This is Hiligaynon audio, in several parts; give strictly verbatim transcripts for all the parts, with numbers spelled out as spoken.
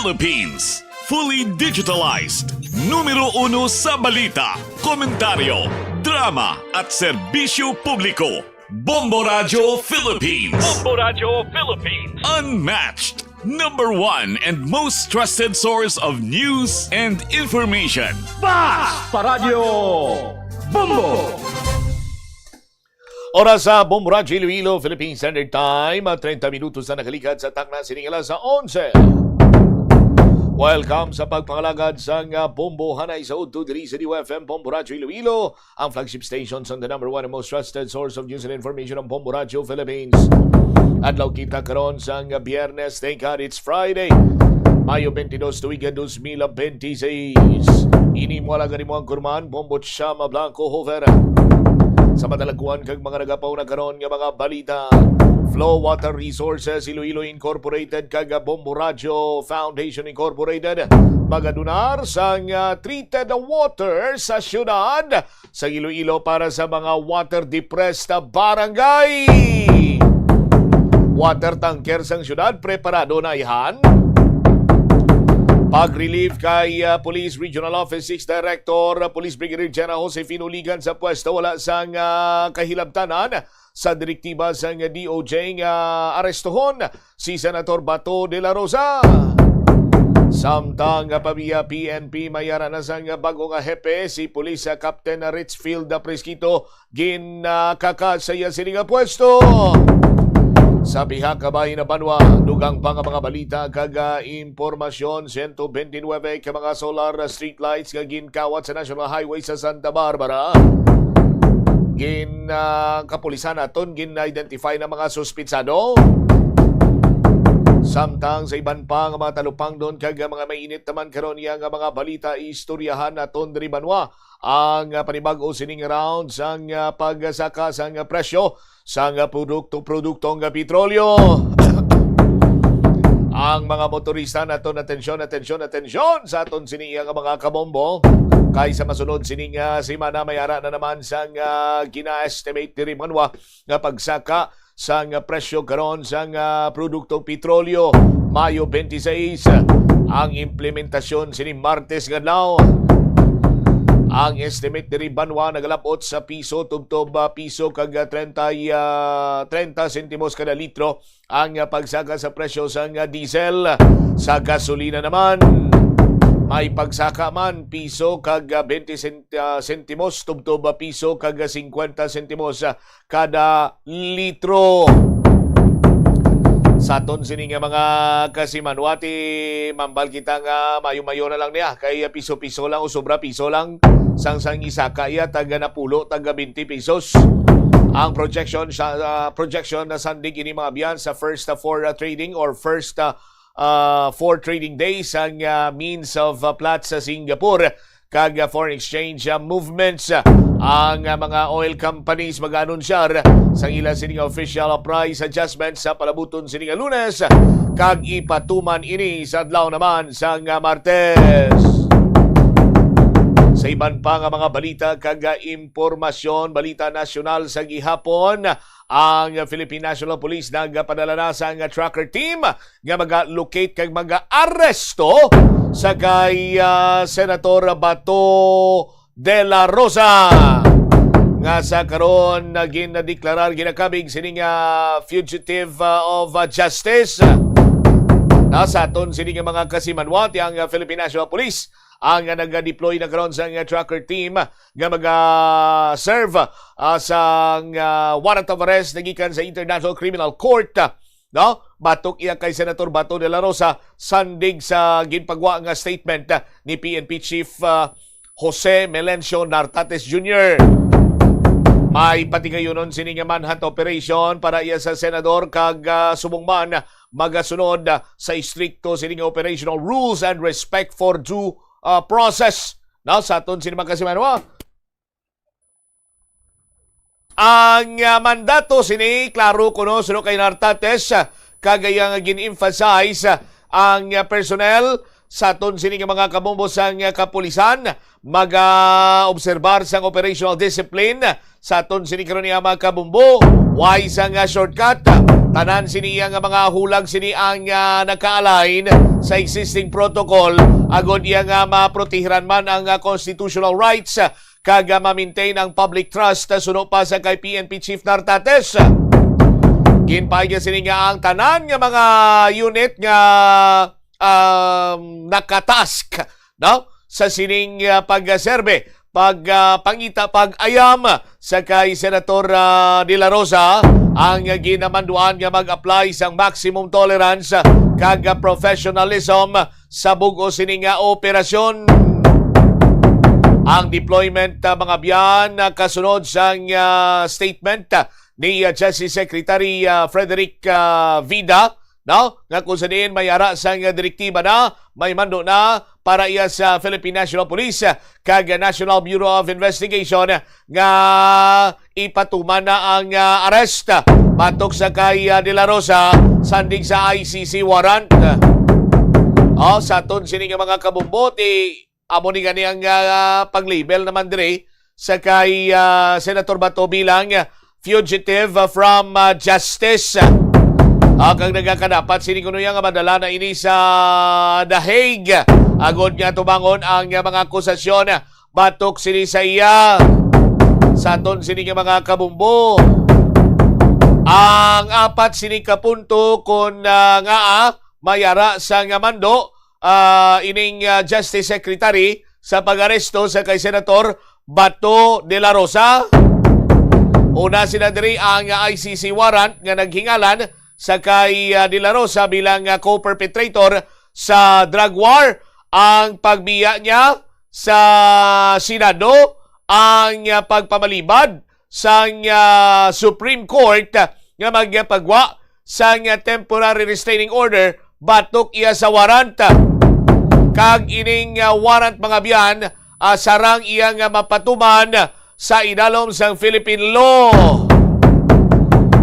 Philippines. Fully digitalized. Numero uno sa balita, komentaryo, drama at serbisyo publiko. Bombo Radyo Philippines. Bombo Radyo Philippines. Unmatched. Number one and most trusted source of news and information. Basta Radyo Bombo! Oras sa Bombo Radyo Iloilo, Philippine Standard Time, treinta minutos na nakalikat sa takna sining alas onse. Welcome sa pagpangalagad sang, ah, Bombo Hanay sa Udto diri sa D Y F M Bombo Radyo Iloilo, ang flagship station sang the number one and most trusted source of news and information, ang Bombo Radyo Philippines. Adlaw kita karon sang Biyernes, thank God it's Friday. Mayo twenty-dos, tuig dos mil twenty-six. Ini mo lang ang imong kurman, Bombo Chama Blanco Hofer. Sa madalaguan kag mga nagapauna karon nga mga balita, Flow Water Resources Iloilo Incorporated kag Bombo Radyo Foundation Incorporated magadunar sang, ah, treated water sa syudad sa Iloilo para sa mga water depressed barangay. Water tanker sang syudad preparado na, ihan. Pag-relieve kay, ah, Police Regional Office six Director, ah, Police Brigadier General Josefino Ligan sa pwesto, wala sang, ah, kahilabtanan sa direktiba sang D O J nga arestohon si Senator Bato de la Rosa. Samtang nga pamiya P N P, may ara na sang bago nga hepe, si Police Captain Richfield Presquito, ginakaka sa iya sini nga pwesto. Sa pihak ka bahin na banwa, dugang pa nga mga balita kag, ah, impormasyon, siyento bente nuwebe ka mga solar streetlights nga ginkawat sa National Highway sa Santa Barbara. Gin, ah, kapulisan naton gin-identify na mga suspitsado. Samtang sa iban pa nga mga talupangdon kag mga mainit naman karon iya nga mga balita, istoryahan naton diri banwa ang, ah, panibag-o sining round sang, ah, pagsaka sang presyo sang, ah, produkto, produktong, ah, petrolyo. Ang mga motorista naton, atensyon, atensyon, atensyon sa aton sini nga mga kabombo. Kay sa masunod sining, ah, semana may ara na naman sang, ah, gina-estimate diri banwa nga pagsaka sang presyo karon sang, ah, produktong petrolyo. Mayo twenty-six ang implementasyon sini Martes nga adlaw. Ang estimate diri banwa nagalab-ot sa piso tubtob, ah, piso kag, ah, treinta, ah, treinta sentimos kada litro ang, ah, pagsaka sa presyo sang, ah, diesel. Sa gasolina naman, may pagsaka man piso kag, ah, twenty cent-, ah, sentimos tubtob, ah, piso kag, ah, singkwenta sentimos, ah, kada litro. Sa aton sini nga mga kasimanwati, mambal kita nga mayo-mayo na lang niya, kay piso-piso lang o sobra piso lang sang, sang isaka iya, taga napulo, taga twenty pesos. Ang projection sa, ah, projection na sandig ini mga biyan sa first, ah, four, ah, trading or first, ah, ah, four trading days ang, ah, means of, ah, Platts sa Singapore kag, ah, foreign exchange, ah, movements. Ang, ah, mga oil companies mag-anunsyar sa ila sining official price adjustment sa palabuton sining Lunes, kag ipatuman ini sa adlaw naman sang, ah, Martes. Sa iban pa nga mga balita kag, ah, impormasyon, balita nasyonal sa gihapon, ang Philippine National Police nagpadala na sang tracker team nga maga-locate kag maga-aresto sa kay, ah, Senator Bato de la Rosa, nga sa karon na ginadeklarar, ginakabig sining, ah, fugitive, ah, of, ah, justice. Na sa aton sini nga mga kasimanwati, ang, ah, Philippine National Police ang, ah, nag-deploy na karon sang, ah, tracker team nga maga-serve, ah, sang, ah, warrant of arrest na gikan sa International Criminal Court, ah, no? Batok iya kay Senator Bato de la Rosa, sandig sa ginpagwa nga statement, ah, ni P N P Chief, ah, Jose Melencio Nartates Junior. May patigayunon sini nga manhunt operation para iya sa senador kag, ah, subong man magasunod, ah, sa istrikto sini nga operational rules and respect for due, ah, process. Now, sa aton sini mga kasimanwa, ang, ah, mandato sini, klaro kuno, suno kay Nartates, ah, kag iya nga gin-emphasize, ah, ang, ah, personnel sa aton sini nga mga kabombo sang, ah, kapulisan, mag-obserbar sang operational discipline sa aton sini karon nga mga kabombo. Way sang, ah, shortcut. Tanan sini iya nga mga hulag sini ang, ah, nagka-align sa existing protocol, agod iya nga maprotehiran man ang, ah, constitutional rights, ah, kag, ah, ma-maintain ang public trust, ah, suno pa sa kay P N P Chief Nartates. Ginpahayag sini nga ang tanan nga mga unit nga, um, nakatask, no, sa sining, ah, pagserbe, pag, ah, pangita, pag-ayam sa kay Senator, ah, De La Rosa ang ginamanduan nga mag-apply sang maximum tolerance kag, ah, professionalism sa bug-o sini nga operasyon. Ang deployment, ah, mga byan, ah, kasunod sang, ah, statement, ah, ni, ah, Justice Secretary, ah, Frederick, ah, Vida, no, nga kung sa diin may ara sang direktiba na, may mando na para iya sa Philippine National Police, ah, kag National Bureau of Investigation nga ipatuman na ang, ah, arrest, ah, batok sa kay, ah, De La Rosa, sandig sa I C C warrant. Oh, sa aton sini nga mga kabumbo, ti amo ni gani ang, ah, pag-label naman dire sa kay, ah, Senator Bato bilang fugitive from, ah, justice. Ah, kag nagakadapat sini kuno iya nga madala na ini sa The Hague, agod nga tubangon ang, ah, mga akusasyon batok sini sa iya. Sa aton sini nga mga kabumbo, ang apat sini ka punto kon, ah, ngaa may ara sa nga mando, ah, ining, ah, Justice Secretary sa pag-aresto sa kay Senator Bato de la Rosa. Una sila diri ang I C C warrant nga naghingalan sa kay, ah, de la Rosa bilang, ah, co-perpetrator sa drug war, ang pagbiya niya sa Senado, ang, ah, pagpamalibad sang, ah, Supreme Court nga magpagwa sang, ah, temporary restraining order batok iya sa warrant. Kag ining, ah, warrant, mga byan, ah, sarang iya nga mapatuman sa idalom sang Philippine law.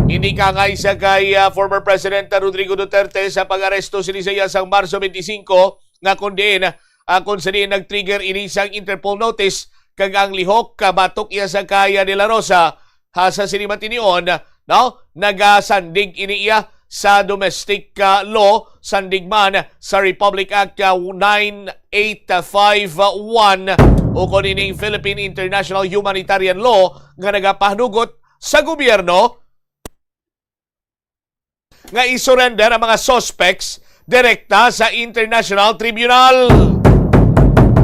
Ini kaangay sa kay, ah, former President Rodrigo Duterte sa pag-aresto sini sa iya sang Marso twenty-five, nga kon diin, ah, kon sa diin nag-trigger ini sang Interpol notice, kag ang lihok kabatok iya sa kay, ah, de la Rosa, ha, sa sini matinion, no? Nagasandig ini iya sa domestic, ah, law, sandig man sa Republic Act, ah, nine eight five one, ukon ining Philippine International Humanitarian Law, nga nagapahanugot sa gobyerno nga i-surrender ang mga suspects direkta sa International Tribunal.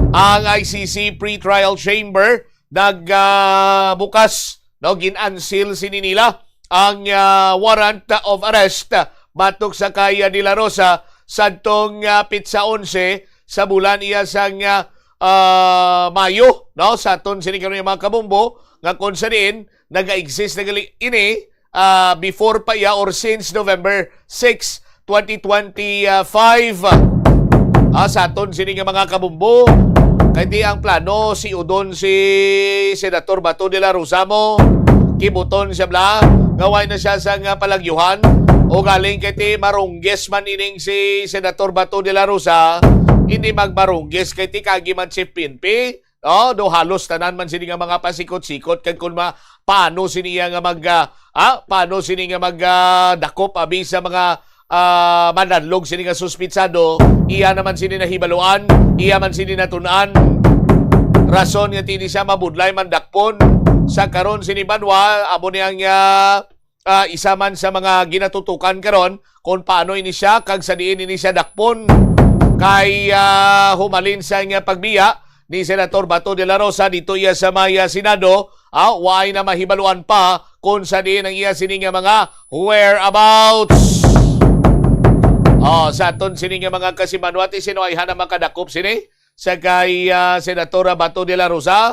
Ang I C C pretrial chamber nag, ah, bukas, no, gin-unseal sini nila ang, ah, warrant of arrest batok sa kay, ah, de la Rosa sadtong, ah, pitsa onse sa bulan iya sang, ah, ah, Mayo, no, sa aton sini karon, mga kabumbo, nga kon sa diin naga-exist na gali ini, ah, before pa iya or since November six, twenty twenty-five. Ah, sa aton sini nga mga kabumbo, kay di ang plano si udon si Senator Bato de la Rosa mo kibuton siya bla nga way na siya sa nga palagyuhan, o galing kay ti marungges man ining si Senator Bato de la Rosa, hindi magmarungges kay ti kagi man si P N P. Oh, do halos tanan man sini nga mga pasikot-sikot kag kun ma-, paano sini iya nga mag, ah, ah, paano sini nga mag, ah, dakop abi sa mga, ah, mananlog sini nga suspitsado, iya naman sini nahibaluan, iya man sini natun-an. Rason nga tini siya mabudlay man dakpon. Sa karon sini banwa, amo ni ang, ah, ah, isa man sa mga ginatutukan karon kung paano ini siya kag sa diin ini siya dakpon. Kay, ah, humalin sa nga pagbiya ni Senator Bato de la Rosa dito iya sa may, ah, Senado, ah, waay na mahibaluan pa kung sa diin ang iya sini nga mga whereabouts. Oh, sa aton sini nga mga kasimanwati, sino ay hana makadakop sini? Sa kay, ah, Senatora Bato de la Rosa,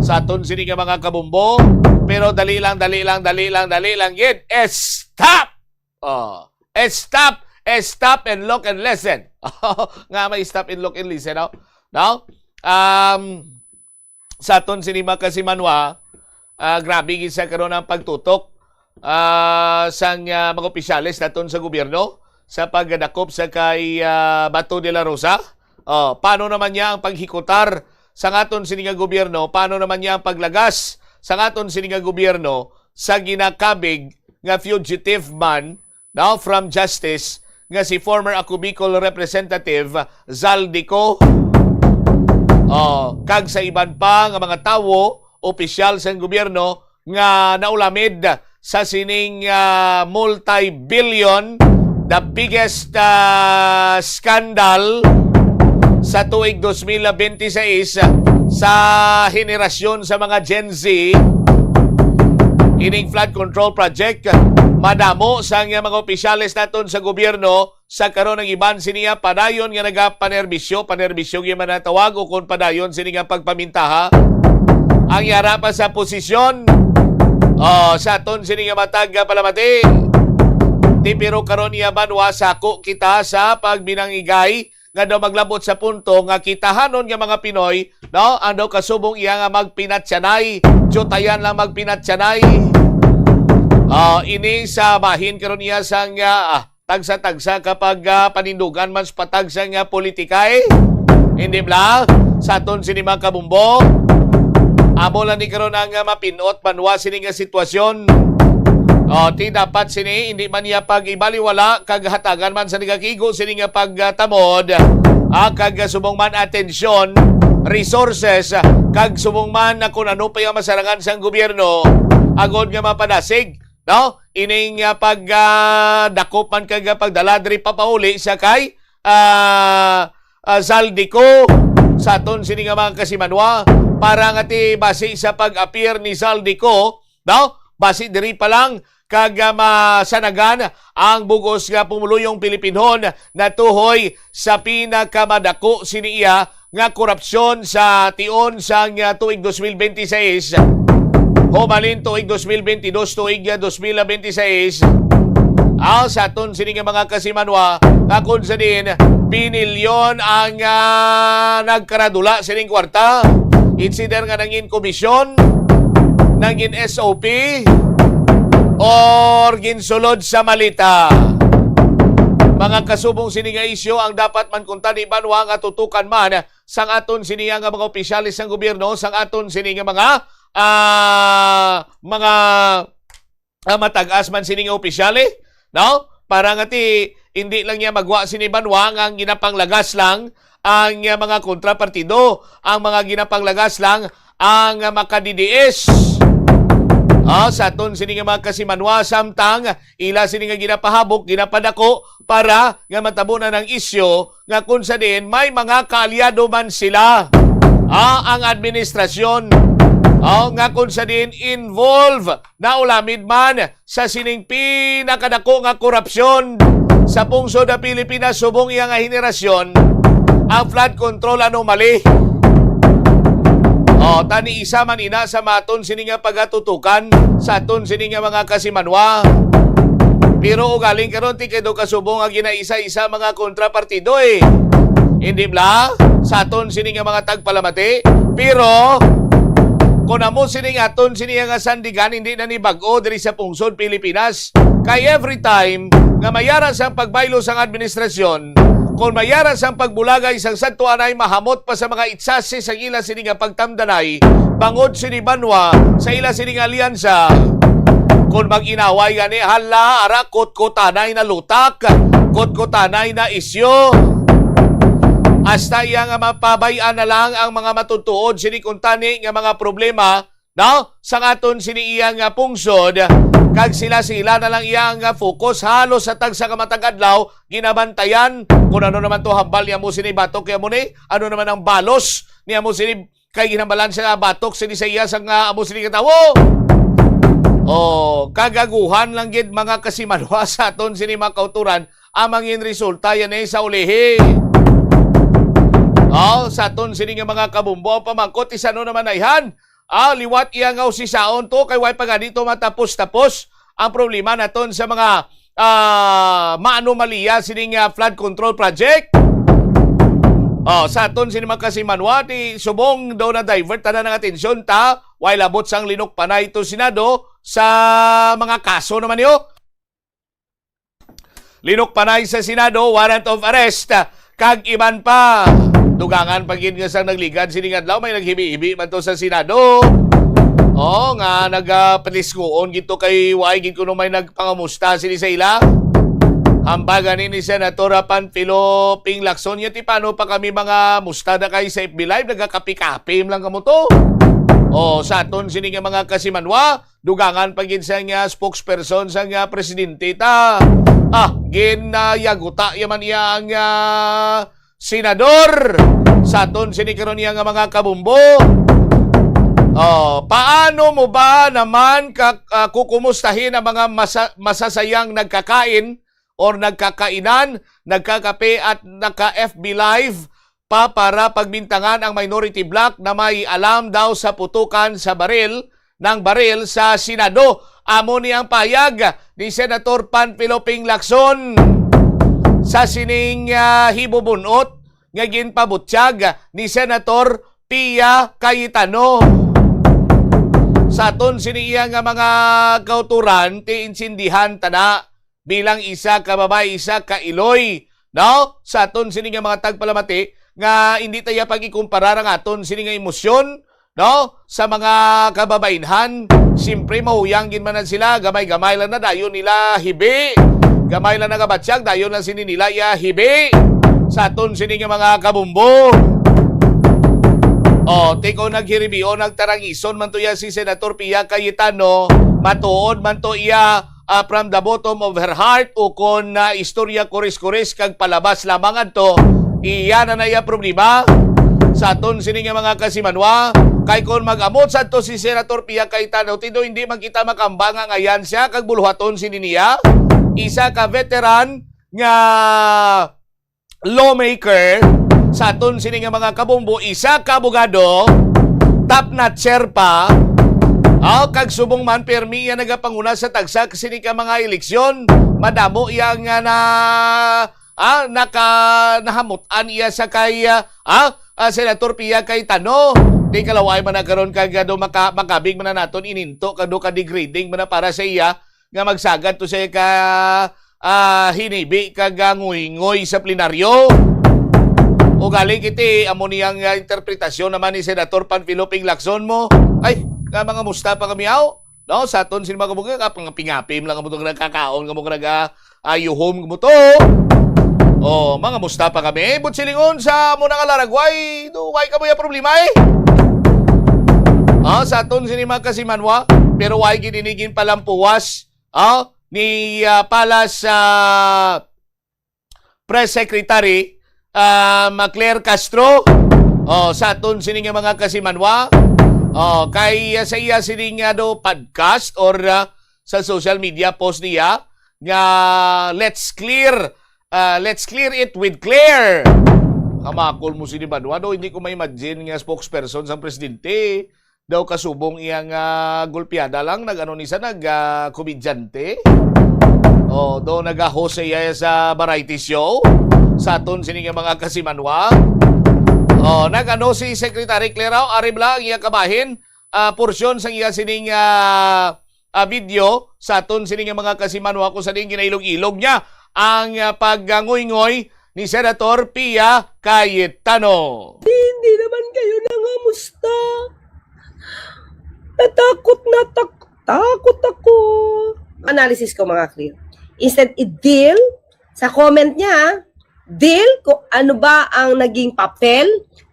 sa aton sini nga mga kabumbo. Pero dali lang, dali lang, dali lang, dali lang gid. Stop! Oh, stop, stop and look and listen. Nga may stop and look and listen, no? No? Um, sa aton sini mga kasimanwa, ah, grabe gid sa karon ang pagtutok, ah, sang, ah, mga opisyales naton sa gobyerno sa pagdakop sa kay, ah, Bato de la Rosa. Oh, paano naman niya ang paghikutar sa ngaton sini nga gobyerno? Paano naman niya ang paglagas sa ngaton sini nga gobyerno sa ginakabig nga fugitive man, no, from justice, nga si former Ako Bicol Representative Zaldy Co, oh, kag sa iban pa nga mga tawo, opisyal sa gobyerno nga naulamid sa sining, ah, multi-billion, the biggest, ah, scandal sa tuig dos mil benti sais sa henerasyon sa mga Gen Z. Ining flood control project, madamo sang mga opisyales naton sa gobyerno sa karon ang iban sini nga padayon nga nagapanerbisyo, panerbisyo gyud man ang tawag, o kon padayon sini nga pagpamintaha. Ang yara pa sa posisyon, oh, sa aton sini nga matag nga palamati. Ti, pero karon iya man wa sako kita sa pagbinangigay nga daw maglabot sa punto nga kitahanon nga mga Pinoy, no, ang daw kasubong iya nga magpinatyanay, tiyutayan lang magpinatyanay. Ah, ini sa bahin karon iya sang, ah, tagsa-tagsa kapag, ah, panindugan man sa patag sa nga politika, eh. Hindi bala? Sa aton sini mga kabumbo, amo lang ni karon ang, ah, mapinot banwa sini nga sitwasyon. O, ti dapat sini, hindi man niya pag-ibaliwala, kag hatagan man sa nagakigo sini nga pagtamod, ah, kag subong man atensyon, resources, kag subong man na kung ano pa yung masarangan sang gobyerno, agod nga mapadasig, no? Ining, ah, pag, ah, dakop man kag, ah, pagdala diri papauli sa kay, ah, ah, Zaldy Co sa aton sini nga mga kasimanwa, para nga ti basi sa pag-appear ni Zaldy Co, no? Basi diri pa lang kag, ah, masanagan ang bugos nga pumuluyong Pilipinhon natuhoy sa pinakamadako sini iya nga korupsyon sa tion sang, ah, tuig dos mil benti sais, humalin tuig dos mil benti dos, tuig, ah, dos mil benti sais. Ah, sa aton sini nga mga kasimanwa, nga kung sa din, binilyon ang, ah, nagkaradula sining kwarta. It's either nga nangin komisyon, nangin S O P, or ginsulod sa malita. Mga kasubong sini nga isyu ang dapat man kuntani banwa nga tutukan man sang aton sini nga mga opisyales sang gobyerno, sang aton sini nga mga, ah, mga, ah, matag-as man sini nga opisyale, no? Para nga ti hindi lang niya magwa sini banwa nga ang ginapanglagas lang ang, ah, mga kontrapartido, ang mga ginapanglagas lang ang, ah, maka-D D S. Ah, sa aton sini nga mga kasimanwa, samtang ila sini nga ginapahabok, ginapadako para nga matabo na ng isyu nga kung sa diin may mga kaalyado man sila. Ah, ang administrasyon, ah, nga kung sa diin involved, naulamid man sa sining pinakadako nga korupsyon sa pungsod sa Pilipinas subong iya nga henerasyon, ang flood control anomaly. O, tani isa man ina sa maton sini nga pagatutukan sa aton sini nga mga kasimanwa. Pero ugaling karon ti kay do kasubong nga ginaisa-isa mga kontrapartido, eh. Hindi bala sa aton sini nga mga tagpalamati. Pero kung amo sini nga aton sini nga sandigan, hindi na ni bag-o diri sa pungsod Pilipinas. Kay every time nga mayara sang pagbaylo sang administrasyon, kung mayara sang pagbulagay sang santuanay, mahamot pa sa mga itsasi sang ila sini nga pagtamdanay, bangod sini banwa sa ila sini nga alyansa. Kung mag-inaway gani, hala, ara, kutkutanay na lutak, kutkutanay na isyu. Hasta iya nga mapabay-an na lang ang mga matutuod sini kuntani nga mga problema, no? Sang aton sini iya nga pungsod, kag sila-sila na lang iya nga focus. Halos sa tagsa ka matag adlaw, ginabantayan kung ano naman to hambal ni amo sini batok kay amo ni, ano naman ang balos ni amo sini kay ginhambalan siya nga batok sini sa iya sang, ah, amo sini nga tawo. Oh, kagaguhan lang gid mga kasimanwa sa aton sini mga kauturan ang mangin resulta yan eh sa ulihi. Oh, sa aton sini nga mga kabumbo, pamangkot isa no naman ayhan. Ah, liwat iya nga usisaon to kay way pa gani to matapos-tapos ang problema naton sa mga, ah, maanomalya sining, ah, flood control project. Oh, sa aton sini mga kasimanwa, ti subong daw na divert tanan ang atensyon ta, way labot sang linukpanay to Senado sa mga kaso naman niyo. Linukpanay sa Senado, warrant of arrest, kag iban pa. Dugangan pa gid nga sang nagligad sining adlaw, may naghibi-hibi man to sa Senado. Oo, nga nagapaliskuon gid to kay way gid kuno may nagpangamusta sini sa ila. Hambagan ni, ni Senator Panfilo Ping Lacson, "Ti paano pa kami mga musta na kay sa F B Live, nagakapi-kapi lang kamo to." Oh, sa aton sini nga mga kasimanwa, dugangan pa gid sa nga spokesperson sa nga presidente ta. Ah, ginayaguta yaman iya ang ah, senador. Sa aton sini karon iya nga mga kabumbo. Oh, paano mo ba naman ka, ah, kukumustahin ang mga masa-, masasayang nagkakain or nagkakainan, nagkakape at naka-F B Live pa para pagbintangan ang minority bloc na may alam daw sa putukan sa baril, ng baril sa Senado? Amo ni ang payag ni Senator Panfilo Ping Lacson sa sining ah, hibubunot nga ginpabutyag ni Senator Pia Cayetano. Sa aton sini iya nga mga kauturan, ti insindihan tana bilang isa ka babayi, isa ka iloy, no? Sa aton sini nga mga tagpalamati nga hindi ta iya pag-ikumparar ang aton sini nga emosyon, no? Sa mga kababainhan, siyempre mahuyang gid man na sila, gamay-gamay lang na dayon nila hibi. Gamay lang nagabatyag, dayon na sini nila iya hibi. Sa aton sini nga mga kabumbo. Oh, ti ko naghiribion, nagtarangison man to iya si Senator Pia Cayetano, matuod man to iya ah, from the bottom of her heart, o kon na istorya kuris-kuris kag palabas lamang adto, iya na na iya problema. Sa aton sini nga mga kasimanwa, kay kon mag-amot sadto si Senator Pia Cayetano, ti do hindi man kita makamba nga ngayan siya kag buluhaton sini niya, isa ka veteran nga lawmaker sa aton sini nga mga kabumbo, isa ka abogado, top notcher pa, ah, kag subong man, pirmi iya nagapanguna sa tagsa sini ka mga eleksyon. Madamo iya nga na, ah, naka, nahamutan iya sa kay, ah, ah, ah, Senator Pia Cayetano. Di kalaway man na karon kag, ah, do maka-, makabig man na naton ininto kag do ka degrading man na para sa iya nga magsagad to siya ka, ah, hinibi kag, ah, ngoy-ngoy sa plenaryo. O galing kiti, amo niyang, ah, interpretasyon naman ni Senator Panfilo Ping Lacson mo. Ay, nga mga musta pa kami, aw? No, sa aton sin mga kabugay, kapangapingapim lang mo itong nagkakaon, kamo ka nag-, ah, ayuhom mo to. Oh, mga musta pa kami? But silingon sa mo nang alaragway, do, way ka mo yung problema eh. Ah, sa aton sini mga kasimanwa, pero way gid ini ginpalampuwas, ah, ni, ah, Palace, ah, Press Secretary, ah, Claire Castro. Oh, sa aton sini nga mga kasimanwa. Oh, kay, ah, sa iya sini nga do podcast or, ah, sa social media post niya nga let's clear, ah, let's clear it with Claire. Kamakol mo sini ba? Ano, hindi ko ma-imagine nga spokesperson sang presidente. Daw kasubong iya nga gulpiada lang, nag-ano ni sa nag, ah, komedyante. Oh, do nag-host siya sa variety show. Sa aton sini nga mga kasimanwa. Oh, nag-ano si Secretary Claire, oh, ari bala ang iya kabahin, ah, porsyon sang iya sining, ah, ah, video sa aton sini nga mga kasimanwa kung sa diin ginailog-ilog niya ang, ah, pagngoy-ngoy ni Senator Pia Cayetano. Hindi naman kayo nangamusta. Natakot, natak-, takot ako. Analysis ko, mga clear. Instead i-deal sa comment niya, deal kung ano ba ang naging papel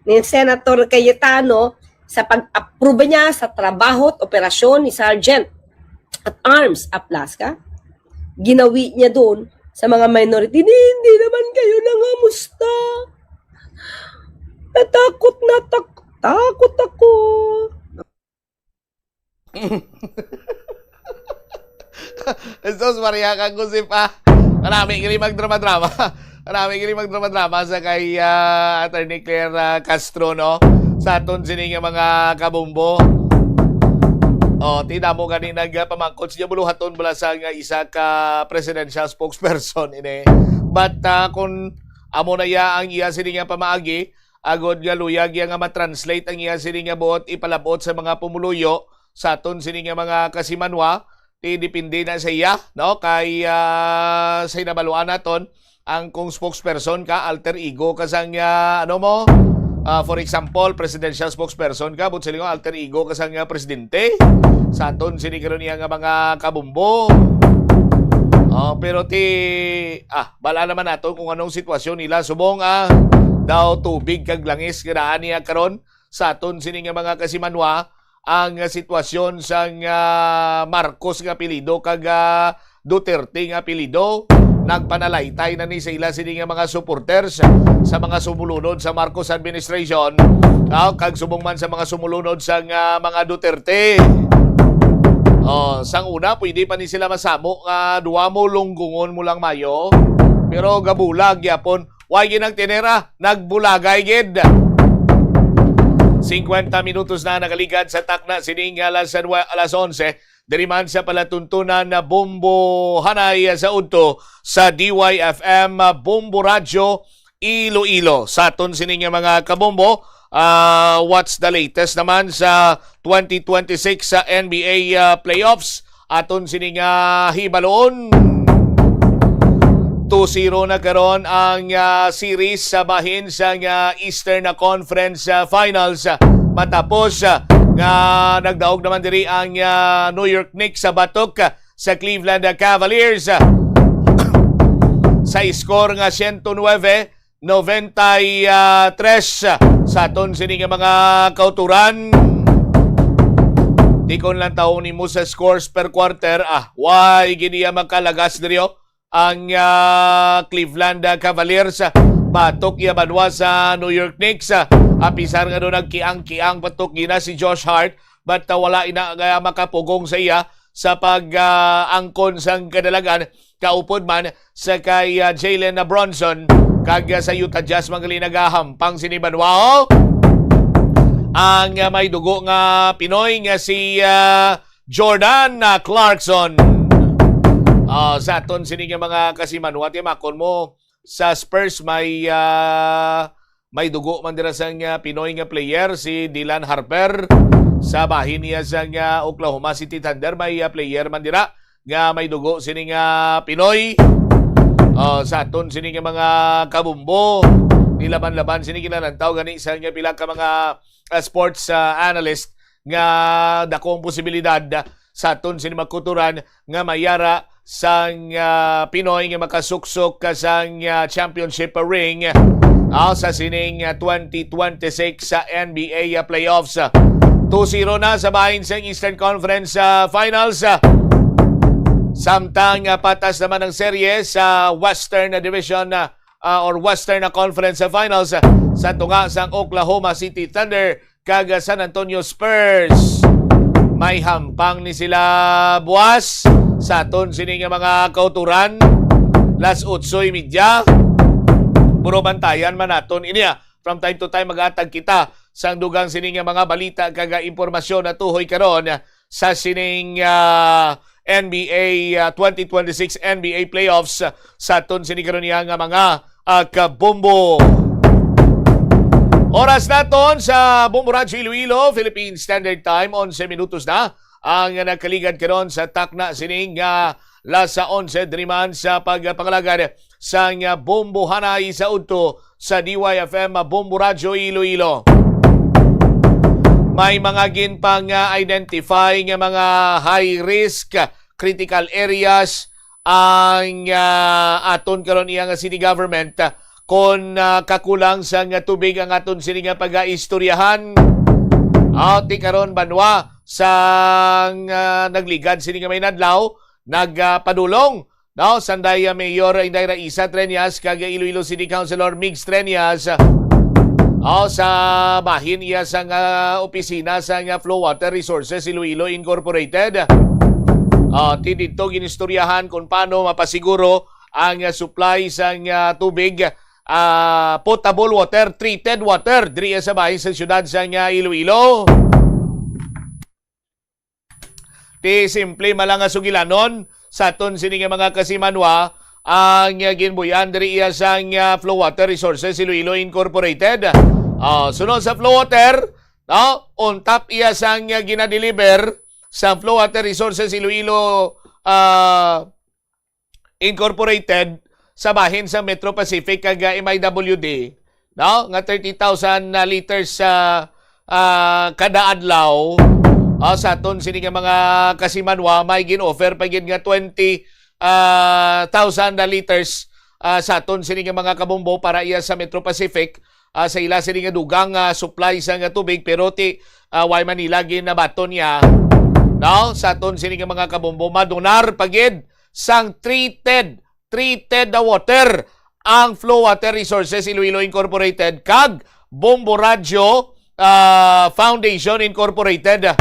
ni Senator Cayetano sa pag-approve niya sa trabaho at operasyon ni Sergeant at Arms Aplaska. Ginawi niya doon sa mga minority. Hindi, hindi naman kayo nangamusta. Natakot, natak-, takot ako. Jesus Maria, kagusip, ah. Kanami gini magdrama-drama. Kanami gini magdrama-drama sa kay, ah, Attorney Claire, ah, Castro, no? Sa aton sini nga mga kabumbo. Oh, ti damo gani nagpamangkot siya, buluhaton bala sa nga isa ka presidential spokesperson ini. But, ah, kung amo na iya ang iya sini nga pamaagi, agod nga luyag iya nga ma-translate ang iya sini nga buot ipalabot sa mga pumuluyo sa aton sini nga mga kasimanwa, ti depende na sa iya, no? Kay, ah, sa hinabaluan naton, ang kung spokesperson ka, alter ego ka sang, ah, ano mo, Ah, for example, presidential spokesperson ka, but siling alter ego ka sang, ah, presidente. Sa aton sini karon iya nga mga kabumbo. Oh, pero ti, ah, bala naman nato kung anong sitwasyon nila. Subong, ah, daw tubig kag langis nga daan niya karon sa aton sini nga mga kasimanwa ang sitwasyon sang, ah, Marcos nga apelyido kag, ah, Duterte nga apelyido. Nagpanalaytay na ni sa ila sini nga mga supporters sa mga sumulunod sa Marcos administration, ah, kag subong man sa mga sumulunod sang, ah, mga Duterte. Oh, sang una, pwede pa ni sila masamo nga duwa mo lunggungon mo lang mayo. Pero gabulag gyapon. Way ginagtinera, nagbulagay gid. Singkwenta minutos na nakaligad sa takna sining alas nwe-, alas onse. Diri man sa palatuntunan na Bombo Hanay sa udto sa D Y F M Bombo Radyo Iloilo. Sa aton sini nga mga kabombo, ah, what's the latest naman sa twenty twenty-six sa N B A, ah, playoffs? Aton sini nga hibaloon. Two zero na karon ang, ah, series sa bahin sa nga Eastern Conference, ah, Finals, ah, matapos, ah, nga nagdaog naman diri ang, ah, New York Knicks sa batok, ah, sa Cleveland, ah, Cavaliers, ah, sa score nga siyento nuebe, noventa y tres sa aton sini nga mga kauturan. Tikon lang taon nimo sa scores per quarter. Ah, why gid iya makalagas diri, oh? Ang, ah, Cleveland, ah, Cavaliers, ah, batok iya banwa sa New York Knicks, ah, apisar nga doon nagkiang-kiang batok gina si Josh Hart, but, ah, wala ina nga makapugong sa iya sa pag, ah, angkon sang kadalagan, kaupod man sa kay, ah, Jalen Brunson, kag, ah, sa Utah Jazz, mga gali nagahampang sini banwa, oh. Ang, ah, may dugo nga Pinoy nga si, ah, Jordan, ah, Clarkson. Ah, sa aton sini nga mga kasimanwa, timakon mo, sa Spurs may, ah, may dugo man dira sang, ah, Pinoy nga player, si Dylan Harper. Sa bahin niya sang, ah, Oklahoma City Thunder, may, ah, player man dira nga may dugo sini nga Pinoy. Ah, sa aton sini nga mga kabumbo, nilaban-laban sini kinalantaw gani sa nga pila ka mga, ah, sports, ah, analyst nga dako ang posibilidad sa aton sini mga kauturan nga mayara sang, ah, Pinoy nga makasuksok ka sang, ah, championship ring, ah, sa sining, ah, twenty twenty-six sa N B A, ah, playoffs. Two zero na sa bahin sang Eastern Conference, ah, Finals. Samtang, ah, patas naman ang serye sa Western Division, ah, ah, or Western Conference Finals, ah, sa tunga sang Oklahoma City Thunder kag San Antonio Spurs. May hampang ni sila buwas sa aton sini nga mga kauturan. Las otso y media. Pero bantayan man naton ini, ah. From time to time, mag-atag kita sang dugang sini nga mga balita kag impormasyon na tuhoy karon sa sining, ah, N B A, ah, twenty twenty-six N B A playoffs sa aton sini karon niya nga mga, ah, kabombo. Oras naton sa Bombo Radyo Iloilo, Philippine Standard Time, onse minutos na ang nakaligad karon sa takna sining, ah, las onse diri man sa pagpangalagad sang, ah, Bombo Hanay sa udto sa D Y F M Bombo Radyo Iloilo. May mga ginpang, ah, identify nga mga high risk, critical areas ang, ah, aton karon iya nga city government, ah, kon, ah, kakulang sa nga tubig ang aton sini nga pagaistoryahan. Ah, ti karon banwa sang, ah, nagligad sini nga may nadlaw, nagpadulong, no, sanday, ah, Mayor Inday Raisa Treñas kag Iloilo City Councilor Migs Treñas, ah, sa bahin iya sang, ah, opisina sang, ah, Flow Water Resources Iloilo Incorporated. Ah, ti didto ginistoryahan kung paano mapasiguro ang, ah, supply sang, ah, tubig, ah, potable water, treated water diri sa bahin sa siyudad sang, ah, Iloilo. Ti simple man lang nga sugilanon sa aton sini nga mga kasimanwa ang, ah, ginbuy-an diri iya sang, ah, Flow Water Resources Iloilo Incorporated. Ah, sunod sa Flow Water, no? On top iya sang, ah, ginadeliver sa Flow Water Resources Iloilo, ah, Incorporated sa bahin sa Metro Pacific kag, ah, M I W D, no, nga thirty thousand na liters sa, ah, kada adlaw. Ah, sa aton sini nga mga kasimanwa, may gin-offer pa gid nga twenty, ah, thousand na liters, ah, sa aton sini nga mga kabombo para iya sa Metro Pacific, ah, sa ila sini nga dugang, ah, supply sa nga tubig, pero ti, ah, way man nila ginabaton niya, no? Sa aton sini nga mga kabombo, madunar pa gid sang treated, treated na water ang Flow Water Resources Iloilo Incorporated kag Bombo Radyo, ah, Foundation Incorporated.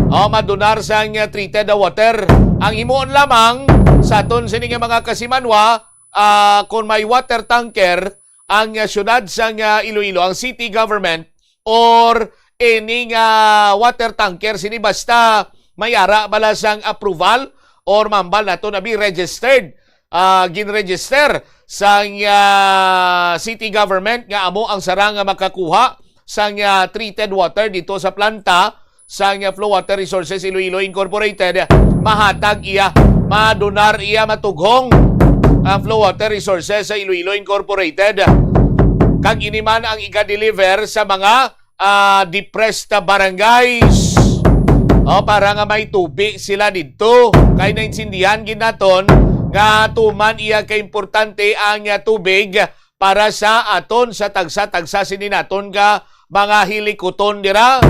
Oh, madunar sang, ah, treated na water. Ang himuon lamang sa aton sini nga mga kasimanwa, ah, kung may water tanker ang, ah, siyudad sang, ah, Iloilo, ang city government, or any nga water tanker sini, basta may ara bala sang approval or mambal nato na be registered, ah, gin-register sang, ah, city government nga amo ang sarang nga makakuha sang, ah, treated water dito sa planta sang, ah, Flow Water Resources Iloilo Incorporated, mahatag iya, madunar iya, matughong ang Flow Water Resources sa Iloilo Incorporated. Kag ini man ang iga-deliver sa mga, ah, depressed barangays. O, para nga may tubig sila didto. Kay naintindihan gid naton nga tuman iya kaimportante ang, ah, tubig para sa aton, sa tagsa-tagsa sini naton nga mga hilikuton dira.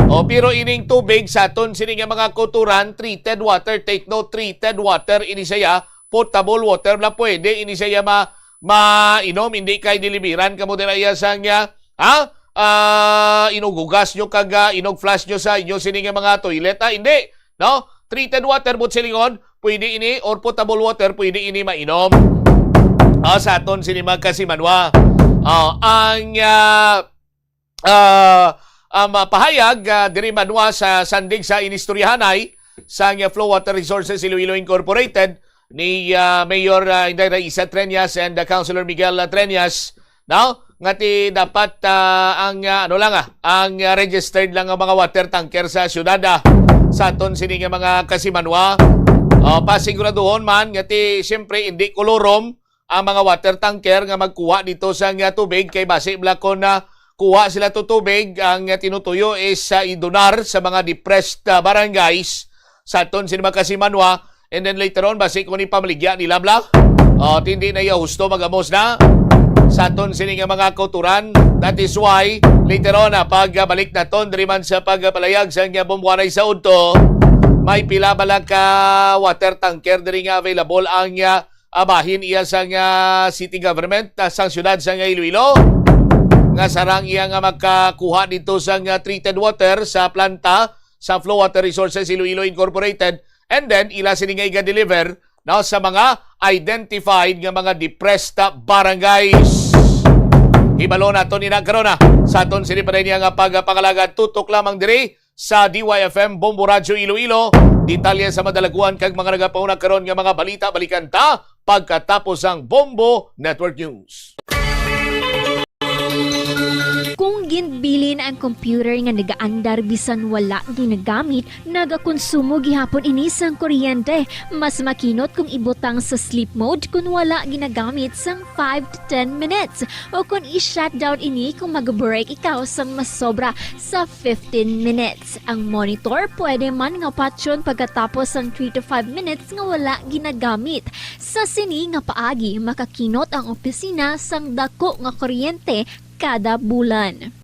O, pero ining tubig sa aton sini nga mga kuturan, treated water, take note, treated water ini siya, potable water na pwede ini siya ma-, mainom, hindi kay dilibiran kamo dira iya sang, ah, ha? Ah, inughugas nyo kag, ah, inug-flush nyo sa inyo sini nga mga toilet, ah, hindi, no? Treated water, but silingon, pwede ini, or potable water, pwede ini mainom. Ah, sa aton sini mga kasimanwa. Ah, ang, ah, ah, ang, ah, pahayag, ah, diri manwa sa sandig sa inistoryahanay sang, ah, Flow Water Resources Iloilo Incorporated ni, ah, Mayor, ah, Inday Raisa Treñas and, ah, Councilor Miguel, ah, Treñas, no? Nga ti dapat, ah, ang, ah, ano lang, ah, ang, ah, registered lang ang mga water tanker sa syudad, ah, sa aton sini nga mga kasimanwa. Oh, pasiguraduhon man nga ti, siyempre, hindi kolorom ang mga water tanker nga magkuha dito sa nga tubig, kay basi bala kon, ah, kuha sila to tubig, ang, ah, tinutuyo is, ah, idunar sa mga depressed, ah, barangays sa aton sini mga kasimanwa. And then later on, basi kung ipamaligya nila bala, oh, hindi na iya husto magamos na sa aton sini nga mga kauturan. That is why, later on, ah, pagbalik naton diri man sa pagpalayag sa nga bumwanay sa udto, may pila bala ka water tanker diri nga available ang, ah, ah, bahin iya sang, ah, city government, ah, sang syudad sang Iloilo, nga sarang iya nga magkakuha dito sang, ah, treated water sa planta sa Flow Water Resources Iloilo Incorporated, and then ila sini nga iga-deliver, no, sa mga identified nga mga depressed, ah, barangays. Hibalo naton ina karon, ah, sa aton sini pa niya nga pagpangalagad, tutok lamang diri sa D Y F M Bombo Radyo Iloilo. Detalye sa madalaguan kag mga nagapauna karon nga mga balita, balikan ta pagkatapos ang Bombo Network News. Kung ginbilin ang computer nga nagaandar bisan wala ginagamit, nagakonsumo gihapon ini sang kuryente. Mas makinot kung ibutang sa sleep mode kon wala ginagamit sang five to ten minutes, o kon i-shutdown ini kung mag-break ikaw sang masobra sa fifteen minutes. Ang monitor pwede man nga patyon pagkatapos sang three to five minutes nga wala ginagamit. Sa sini nga paagi, makakinot ang opisina sang dako nga kuryente kada bulan.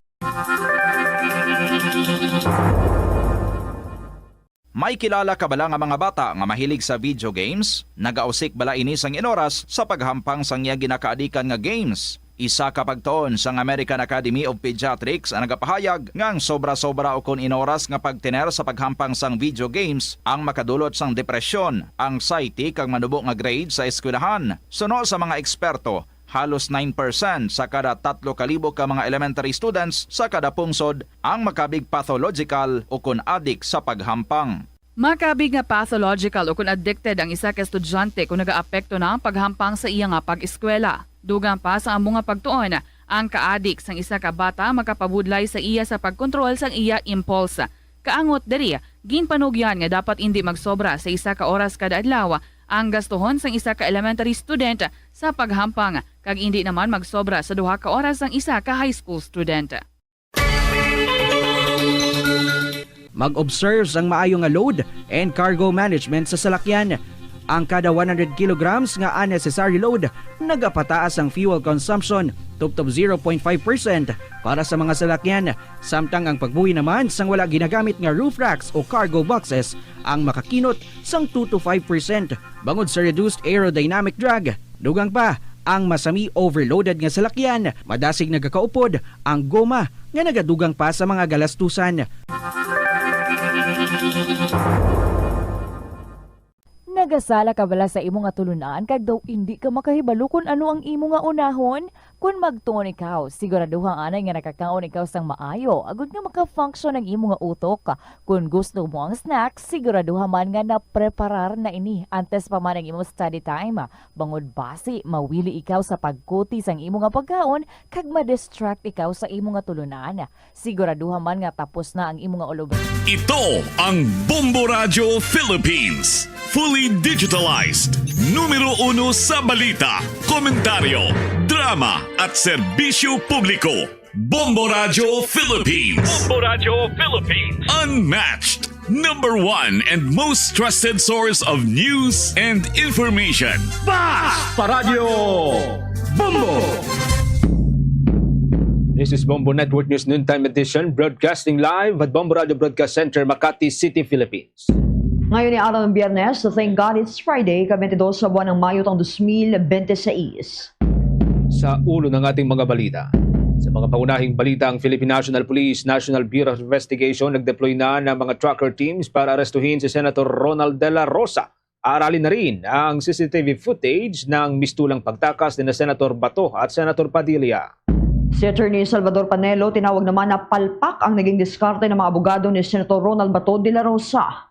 May kilala ka bala nga mga bata nga mahilig sa video games? Nagausik bala ini sang inoras sa paghampang sang iya ginakaadikan nga games? Isa ka pagtuon sang American Academy of Pediatrics ang nagapahayag nga ang sobra-sobra ukon inoras nga pagtener sa paghampang sang video games ang makadulot sang depresyon, anxiety kag manubo nga grade sa eskwelahan. Suno sa mga eksperto, halos nine percent sa kada tatlo ka libo ka mga elementary students sa kada pungsod ang makabig pathological ukon adik sa paghampang. Makabig nga pathological ukon addicted ang isa ka estudyante kon nagaapekto na ang paghampang sa iya nga pag-eskwela. Dugang pa sa amo nga pagtuon, ang kaadik sang isa ka bata makapabudlay sa iya sa pagkontrol sang iya impulse. Kaangot diri, ginpanugyan nga dapat indi magsobra sa isa ka oras kada adlaw ang gastuhon sang isa ka elementary student sa paghampang, kag indi naman magsobra sa duha ka oras ang isa ka high school student. Mag-observe sang maayo nga load and cargo management sa salakyan. Ang kada one hundred kilograms nga unnecessary load, nagapataas ang fuel consumption tubtob zero point five percent para sa mga salakyan, samtang ang pagbuhi naman sang wala ginagamit nga roof racks o cargo boxes ang makakinot sang two to five percent bangod sa reduced aerodynamic drag. Dugang pa, ang masami overloaded nga salakyan, madasig nagakaupod ang goma nga nagadugang pa sa mga galastusan. Nagasala ka bala sa imo nga tulunan kag daw indi ka makahibalo kon ano ang imo nga unahon? Kon magtuon ikaw, siguraduha anay nga nakakaon ikaw sang maayo agod nga maka-function ang imo nga utok. Kon gusto mo ang snack, siguraduha man nga napreparar na ini antes pa man ang imo study time. Bangod basi mawili ikaw sa pagkuti sang imo nga pagkaon kag ma-distract ikaw sa imo nga tulunan. Siguraduha man nga tapos na ang imo nga ulob. Ito ang Bombo Radyo Philippines. Fully digitalized. Numero uno sa balita, komentaryo, drama, at serbisyo publiko. Bombo Radyo Philippines. Bombo Radyo Philippines. Unmatched. Number one and most trusted source of news and information. Bas Paradyo Bombo! This is Bombo Network News Noontime Edition, broadcasting live at Bombo Radio Broadcast Center, Makati City, Philippines. Ngayon ay araw ng Biyernes, so thank God it's Friday, ka twenty-dos sa buwan ng Mayo taong dos mil bente seis. Sa ulo ng ating mga balita. Sa mga pangunahing balita, ang Philippine National Police National Bureau of Investigation nag-deploy na ng mga tracker teams para arestuhin si Senator Ronald De La Rosa. Aralin na rin ang C C T V footage ng mistulang pagtakas ni Senator Bato at Senator Padilla. Si Attorney Salvador Panelo tinawag naman na palpak ang naging diskarte ng mga abogado ni Senator Ronald Bato de la Rosa.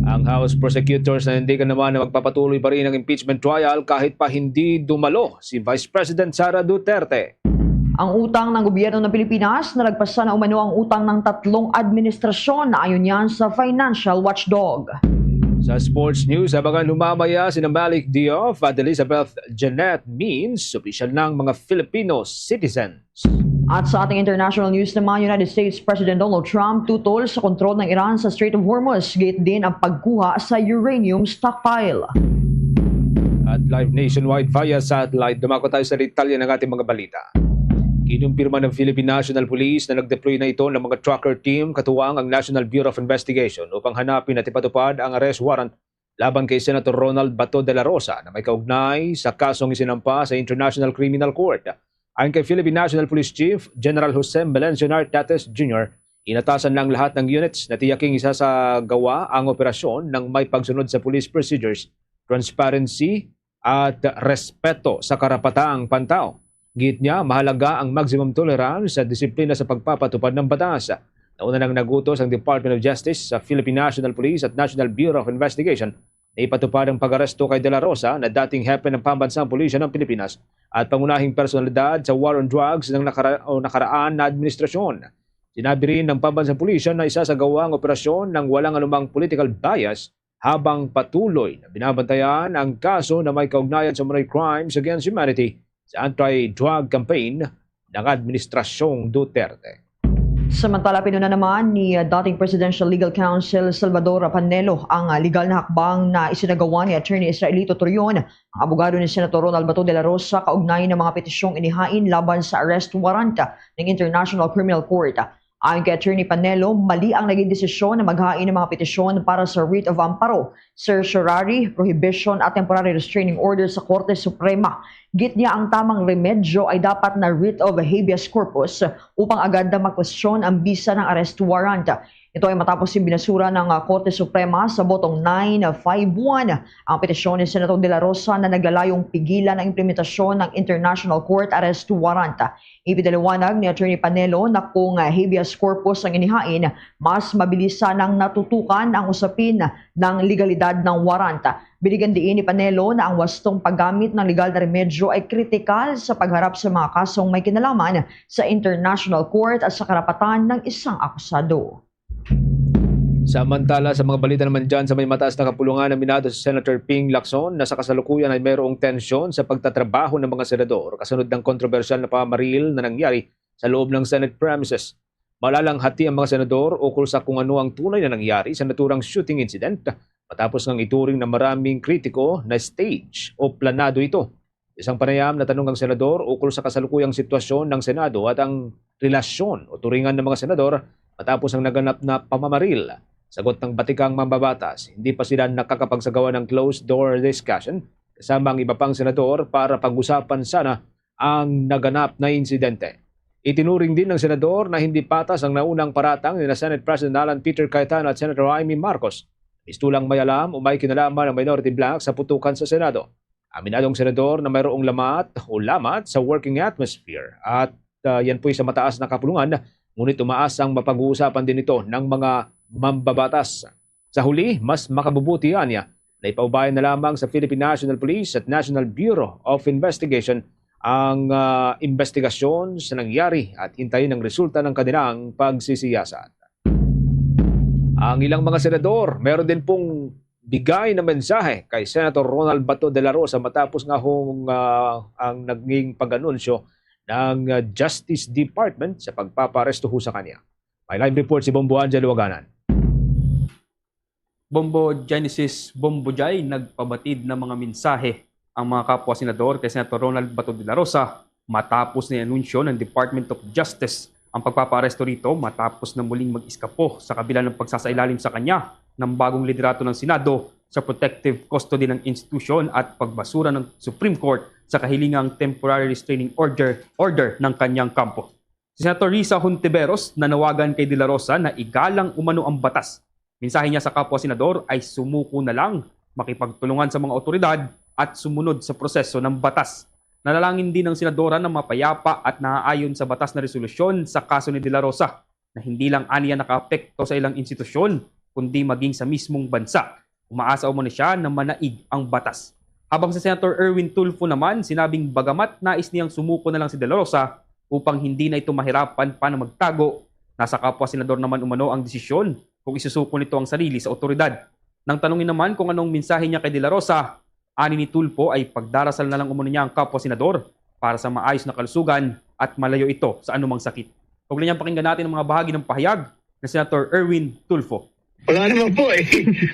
Ang House prosecutors nanindigan naman na magpapatuloy pa rin ang impeachment trial kahit pa hindi dumalo si Vice President Sara Duterte. Ang utang ng gobyerno ng Pilipinas nalagpasan na umano ang utang ng tatlong administrasyon, ayon yan sa financial watchdog. Sa sports news, abangan humamaya sina Malik Diouf at Elizabeth Jeanette Means, opisyal ng mga Filipino citizens. At sa ating international news naman, United States President Donald Trump tutol sa kontrol ng Iran sa Strait of Hormuz, gate din ang pagkuha sa uranium stockpile. At live nationwide via satellite, dumako tayo sa detalye ng ating mga balita. Kinumpirma ng Philippine National Police na nag-deploy na ito ng mga tracker team katuwang ang National Bureau of Investigation upang hanapin at ipatupad ang arrest warrant laban kay Senator Ronald Bato de la Rosa na may kaugnay sa kasong isinampa sa International Criminal Court. Ayon kay Philippine National Police Chief General Jose Melencio Nartates Junior, inatasan na ang lahat ng units na tiyaking isasagawa ang operasyon ng may pagsunod sa police procedures, transparency, at respeto sa karapatang pantao. Git niya, mahalaga ang maximum tolerance at disiplina sa pagpapatupad ng batas. Nauna nang nagutos ang Department of Justice sa Philippine National Police at National Bureau of Investigation na ipatupad ang pag-aresto kay De La Rosa na dating hepe ng pambansang pulisya ng Pilipinas at pangunahing personalidad sa war on drugs ng nakara- o nakaraan na administrasyon. Sinabi rin ng pambansang pulisya na isasagawa ang operasyon ng walang anumang political bias habang patuloy na binabantayan ang kaso na may kaugnayan sa umano'y crimes against humanity sa anti-drug campaign ng Administrasyong Duterte. Samantala, pinuna naman ni uh, dating Presidential Legal Counsel Salvador Panelo ang uh, legal na hakbang na isinagawa ni Attorney Israelito Torion, ang abogado ni Senator Ronald Bato de la Rosa, kaugnay ng mga petisyong inihain laban sa arrest warrant ng International Criminal Court. Ayon kay Attorney Panelo, mali ang naging desisyon na maghain ng mga petisyon para sa writ of amparo, certiorari, prohibition at temporary restraining order sa Korte Suprema. Git niya, ang tamang remedyo ay dapat na writ of habeas corpus upang agad na makwestiyon ang bisa ng arrest warrant. Ito ay matapos yung binasura ng ah, Korte Suprema sa botong nine five one ang petisyon ni Senator De La Rosa na naglalayong pigilan ang implementasyon ng International Court Arrest Warrant. Ipinaliwanag ni Attorney Panelo na kung ah, habeas corpus ang inihain, mas mabilis sanang natutukan ang usapin ng legalidad ng warrant. Binigyan diin ni Panelo na ang wastong paggamit ng legal na remedyo ay kritikal sa pagharap sa mga kasong may kinalaman sa International Court at sa karapatan ng isang akusado. Samantala, sa mga balita naman dyan, sa may mataas na kapulungan, aminado si Senator Ping Lacson na sa kasalukuyan ay mayroong tensyon sa pagtatrabaho ng mga senador kasunod ng kontrobersyal na pamaril na nangyari sa loob ng Senate premises. Malalanghati ang mga senador ukol sa kung ano ang tunay na nangyari sa naturang shooting incident, matapos ngang ituring na maraming kritiko na stage o planado ito. Isang panayam, natanong ang senador ukol sa kasalukuyang sitwasyon ng Senado at ang relasyon o turingan ng mga senador matapos ang naganap na pamamaril. Sagot ng batikang mambabatas, hindi pa sila nakakapagsagawa ng closed-door discussion kasama ang iba pang senador para pag-usapan sana ang naganap na insidente. Itinuring din ng senador na hindi patas ang naunang paratang ni Senate President Alan Peter Cayetano at Senator Imee Marcos. Mistulang may alam o may kinalaman ang minority bloc sa putukan sa Senado. Aminadong senador na mayroong lamat o lamat sa working atmosphere at, ah, yan po'y sa mataas na kapulungan, ngunit umaasang mapag-uusapan din ito ng mga mambabatas. Sa huli, mas makabubuti anya na ipaubaya na lamang sa Philippine National Police at National Bureau of Investigation ang, ah, investigasyon sa nangyari at hintayin ang resulta ng kanilang pagsisiyasat. Ang ilang mga senador, meron din pong bigay na mensahe kay Senator Ronald Bato de la Rosa matapos nga hong, ah, ang naging pag-anunsyo ng, ah, Justice Department sa pagpaparesto ho sa kanya. May live report si Bombo Angel Waganan. Bombo Genesis, Bombo Jai, nagpabatid ng mga mensahe ang mga kapwa senador kay Senator Ronald Bato de la Rosa matapos na anunsyo ng Department of Justice ang pagpapaaresto rito matapos na muling mag-iskapo sa kabila ng pagsasailalim sa kanya ng bagong liderato ng Senado sa protective custody ng institusyon at pagbasura ng Supreme Court sa kahilingang temporary restraining order, order ng kanyang kampo. Si Senator Risa Hontiveros nanawagan kay De La Rosa na igalang umano ang batas. Mensahe niya sa kapwa senador ay sumuko na lang, makipagtulungan sa mga otoridad at sumunod sa proseso ng batas. Nanalangin din ang senadora na mapayapa at naaayon sa batas na resolusyon sa kaso ni De La Rosa na hindi lang aniya nakaapekto sa ilang institusyon, kundi maging sa mismong bansa. Umaasa umano siya na manaig ang batas. Habang si Senator Erwin Tulfo naman, sinabing bagamat nais niyang sumuko na lang si De La Rosa upang hindi na ito mahirapan pa na magtago, nasa kapwa senador naman umano ang desisyon kung isusuko nito ang sarili sa otoridad. Nang tanungin naman kung anong mensahe niya kay De La Rosa, ani ni Tulfo ay pagdarasal na lang umano niya ang kapwa senador para sa maayos na kalusugan at malayo ito sa anumang sakit. Kaugnay niyan, pakinggan natin ang mga bahagi ng pahayag ni Senator Erwin Tulfo. Wala naman po eh.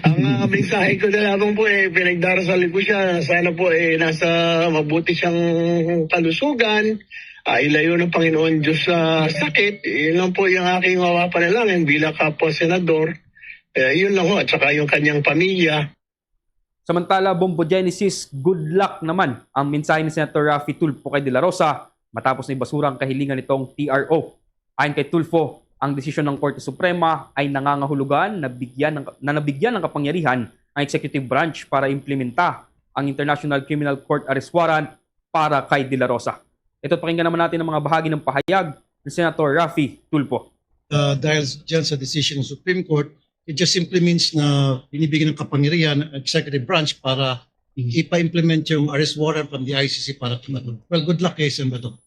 Ang, ah, mensahe ko na lamang po eh, pinagdarasal ko siya. Sana po eh, nasa mabuti siyang kalusugan. Ah, ilayo ng Panginoon Diyos sa sakit. Yun lang po yung aking mapapanalangin bilang kapwa senador. Eh, yun lang ho. At saka yung kanyang pamilya. Samantala, Bombo Genesis, good luck naman ang mensahe ni Senator Raffy Tulfo kay De La Rosa matapos na ibasura ang kahilingan nitong T R O. Ayon kay Tulfo, ang desisyon ng Korte Suprema ay nangangahulugan na bigyan ng, na nabigyan ng kapangyarihan ang executive branch para implementa ang International Criminal Court arrest warrant para kay De La Rosa. Ito, pakinggan naman natin ang mga bahagi ng pahayag ni Senator Raffy Tulfo. Uh, dahil dyan sa decision ng Supreme Court, it just simply means na binibigyan ng kapangyarihan ang executive branch para ipa-implement yung arrest warrant from the I C C para kay Bato. Well, good luck kay Sen Bato.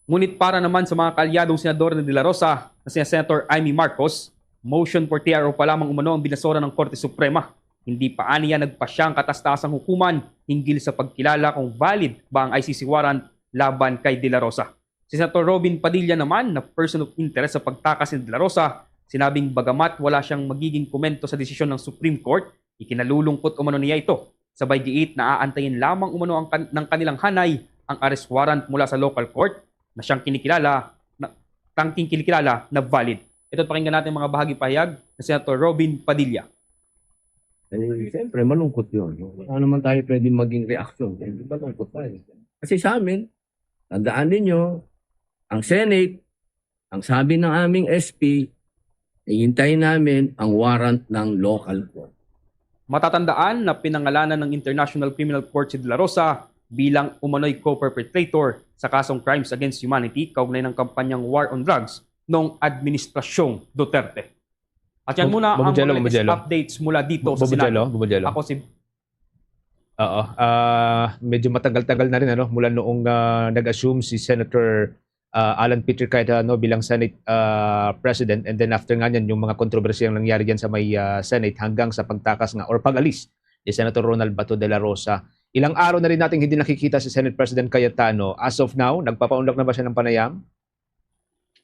Ngunit para naman sa mga kaalyadong senador ni De La Rosa na si Senator Imee Marcos, motion for T R O pa lamang umano ang binasura ng Korte Suprema. Hindi pa aniya nagpasya ang kataas-taasang hukuman hinggil sa pagkilala kung valid ba ang I C C warrant laban kay De La Rosa. Si Senator Robin Padilla naman, na person of interest sa pagtakas ni De La Rosa, sinabing bagamat wala siyang magiging komento sa desisyon ng Supreme Court, ikinalulungkot umano niya ito. Sabay giit, naaantayin lamang umano ang kan-, ng kanilang hanay ang arrest warrant mula sa local court na siyang kinikilala na, tangking kinikilala na valid. Ito, pakinggan natin mga bahagi pahayag ni Senator Robin Padilla. Eh, siyempre, malungkot yun. Wala naman tayo pwede maging reaction. Malungkot tayo. Kasi sa amin, tandaan ninyo, ang Senate, ang sabi ng aming S P, hinihintay namin ang warrant ng local court. Matatandaan na pinangalanan ng International Criminal Court si De La Rosa bilang umano'y co-perpetrator sa kasong crimes against humanity kaugnay ng kampanyang war on drugs noong Administrasyong Duterte. At yan muna ang mga latest updates mula dito sa Senado. Ako si Oo. Ah, medyo matagal-tagal na rin, ano, mula noong, ah, nag-assume si Senator ah, Alan Peter Cayetano bilang Senate, ah, President, and then after nga niyan, yung mga kontrobersyang nangyari diyan sa may, ah, Senate hanggang sa pagtakas nga or pag-alis ni Senator Ronald Bato de la Rosa. Ilang araw na rin nating hindi nakikita si Senate President Cayetano. As of now, nagpapaunlak na ba siya ng panayam?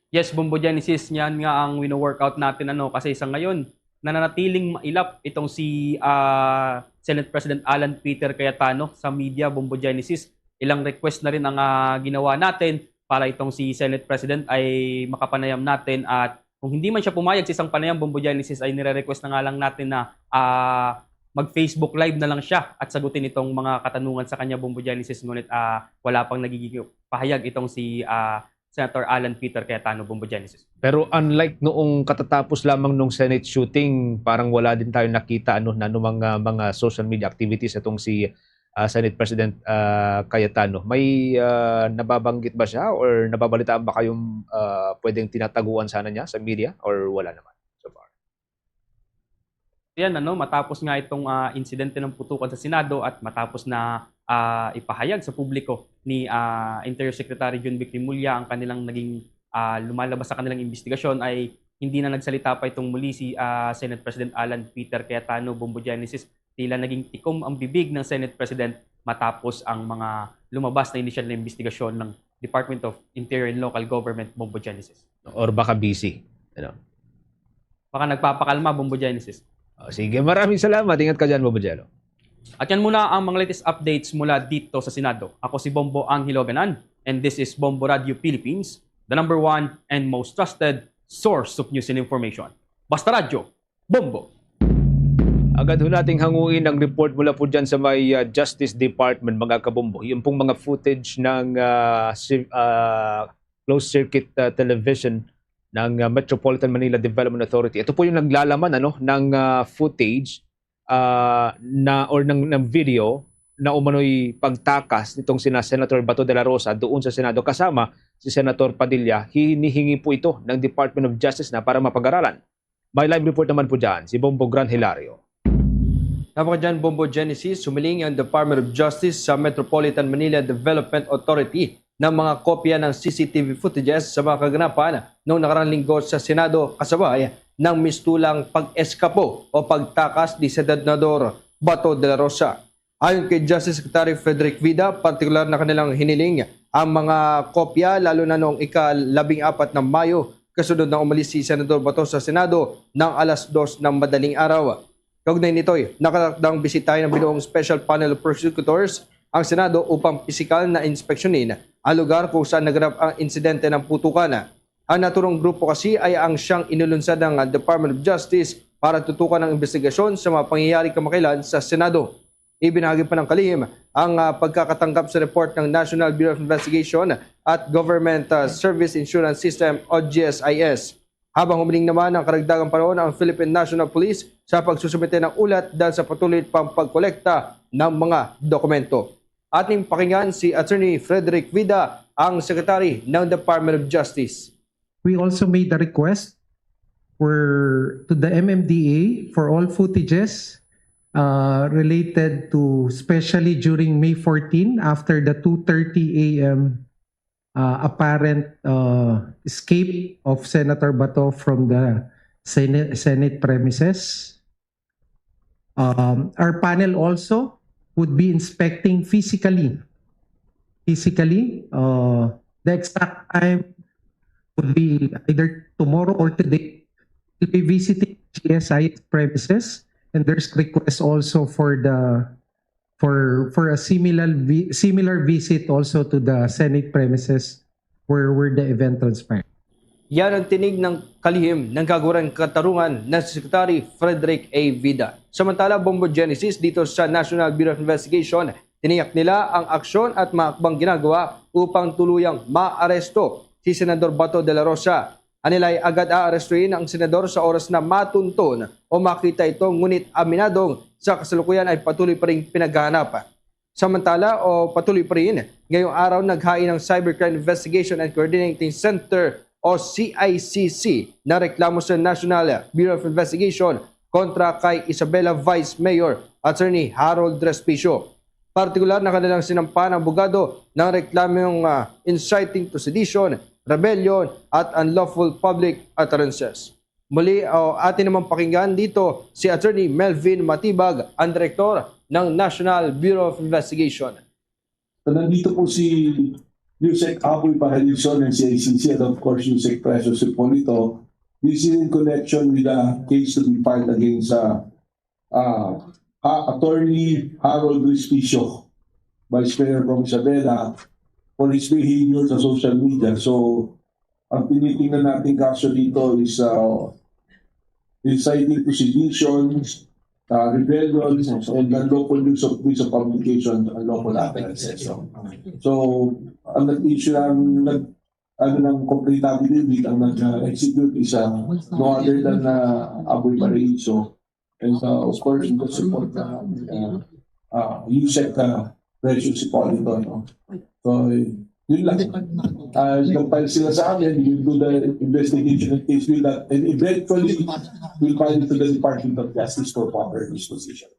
Yes, Bombo Genesis, yan nga ang wino-workout natin, ano, kasi sa ngayon, nananatiling mailap itong si, ah, Senate President Alan Peter Cayetano sa media, Bombo Genesis. Ilang request na rin ang, ah, ginawa natin para itong si Senate President ay makapanayam natin, at kung hindi man siya pumayag sa isang panayam, Bombo Genesis, ay nire-request na nga lang natin na, ah, mag-Facebook Live na lang siya at sagutin itong mga katanungan sa kanya, Bombo Genesis. Ngunit, ah, wala pang nagiging pahayag itong si, ah, Senator Alan Peter Cayetano, Bombo Genesis. Pero unlike noong katatapos lamang nung Senate shooting, parang wala din tayo nakita, ano, na anumang, ah, mga social media activities itong si, ah, Senate President, ah, Cayetano. May, ah, nababanggit ba siya or nababalitaan ba kayong, ah, pwedeng tinataguan sana niya sa media or wala naman so far? Yan, ano, matapos nga itong, ah, insidente ng putukan sa Senado at matapos na, ah, ipahayag sa publiko ni, ah, Interior Secretary John Vic Remulla ang kanilang naging, ah, lumalabas sa kanilang investigasyon, ay hindi na nagsalita pa itong muli si, ah, Senate President Alan Peter Cayetano, Bombo Genesis. Tila naging tikom ang bibig ng Senate President matapos ang mga lumabas na inisyal na investigasyon ng Department of Interior and Local Government, Bombo Genesis. Or baka busy, ano? Baka nagpapakalma, Bombo Genesis. Oh, sige, maraming salamat. Ingat ka dyan, Bombo Jello. At yan muna ang mga latest updates mula dito sa Senado. Ako si Bombo Angelo Ganan, and this is Bombo Radio Philippines, the number one and most trusted source of news and information. Basta Radyo, Bombo! Agad ho nating hanguin ang report mula po dyan sa may, ah, Justice Department, mga kabombo. Yung pong mga footage ng, ah, si-, ah, closed circuit, ah, television ng, ah, Metropolitan Manila Development Authority. Ito po yung naglalaman, ano, ng, ah, footage, ah, na, or ng, ng video na umano'y pagtakas nitong sina Senator Bato de la Rosa doon sa Senado kasama si Senator Padilla. Hinihingi po ito ng Department of Justice na para mapag-aralan. May live report naman po dyan si Bombo Gran Hilario. Tama ka dyan, Bombo Genesis. Humiling ang Department of Justice sa Metropolitan Manila Development Authority ng mga kopya ng C C T V footages sa mga kaganapan noong nakaraang linggo sa Senado, kasabay ng mistulang pag-eskapo o pagtakas ni Senador Bato de la Rosa. Ayon kay Justice Secretary Frederick Vida, partikular na kanilang hiniling ang mga kopya, lalo na noong ika-labing apat ng Mayo, kasunod na umalis si Senador Bato sa Senado ng alas dos ng madaling araw. Kaugnay nito'y nakatakdang bisitahin ng binuong Special Panel of Prosecutors ang Senado upang pisikal na inspeksyonin ang lugar kung saan naganap ang insidente ng putukan. Ang naturong grupo kasi ay ang siyang inulunsad ng Department of Justice para tutukan ang investigasyon sa mga pangyayari kamakailan sa Senado. Ibinahagi pa ng kalihim ang, ah, pagkakatanggap sa report ng National Bureau of Investigation at Government, ah, Service Insurance System o G S I S. Habang humiling naman ng karagdagang panahon ang Philippine National Police sa pagsusumite ng ulat dahil sa patuloy pang pagkolekta ng mga dokumento. Ating pakinggan si Attorney Frederick Vida, ang Secretary ng Department of Justice. We also made a request for, to the M M D A for all footages, uh, related to, especially during May fourteen, after the two thirty A M, uh, apparent, uh, escape of Senator Bato from the Senate, Senate premises. Um, our panel also would be inspecting physically. Physically, uh, the exact time would be either tomorrow or today. We'll be visiting G S I S premises, and there's request also for the, for, for a similar vi-, similar visit also to the Senate premises where, where the event transpired. Yan ang tinig ng kalihim ng kagawaran katarungan na si Secretary Frederick A. Vida. Samantala, Bombo Genesis, dito sa National Bureau of Investigation, tiniyak nila ang aksyon at mga hakbang ginagawa upang tuluyang maaresto si Senador Bato de la Rosa. Anilay agad aarestuhin ang senador sa oras na matunton o makita ito, ngunit aminadong sa kasalukuyan ay patuloy pa ring pinaghahanap. Samantala, o patuloy pa rin, ngayong araw naghain ang Cybercrime Investigation and Coordinating Center o C I C C na reklamo sa National Bureau of Investigation kontra kay Isabela Vice Mayor Attorney Harold Respicio. Partikular na kanilang sinampa ng abogado ng reklamong, ah, inciting to sedition rebellion, at unlawful public utterances. Muli, o, atin naman pakinggan dito si Attorney Melvin Matibag, ang direktor ng National Bureau of Investigation. So, nandito po si Yusek Aboy Paraiso ng C I C C and, of course, Yusek Precious Hipolito. This is in connection with the case to be filed against, uh, uh, uh, Attorney Harold Respicio, Vice Mayor from Isabela, for his behavior sa social media. So, ang tinitingnan nating kaso dito is, uh, inciting to sedition, uh, rebellion, and unlawful use of means of communication, unlawful utterances. So, ang nag-issue, ang nag-, ano, ng complaint affidavit, ang nag-execute is, uh, no other than, uh, Aboy Paraiso. And, uh, of course, in the support, uh, uh, uh, Yusek, uh, Precious Hipolito, no? So, yun lang. Uh, nag-file sila sa amin, we'll do the investigation and case with that, and eventually, we'll file it to the Department of Justice for proper disposition.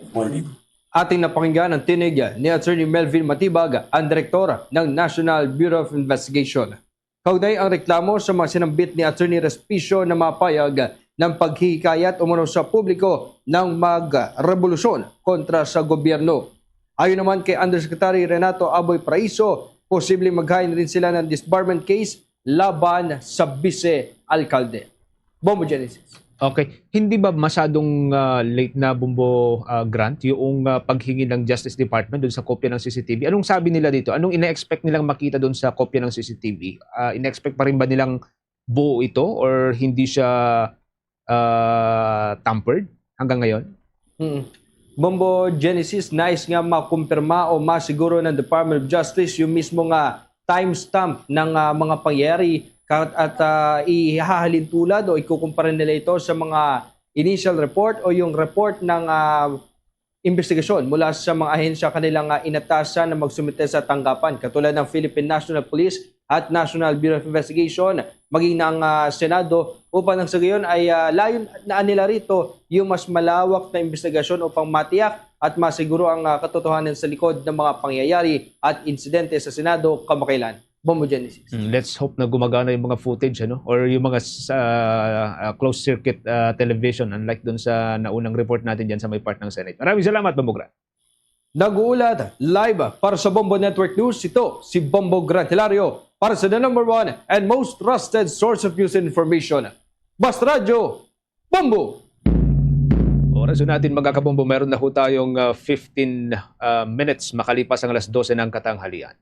Morning. Ating napakinggan ang tinig ni Attorney Melvin Matibag, ang direktor ng National Bureau of Investigation. Kaugnay ang reklamo sa mga sinambit ni Attorney Respicio na mga payag ng paghihikayat umano sa publiko ng magrevolusyon kontra sa gobyerno. Ayon naman kay Undersecretary Renato Aboy Paraiso, posibleng maghain rin sila ng disbarment case laban sa bise-alkalde. Bombo Genesis. Okay. Hindi ba masyadong, ah, late na, Bombo, ah, Grant, yung, ah, paghingi ng Justice Department dun sa kopya ng C C T V? Anong sabi nila dito? Anong ina-expect nilang makita dun sa kopya ng C C T V? Ah, ina-expect pa rin ba nilang buo ito or hindi siya, ah, tampered hanggang ngayon? Mm. Bombo Genesis, nais nga makumpirma o masiguro ng Department of Justice yung mismo nga timestamp ng, ah, mga pangyayari ka-, at, ah, ihahalintulad o ikukumpara nila ito sa mga initial report o yung report ng, ah, investigasyon mula sa mga ahensya kanilang, ah, inatasan na magsumite sa tanggapan, katulad ng Philippine National Police at National Bureau of Investigation, maging ng, ah, Senado, upang nang sa gayon ay, ah, layon na nila rito yung mas malawak na investigasyon upang matiyak at masiguro ang, ah, katotohanan sa likod ng mga pangyayari at insidente sa Senado kamakailan. Bombo Genesis. Mm, let's hope na gumagana yung mga footage, ano, or yung mga sa, ah, closed circuit, ah, television, unlike dun sa naunang report natin dyan sa may part ng Senate. Maraming salamat, Bombo Grant. Nag-uulat live para sa Bombo Network News, ito si Bombo Grant Hilario para sa the number one and most trusted source of news and information, Basta Radyo Bombo! Oras ho natin, mga kabombo, meron na ho tayong, ah, fifteen, ah, minutes makalipas ang alas dose ng katanghalian.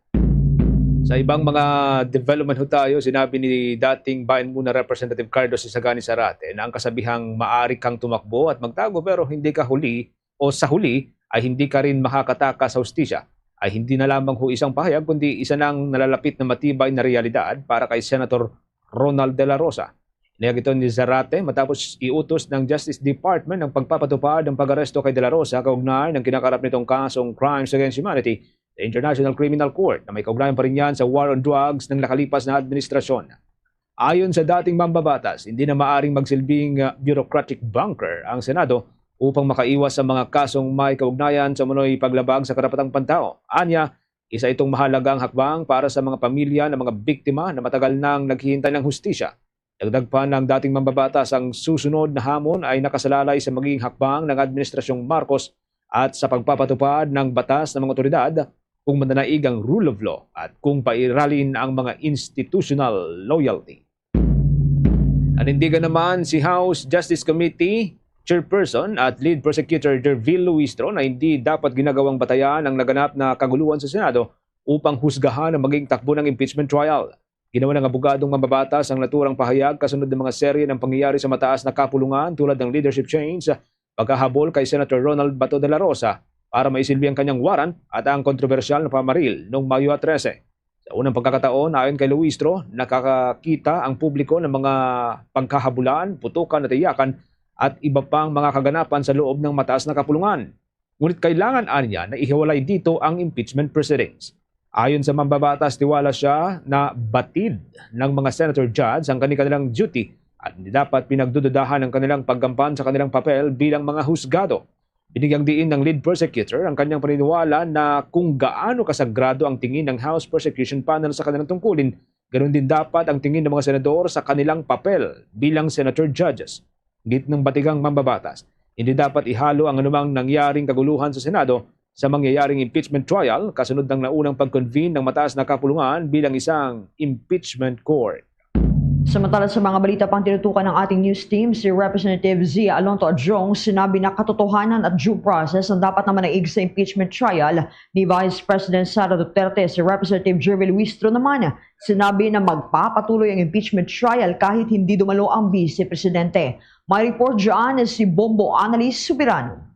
Sa ibang mga development ho tayo, sinabi ni dating Bayan Muna Representative Carlos Isagani Zarate na ang kasabihang "Maari kang tumakbo at magtago, pero hindi ka huli o sa huli ay hindi ka rin makakataka sa hustisya" ay hindi na lamang ho isang pahayag, kundi isa nang nalalapit na matibay na realidad para kay Senator Ronald De La Rosa. Inihayag ito ni Zarate matapos iutos ng Justice Department ang pagpapatupad ng pag-aresto kay De La Rosa kaugnay ng kinakarap nitong kasong crimes against humanity sa International Criminal Court na may kaugnayan pa rin yan sa war on drugs ng nakalipas na administrasyon. Ayon sa dating mambabatas, hindi na maaring magsilbing, ah, bureaucratic bunker ang Senado upang makaiwas sa mga kasong may kaugnayan sa umano'y paglabag sa karapatang pantao. Anya, isa itong mahalagang hakbang para sa mga pamilya ng mga biktima na matagal nang naghihintay ng hustisya. Dagdag pa ng dating mambabatas, ang susunod na hamon ay nakasalalay sa magiging hakbang ng Administrasyong Marcos at sa pagpapatupad ng batas ng mga otoridad, kung mananaig ang rule of law at kung pairalin ang mga institutional loyalty. Nanindigan naman si House Justice Committee Chairperson at Lead Prosecutor Dervil Luistro na hindi dapat ginagawang batayan ang naganap na kaguluhan sa Senado upang husgahan ang maging takbo ng impeachment trial. Ginawa ng abogadong mambabatas ang naturang pahayag kasunod ng mga serye ng pangyayari sa mataas na kapulungan, tulad ng leadership change, pagkahabol kay Senator Ronald Bato de la Rosa para maisilbi ang kanyang warrant, at ang kontrobersyal na pamaril noong Mayo trese. Sa unang pagkakataon, ayon kay Luistro, nakakakita ang publiko ng mga pagkahabulan, putukan at iyakan at iba pang mga kaganapan sa loob ng mataas na kapulungan. Ngunit kailangan anya na ihiwalay dito ang impeachment proceedings. Ayon sa mambabatas, tiwala siya na batid ng mga senator judge ang kanilang duty at hindi dapat pinagdududahan ang kanilang paggampan sa kanilang papel bilang mga husgado. Binigyang diin ng lead prosecutor ang kanyang paniniwala na kung gaano kasagrado ang tingin ng House Prosecution Panel sa kanilang tungkulin, Ganun din dapat ang tingin ng mga senador sa kanilang papel bilang senator judges. Gid ng batigang mambabatas, hindi dapat ihalo ang anumang nangyaring kaguluhan sa Senado sa mangyayaring impeachment trial kasunod ng naunang pag-convene ng mataas na kapulungan bilang isang impeachment court. Samantala, sa mga balita pang tinutukan ng ating news team, si Representative Zia Alonto Adjong sinabi na katotohanan at due process ang dapat na manaig sa impeachment trial ni Vice President Sara Duterte. Si Representative Jervil Luistro naman sinabi na magpapatuloy ang impeachment trial kahit hindi dumalo ang Vice Presidente. May report dyan si Bombo Annalise Soberano.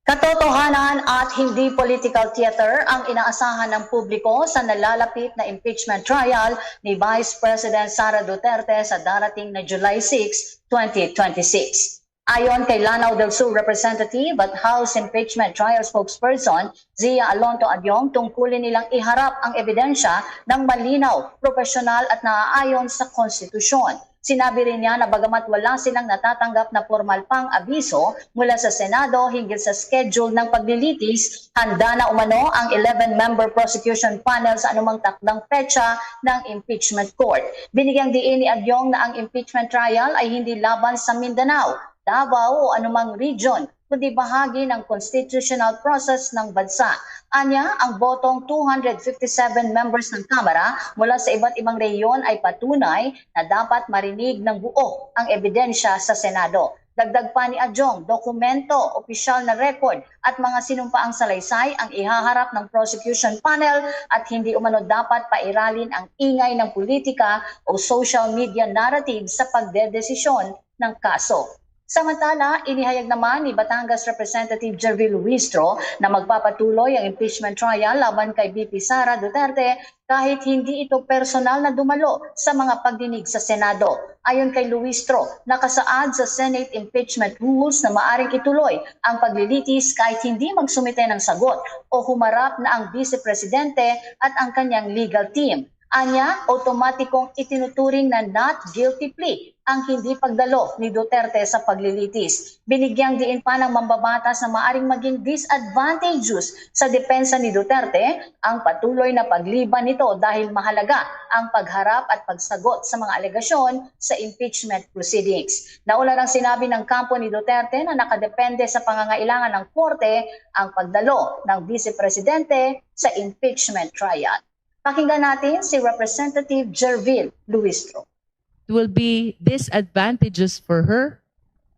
Katotohanan at hindi political theater ang inaasahan ng publiko sa nalalapit na impeachment trial ni Vice President Sara Duterte sa darating na July six, twenty twenty-six. Ayon kay Lanao del Sur Representative at House Impeachment Trial Spokesperson Zia Alonto Abiong, tungkulin nilang iharap ang ebidensya ng malinaw, propesyonal at naaayon sa konstitusyon. Sinabi rin niya na bagamat wala silang natatanggap na pormal pang abiso mula sa Senado hinggil sa schedule ng paglilitis, handa na umano ang eleven-member prosecution panel sa anumang takdang petsa ng impeachment court. Binigyang diin ni Abiong na ang impeachment trial ay hindi laban sa Mindanao, Davao o anumang region, kundi bahagi ng constitutional process ng bansa. Anya, ang botong two hundred fifty-seven members ng Kamara mula sa iba't ibang rehiyon ay patunay na dapat marinig ng buo ang ebidensya sa Senado. Dagdag pa ni Abiong, dokumento, opisyal na record at mga sinumpaang salaysay ang ihaharap ng prosecution panel at hindi umano dapat pairalin ang ingay ng politika o social media narrative sa pagdedesisyon ng kaso. Samantala, inihayag naman ni Batangas Representative Jervil Luistro na magpapatuloy ang impeachment trial laban kay V P Sara Duterte kahit hindi ito personal na dumalo sa mga pagdinig sa Senado. Ayon kay Luistro, nakasaad sa Senate impeachment rules na maaring ituloy ang paglilitis kahit hindi magsumite ng sagot o humarap na ang Vice Presidente at ang kanyang legal team. Anya, automatikong itinuturing na not guilty plea ang hindi pagdalo ni Duterte sa paglilitis. Binigyang diin pa ng mambabatas na maaring maging disadvantageous sa depensa ni Duterte ang patuloy na pagliban nito dahil mahalaga ang pagharap at pagsagot sa mga alegasyon sa impeachment proceedings. Nauna nang sinabi ng kampo ni Duterte na nakadepende sa pangangailangan ng korte ang pagdalo ng Vice Presidente sa impeachment trial. Pakinggan natin si Representative Jervil Luistro. It will be disadvantageous for her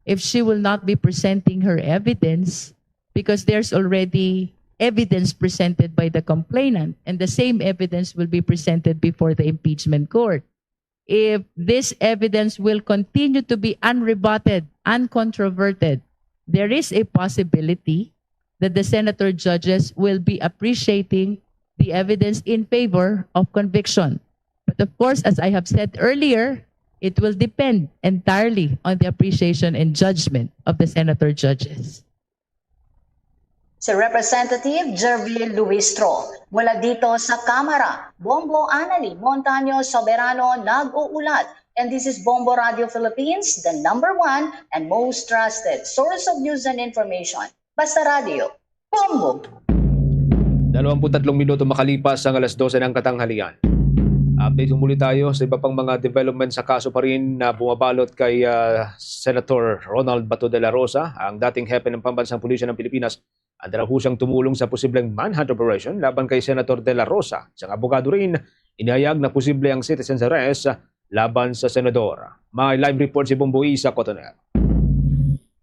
if she will not be presenting her evidence, because there's already evidence presented by the complainant, and the same evidence will be presented before the impeachment court. If this evidence will continue to be unrebutted, uncontroverted, there is a possibility that the senator judges will be appreciating the evidence in favor of conviction. But of course, as I have said earlier, it will depend entirely on the appreciation and judgment of the senator judges. Si Representative Jervil Luistro mula dito sa Kamara. Bombo Anali Montaño Soberano nag-uulat. And this is Bombo Radio Philippines, the number one and most trusted source of news and information. Basta Radio, Bombo! Dalawampu't tatlong minuto makalipas ang alas dose ng katanghalian. Update muli tayo sa iba pang mga development sa kaso pa rin na bumabalot kay ah, Senator Ronald Bato de la Rosa, ang dating hepe ng Pambansang Pulisya ng Pilipinas, ang dala ho siyang tumulong sa posibleng manhunt operation laban kay Senator de la Rosa. Isang abogado rin, inihayag na posible ang citizen's arrest laban sa senador. May live report si Bombo Isa Cotonel.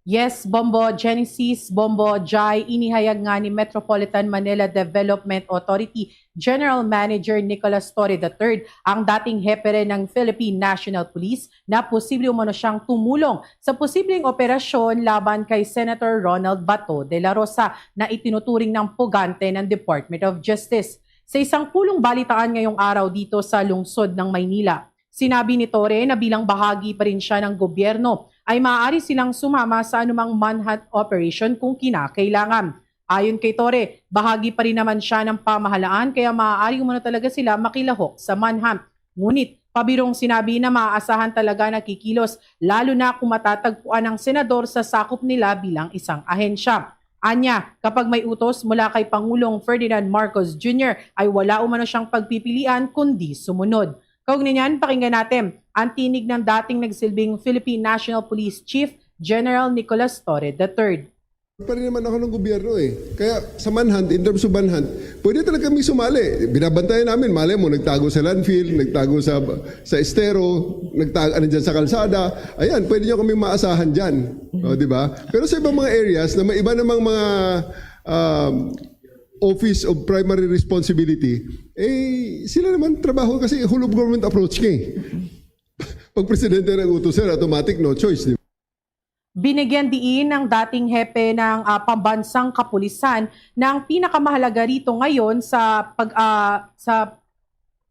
Yes, Bombo Genesis, Bombo Jai, inihayag nga ni Metropolitan Manila Development Authority General Manager Nicholas Torre the third, ang dating hepe rin ng Philippine National Police, na posible umano siyang tumulong sa posibleng operasyon laban kay Senator Ronald Bato de la Rosa na itinuturing ng pugante ng Department of Justice. Sa isang pulong balitaan ngayong araw dito sa lungsod ng Maynila, sinabi ni Torre na bilang bahagi pa rin siya ng gobyerno ay maaari silang sumama sa anumang manhunt operation kung kinakailangan. Ayon kay Torre, bahagi pa rin naman siya ng pamahalaan kaya maaari umano talaga sila makilahok sa manhunt. Ngunit, pabirong sinabi na maaasahan talaga na kikilos, lalo na kung matatagpuan ang senador sa sakop nila bilang isang ahensya. Anya, kapag may utos mula kay Pangulong Ferdinand Marcos Junior, ay wala umano siyang pagpipilian kundi sumunod. Kaugnay niyan, pakinggan natin ang tinig ng dating nagsilbing Philippine National Police Chief, General Nicolas Torre the third. Pa rin naman ako ng gobyerno eh. Kaya sa manhunt, in terms of manhunt, pwede talaga kami sumali. Binabantayan namin, malay mo, nagtago sa landfill, nagtago sa sa estero, nagtago ano dyan sa kalsada. Ayan, pwede nyo kami maasahan dyan. O, di ba? Pero sa ibang mga areas na may iba namang mga um, office of primary responsibility, eh, sila naman trabaho kasi whole of government approach ka eh. Pag presidente nag-utos, sir, automatic, no choice, di ba? Binigyan diin ng dating hepe ng ah, pambansang kapulisan na ang pinakamahalaga rito ngayon sa pag ah, sa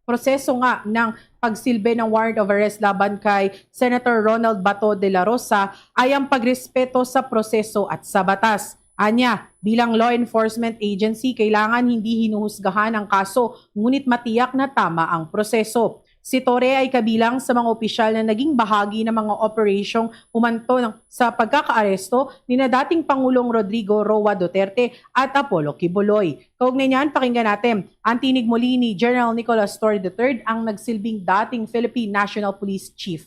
proseso nga ng pagsilbi ng warrant of arrest laban kay Senator Ronald Bato de la Rosa ay ang pagrespeto sa proseso at sa batas. Anya, bilang law enforcement agency, kailangan hindi hinuhusgahan ang kaso, ngunit matiyak na tama ang proseso. Si Torre ay kabilang sa mga opisyal na naging bahagi ng mga operasyong humanto ng- sa pagkakaaresto ni na dating Pangulong Rodrigo Roa Duterte at Apollo Quiboloy. Kaugnay niyan, pakinggan natin ang tinig muli ni General Nicolas Torre the third, ang nagsilbing dating Philippine National Police Chief.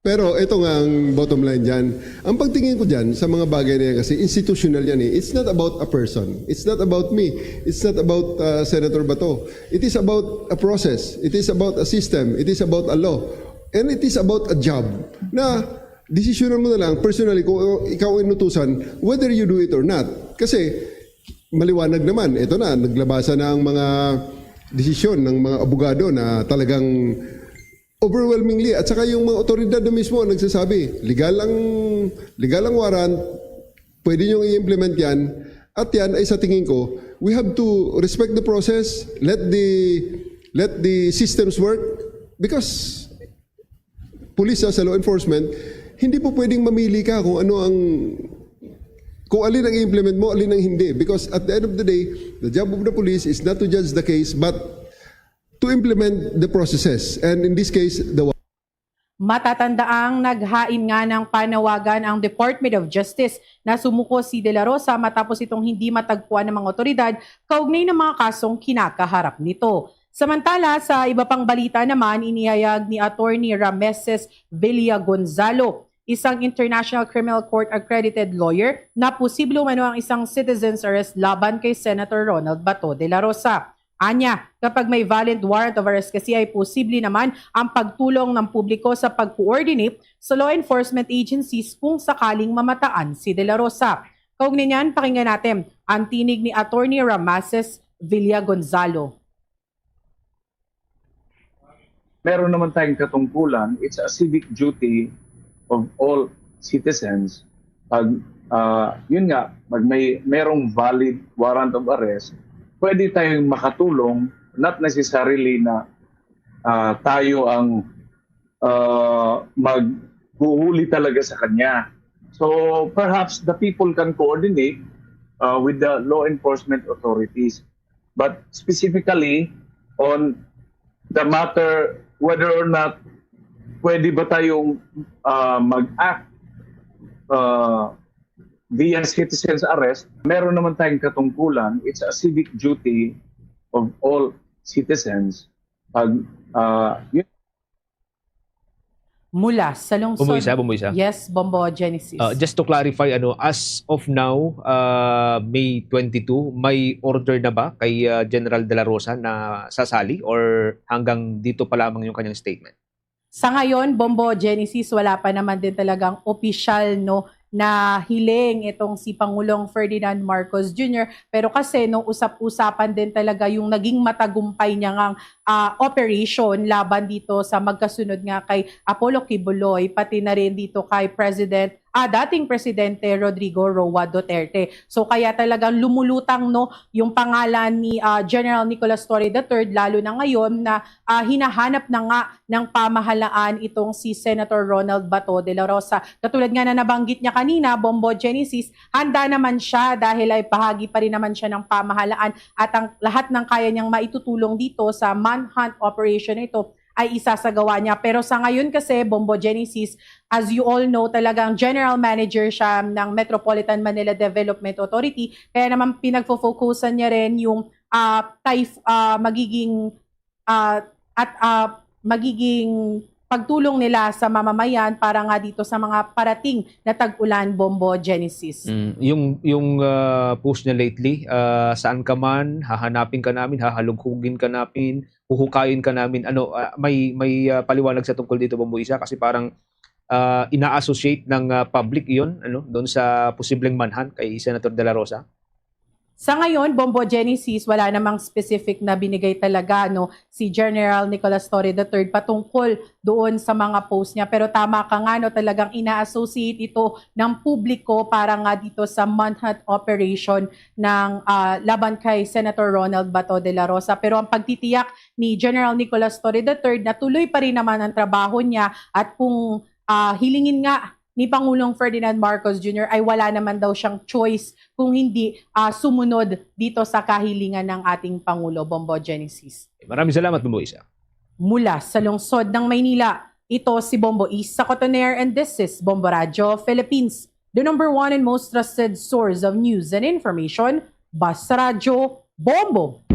Pero ito nga ang bottom line dyan. Ang pagtingin ko dyan sa mga bagay na yan kasi institutional yan eh. It's not about a person. It's not about me. It's not about uh, Senator Bato. It is about a process. It is about a system. It is about a law. And it is about a job na desisyonan mo na lang personally kung ikaw ang inutusan whether you do it or not. Kasi maliwanag naman, ito na, naglabasa na ang mga desisyon ng mga abogado na talagang overwhelmingly, at saka yung mga otoridad na mismo ang nagsasabi, legal ang, legal ang warrant, pwede nyo i-implement yan, at yan ay sa tingin ko, we have to respect the process, let the, let the systems work, because police sa law enforcement, hindi po pwedeng mamili ka kung ano ang kung alin ang i-implement mo, alin ang hindi. Because at the end of the day, the job of the police is not to judge the case, but to implement the processes, and in this case, the Matatandaang naghain nga ng panawagan ang Department of Justice na sumuko si De La Rosa matapos itong hindi matagpuan ng mga otoridad kaugnay ng mga kasong kinakaharap nito. Samantala, sa iba pang balita naman, inihayag ni Attorney Rameses Villa Gonzalo, isang International Criminal Court accredited lawyer, na posible umano ang isang citizen's arrest laban kay Senator Ronald Bato de la Rosa. Anya, kapag may valid warrant of arrest kasi ay posible naman ang pagtulong ng publiko sa pag-coordinate sa law enforcement agencies kung sakaling mamataan si De La Rosa. Kaugnay niyan, pakinggan natin ang tinig ni Attorney Ramases Villa Gonzalo. Meron naman tayong katungkulan, it's a civic duty of all citizens. Pag, uh, yun nga, pag may merong valid warrant of arrest, pwede tayong makatulong, not necessarily na uh, tayo ang uh, maghuhuli talaga sa kanya. So perhaps the people can coordinate uh, with the law enforcement authorities. But specifically on the matter whether or not pwede ba tayong uh, mag-act uh, via citizen's arrest, meron naman tayong katungkulan. It's a civic duty of all citizens. Pag, uh, Mula sa lungsod. Bombo isa, Bombo isa. Yes, Bombo Genesis. Uh, just to clarify, ano, as of now, uh, May twenty-two, may order na ba kay uh, General De La Rosa na sasali or hanggang dito pa lamang yung kanyang statement? Sa ngayon, Bombo Genesis, wala pa naman din talagang opisyal, no, na hiling itong si Pangulong Ferdinand Marcos Junior. Pero kasi, no, usap-usapan din talaga yung naging matagumpay niya ngang uh, operation laban dito sa magkasunod nga kay Apollo Quiboloy, pati na rin dito kay President ah, dating Presidente Rodrigo Roa Duterte. So kaya talagang lumulutang, no, yung pangalan ni ah, General Nicolas Torre the third, lalo na ngayon na ah, hinahanap na nga ng pamahalaan itong si Senator Ronald Bato de la Rosa. Katulad nga na nabanggit niya kanina, Bombo Genesis, handa naman siya dahil ay bahagi pa rin naman siya ng pamahalaan at ang lahat ng kaya niyang maitutulong dito sa manhunt operation ito ay isasagawa niya. Pero sa ngayon kasi, Bombo Genesis, as you all know, talagang general manager siya ng Metropolitan Manila Development Authority. Kaya naman pinagfo-focusan niya rin yung ah, typh- ah, magiging ah, at ah, magiging pagtulong nila sa mamamayan para nga dito sa mga parating na tag-ulan, Bombo Genesis. Mm, yung yung ah, post niya lately, ah, "Saan ka man, hahanapin ka namin, hahalugugin ka namin, huhukayin ka namin." Ano, ah, may may ah, paliwanag sa tungkol dito, Bombo Isa, kasi parang ah, ina-associate ng ah, public iyon, ano, doon sa posibleng manhunt kay Senator De La Rosa? Sa ngayon, Bombo Genesis, wala namang specific na binigay talaga, no, si General Nicolas Torre the third patungkol doon sa mga post niya. Pero tama ka nga, no, talagang ina-associate ito ng publiko para nga dito sa manhunt operation ng ah, laban kay Senator Ronald Bato de la Rosa. Pero ang pagtitiyak ni General Nicolas Torre the third na tuloy pa rin naman ang trabaho niya at kung ah, hilingin nga ni Pangulong Ferdinand Marcos Junior ay wala naman daw siyang choice kung hindi ah, sumunod dito sa kahilingan ng ating Pangulo, Bombo Genesis. Eh, maraming salamat, Bombo Isa. Mula sa lungsod ng Maynila, ito si Bombo Isa Cotoner and this is Bombo Radyo Philippines, the number one and most trusted source of news and information. Basta Radyo, Bombo!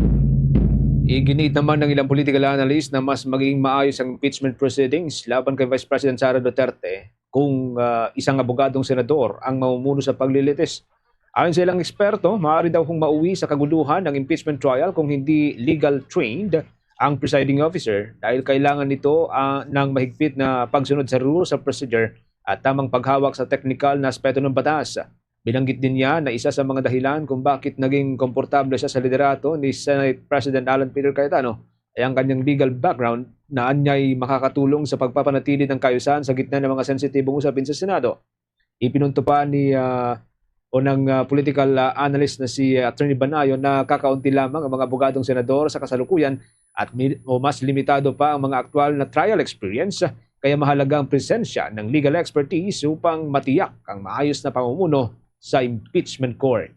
Iginiit naman ng ilang political analyst na mas magiging maayos ang impeachment proceedings laban kay Vice President Sara Duterte kung ah, isang abogadong senador ang mamumuno sa paglilitis. Ayon sa ilang eksperto, maaari daw kung mauwi sa kaguluhan ang impeachment trial kung hindi legal trained ang presiding officer dahil kailangan nito ah, ng mahigpit na pagsunod sa rules of procedure at tamang paghawak sa teknikal na aspeto ng batas. Binanggit din niya na isa sa mga dahilan kung bakit naging komportable siya sa liderato ni Senate President Alan Peter Cayetano ay ang kanyang legal background na anyay makakatulong sa pagpapanatili ng kaayusan sa gitna ng mga sensitibong usapin sa Senado. Ipinunto pa ni ah, o ng ah, political ah, analyst na si Attorney Banayo na kakaunti lamang ang mga abogadong senador sa kasalukuyan at mi- o mas limitado pa ang mga aktual na trial experience, kaya mahalaga ang presensya ng legal expertise upang matiyak ang maayos na pamumuno sa impeachment court.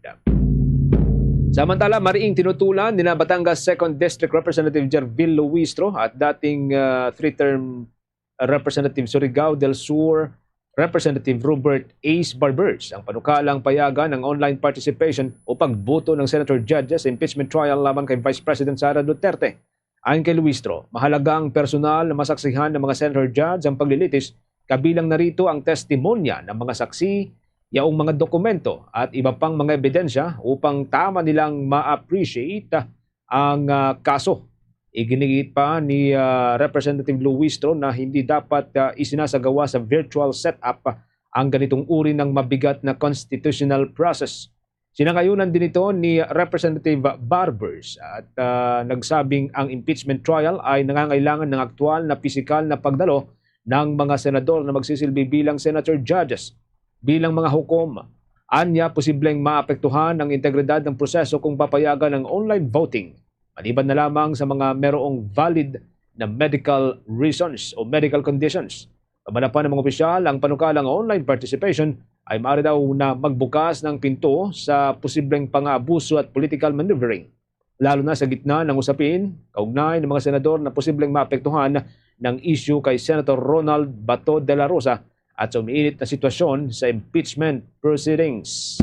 Samantala, mariing tinutulan nina Batangas Second District Representative Jervil Luistro at dating ah, three-term Representative Surigao del Sur Representative Robert Ace Barbers ang panukalang payagan ang online participation o pagboto ng senator judges sa impeachment trial laban kay Vice President Sara Duterte. Ayon kay Luistro, mahalaga ang personal na masaksihan ng mga senator judge ang paglilitis, kabilang na rito ang testimonya ng mga saksi, yaong mga dokumento at iba pang mga ebidensya upang tama nilang ma-appreciate ang ah, kaso. Iginiit pa ni ah, Representative Luistro na hindi dapat ah, isinasagawa sa virtual setup ang ganitong uri ng mabigat na constitutional process. Sinangayunan din ito ni Representative Barbers at ah, nagsabing ang impeachment trial ay nangangailangan ng aktual na pisikal na pagdalo ng mga senador na magsisilbi bilang senator judges bilang mga hukom. Anya, posibleng maapektuhan ang integridad ng proseso kung papayagan ang online voting, maliban na lamang sa mga merong valid na medical reasons o medical conditions. Pamanapan ng mga opisyal, ang panukalang online participation ay maaari daw na magbukas ng pinto sa posibleng pang-aabuso at political maneuvering, lalo na sa gitna ng usapin kaugnay ng mga senador na posibleng maapektuhan ng isyu kay Senator Ronald Bato de la Rosa at sa umiinit na sitwasyon sa impeachment proceedings.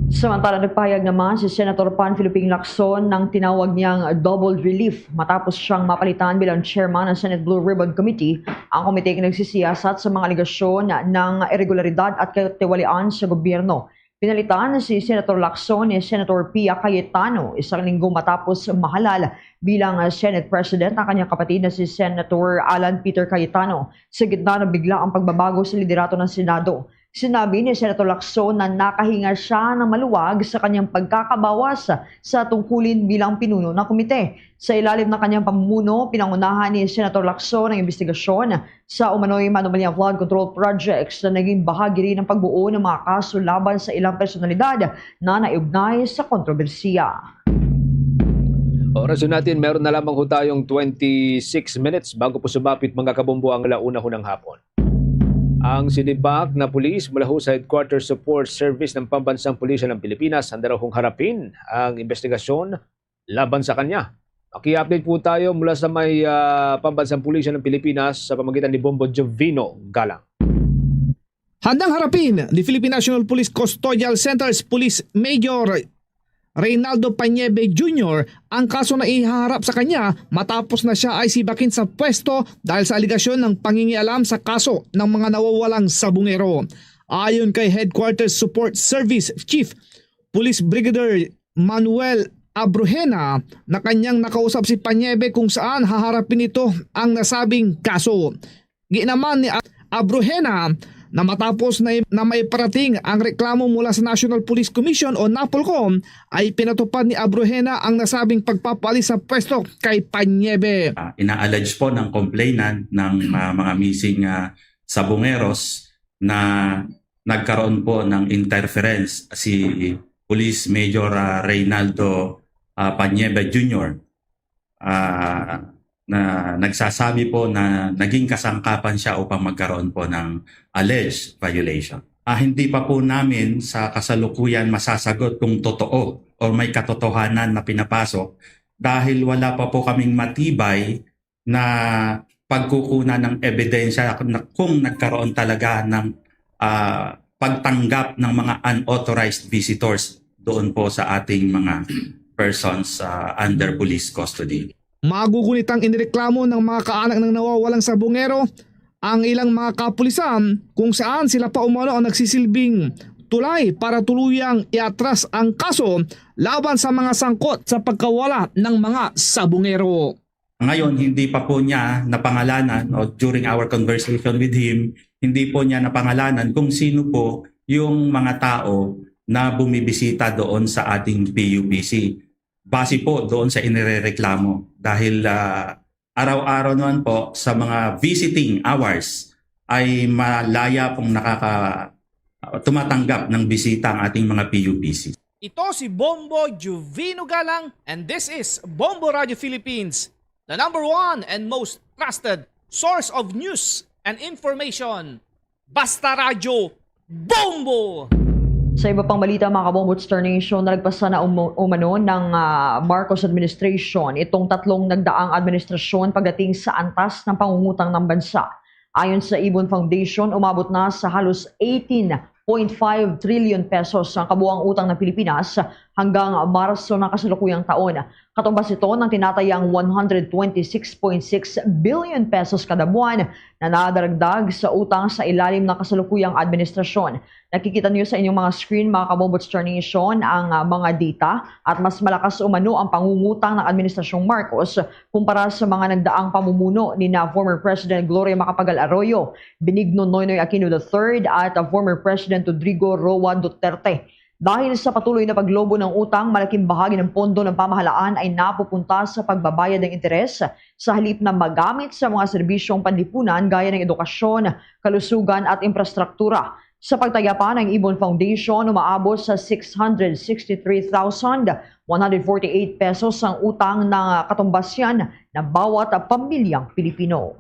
Samantala, nagpahayag naman si Senator Panfilo Ping Lacson ng tinawag niyang double relief matapos siyang mapalitan bilang chairman ng Senate Blue Ribbon Committee, ang komiteng nagsisiyasat sa mga alegasyon ng irregularidad at katiwalian sa gobyerno. Pinalitan si Senator Lacson ni Senator Pia Cayetano isang linggo matapos mahalal bilang Senate President ang kanyang kapatid na si Senator Alan Peter Cayetano sa gitna ng biglaang pagbabago sa liderato ng Senado. Sinabi ni Senator Lacson na nakahinga siya ng maluwag sa kanyang pagkakabawas sa tungkulin bilang pinuno ng komite. Sa ilalim ng kanyang pamumuno, pinangunahan ni Senator Lacson ang imbestigasyon sa umano'y anomalya flood control projects na naging bahagi rin ng pagbuo ng mga kaso laban sa ilang personalidad na naiugnay sa kontrobersiya. Oras natin, meron na lamang ho tayong twenty-six minutes bago po sumapit, mga kabombo, ang alauna ho ng hapon. Ang sinibak na pulis mula ho sa Headquarters Support Service ng Pambansang Pulisya ng Pilipinas handa raw hong harapin ang investigasyon laban sa kanya. Maki-update po tayo mula sa may, ah, pambansang pulisya ng Pilipinas sa pamagitan ni Bombo Jovino Galang. Handang harapin ni Philippine National Police Custodial Center's Police Major Reynaldo Paniebe Junior ang kaso na ihaharap sa kanya matapos na siya ay sibakin sa pwesto dahil sa alegasyon ng pangingialam sa kaso ng mga nawawalang sabungero. Ayon kay Headquarters Support Service Chief Police Brigadier Manuel Abrojena, na kanyang nakausap si Paniebe kung saan haharapin nito ang nasabing kaso. Ginaman ni Ab-, Abrojena na matapos na, na may parating ang reklamo mula sa National Police Commission o NAPOLCOM, ay pinatupad ni Abrojena ang nasabing pagpapaalis sa pwesto kay Paniebe. Ah, ina-allege po ng complainant ng, ah, mga missing, ah, sabungeros na nagkaroon po ng interference si Police Major, ah, Reynaldo, ah, Paniebe Junior, ah, na nagsasabi po na naging kasangkapan siya upang magkaroon po ng alleged violation. Ah, hindi pa po namin sa kasalukuyan masasagot kung totoo o may katotohanan na pinapasok dahil wala pa po kaming matibay na pagkukunan ng ebidensya na kung nagkaroon talaga ng, ah, pagtanggap ng mga unauthorized visitors doon po sa ating mga persons, ah, under police custody. Magugunitang inireklamo ng mga kaanak ng nawawalang sabungero ang ilang mga kapulisan kung saan sila pa umano ang nagsisilbing tulay para tuluyang iatras ang kaso laban sa mga sangkot sa pagkawala ng mga sabungero. Ngayon, hindi pa po niya napangalanan o during our conversation with him, hindi po niya napangalanan kung sino po yung mga tao na bumibisita doon sa ating P U P C. Base po doon sa inirereklamo. Dahil, ah, araw-araw naman po sa mga visiting hours ay malaya pong nakaka-, tumatanggap ng bisita ang ating mga P U P C. Ito si Bombo Juvino Galang, and this is Bombo Radio Philippines, the number one and most trusted source of news and information. Basta Radyo, Bombo! Sa iba pang balita, mga kabombo, Star Nation, nalagpasan na um- umano ng, ah, Marcos administration itong tatlong nagdaang administrasyon pagdating sa antas ng pangungutang ng bansa. Ayon sa Ibon Foundation, umabot na sa halos eighteen point five trillion pesos ang kabuang utang ng Pilipinas hanggang Marso ng kasalukuyang taon. Katumbas ito ng tinatayang one hundred twenty-six point six billion pesos kada buwan na nadaragdag sa utang sa ilalim ng kasalukuyang administrasyon. Nakikita niyo sa inyong mga screen, mga kabombo, Star Nation, ang, ah, mga data at mas malakas umano ang pangungutang ng Administrasyong Marcos kumpara sa mga nagdaang pamumuno ni na former President Gloria Macapagal Arroyo, Benigno Noynoy Aquino the third at, ah, former President Rodrigo Roa Duterte. Dahil sa patuloy na paglobo ng utang, malaking bahagi ng pondo ng pamahalaan ay napupunta sa pagbabayad ng interes sa halip na magamit sa mga serbisyong panlipunan gaya ng edukasyon, kalusugan at infrastruktura. Sa pagtaya pa ng Ibon Foundation, umaabot sa six hundred sixty-three thousand one hundred forty-eight pesos ang utang ng katumbas yan ng bawat pamilyang Pilipino.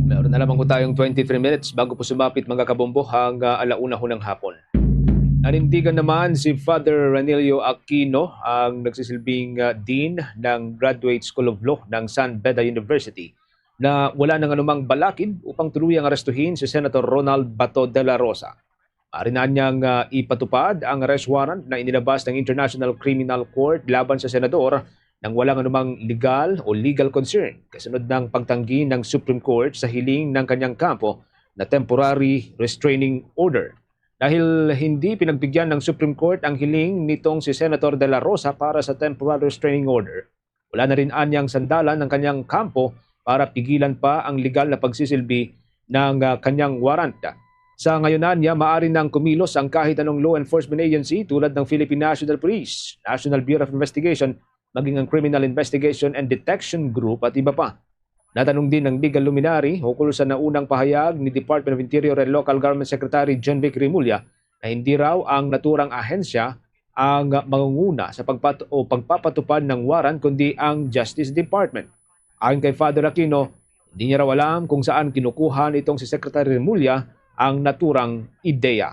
Meron na lamang po tayong twenty-three minutes bago po sumapit, mga kabombo, ang, ah, alauna ho ng hapon. Nanindigan naman si Father Ranelio Aquino, ang nagsisilbing, ah, Dean ng Graduate School of Law ng San Beda University, na wala nang anumang balakid upang tuluyang arestuhin si Senator Ronald Bato de la Rosa. Maaari na niyang, ah, ipatupad ang arrest warrant na inilabas ng International Criminal Court laban sa senador nang walang anumang legal o legal concern kasunod ng pagtanggi ng Supreme Court sa hiling ng kanyang kampo na temporary restraining order. Dahil hindi pinagbigyan ng Supreme Court ang hiling nitong si Senator De La Rosa para sa temporary restraining order, wala na rin anyang sandalan ng kanyang kampo para pigilan pa ang legal na pagsisilbi ng, ah, kanyang warrant. Sa ngayon anya, maaari nang kumilos ang kahit anong law enforcement agency tulad ng Philippine National Police, National Bureau of Investigation, maging ang Criminal Investigation and Detection Group at iba pa. Natanong din ng legal luminary ukol sa naunang pahayag ni Department of Interior and Local Government Secretary John Vic Remulla na hindi raw ang naturang ahensya ang mangunguna sa pagpat- o pagpapatupad ng warrant, kundi ang Justice Department. Ayon kay Father Aquino, hindi niya raw alam kung saan kinukuha nitong si Secretary Remulla ang naturang ideya.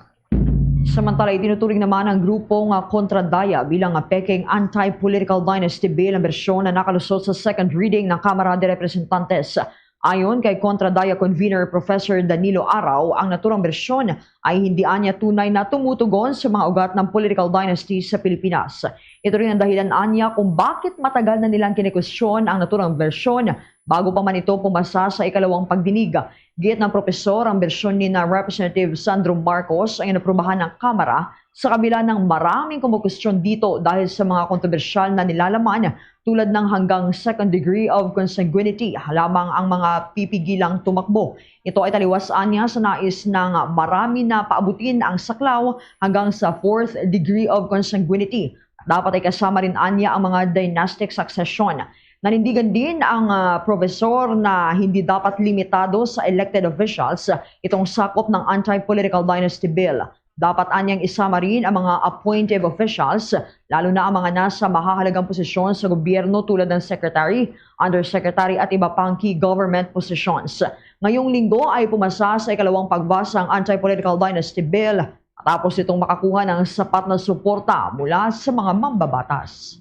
Samantala, itinuturing naman ang grupo nga Kontra Daya bilang nga pekeng anti-political dynasty bill ang bersyon na nakalusot sa second reading ng Kamara de Representantes. Ayon kay Kontra Daya Convener Professor Danilo Araw, ang naturang bersyon ay hindi anya tunay na tumutugon sa mga ugat ng political dynasty sa Pilipinas. Ito rin ang dahilan anya kung bakit matagal na nilang kinikwestiyon ang naturang bersyon bago pa man ito pumasa sa ikalawang pagdinig. Giit ng propesor, ang bersyon ni na Representative Sandro Marcos ay naprubahan ng Kamara sa kabila ng maraming kumukwestiyon dito dahil sa mga kontrobersyal na nilalaman tulad ng hanggang second degree of consanguinity lamang ang mga pipigilang tumakbo. Ito ay taliwas anya sa nais ng marami na paabutin ang saklaw hanggang sa fourth degree of consanguinity. Dapat ay kasama rin anya ang mga dynastic succession. Nanindigan din ang ah, profesor na hindi dapat limitado sa elected officials itong sakop ng anti-political dynasty bill. Dapat anyang isama rin ang mga appointive officials, lalo na ang mga nasa mahahalagang posisyon sa gobyerno tulad ng secretary, undersecretary at iba pang key government positions. Ngayong linggo ay pumasa sa ikalawang pagbasa ang anti-political dynasty bill matapos itong makakuha ng sapat na suporta mula sa mga mambabatas.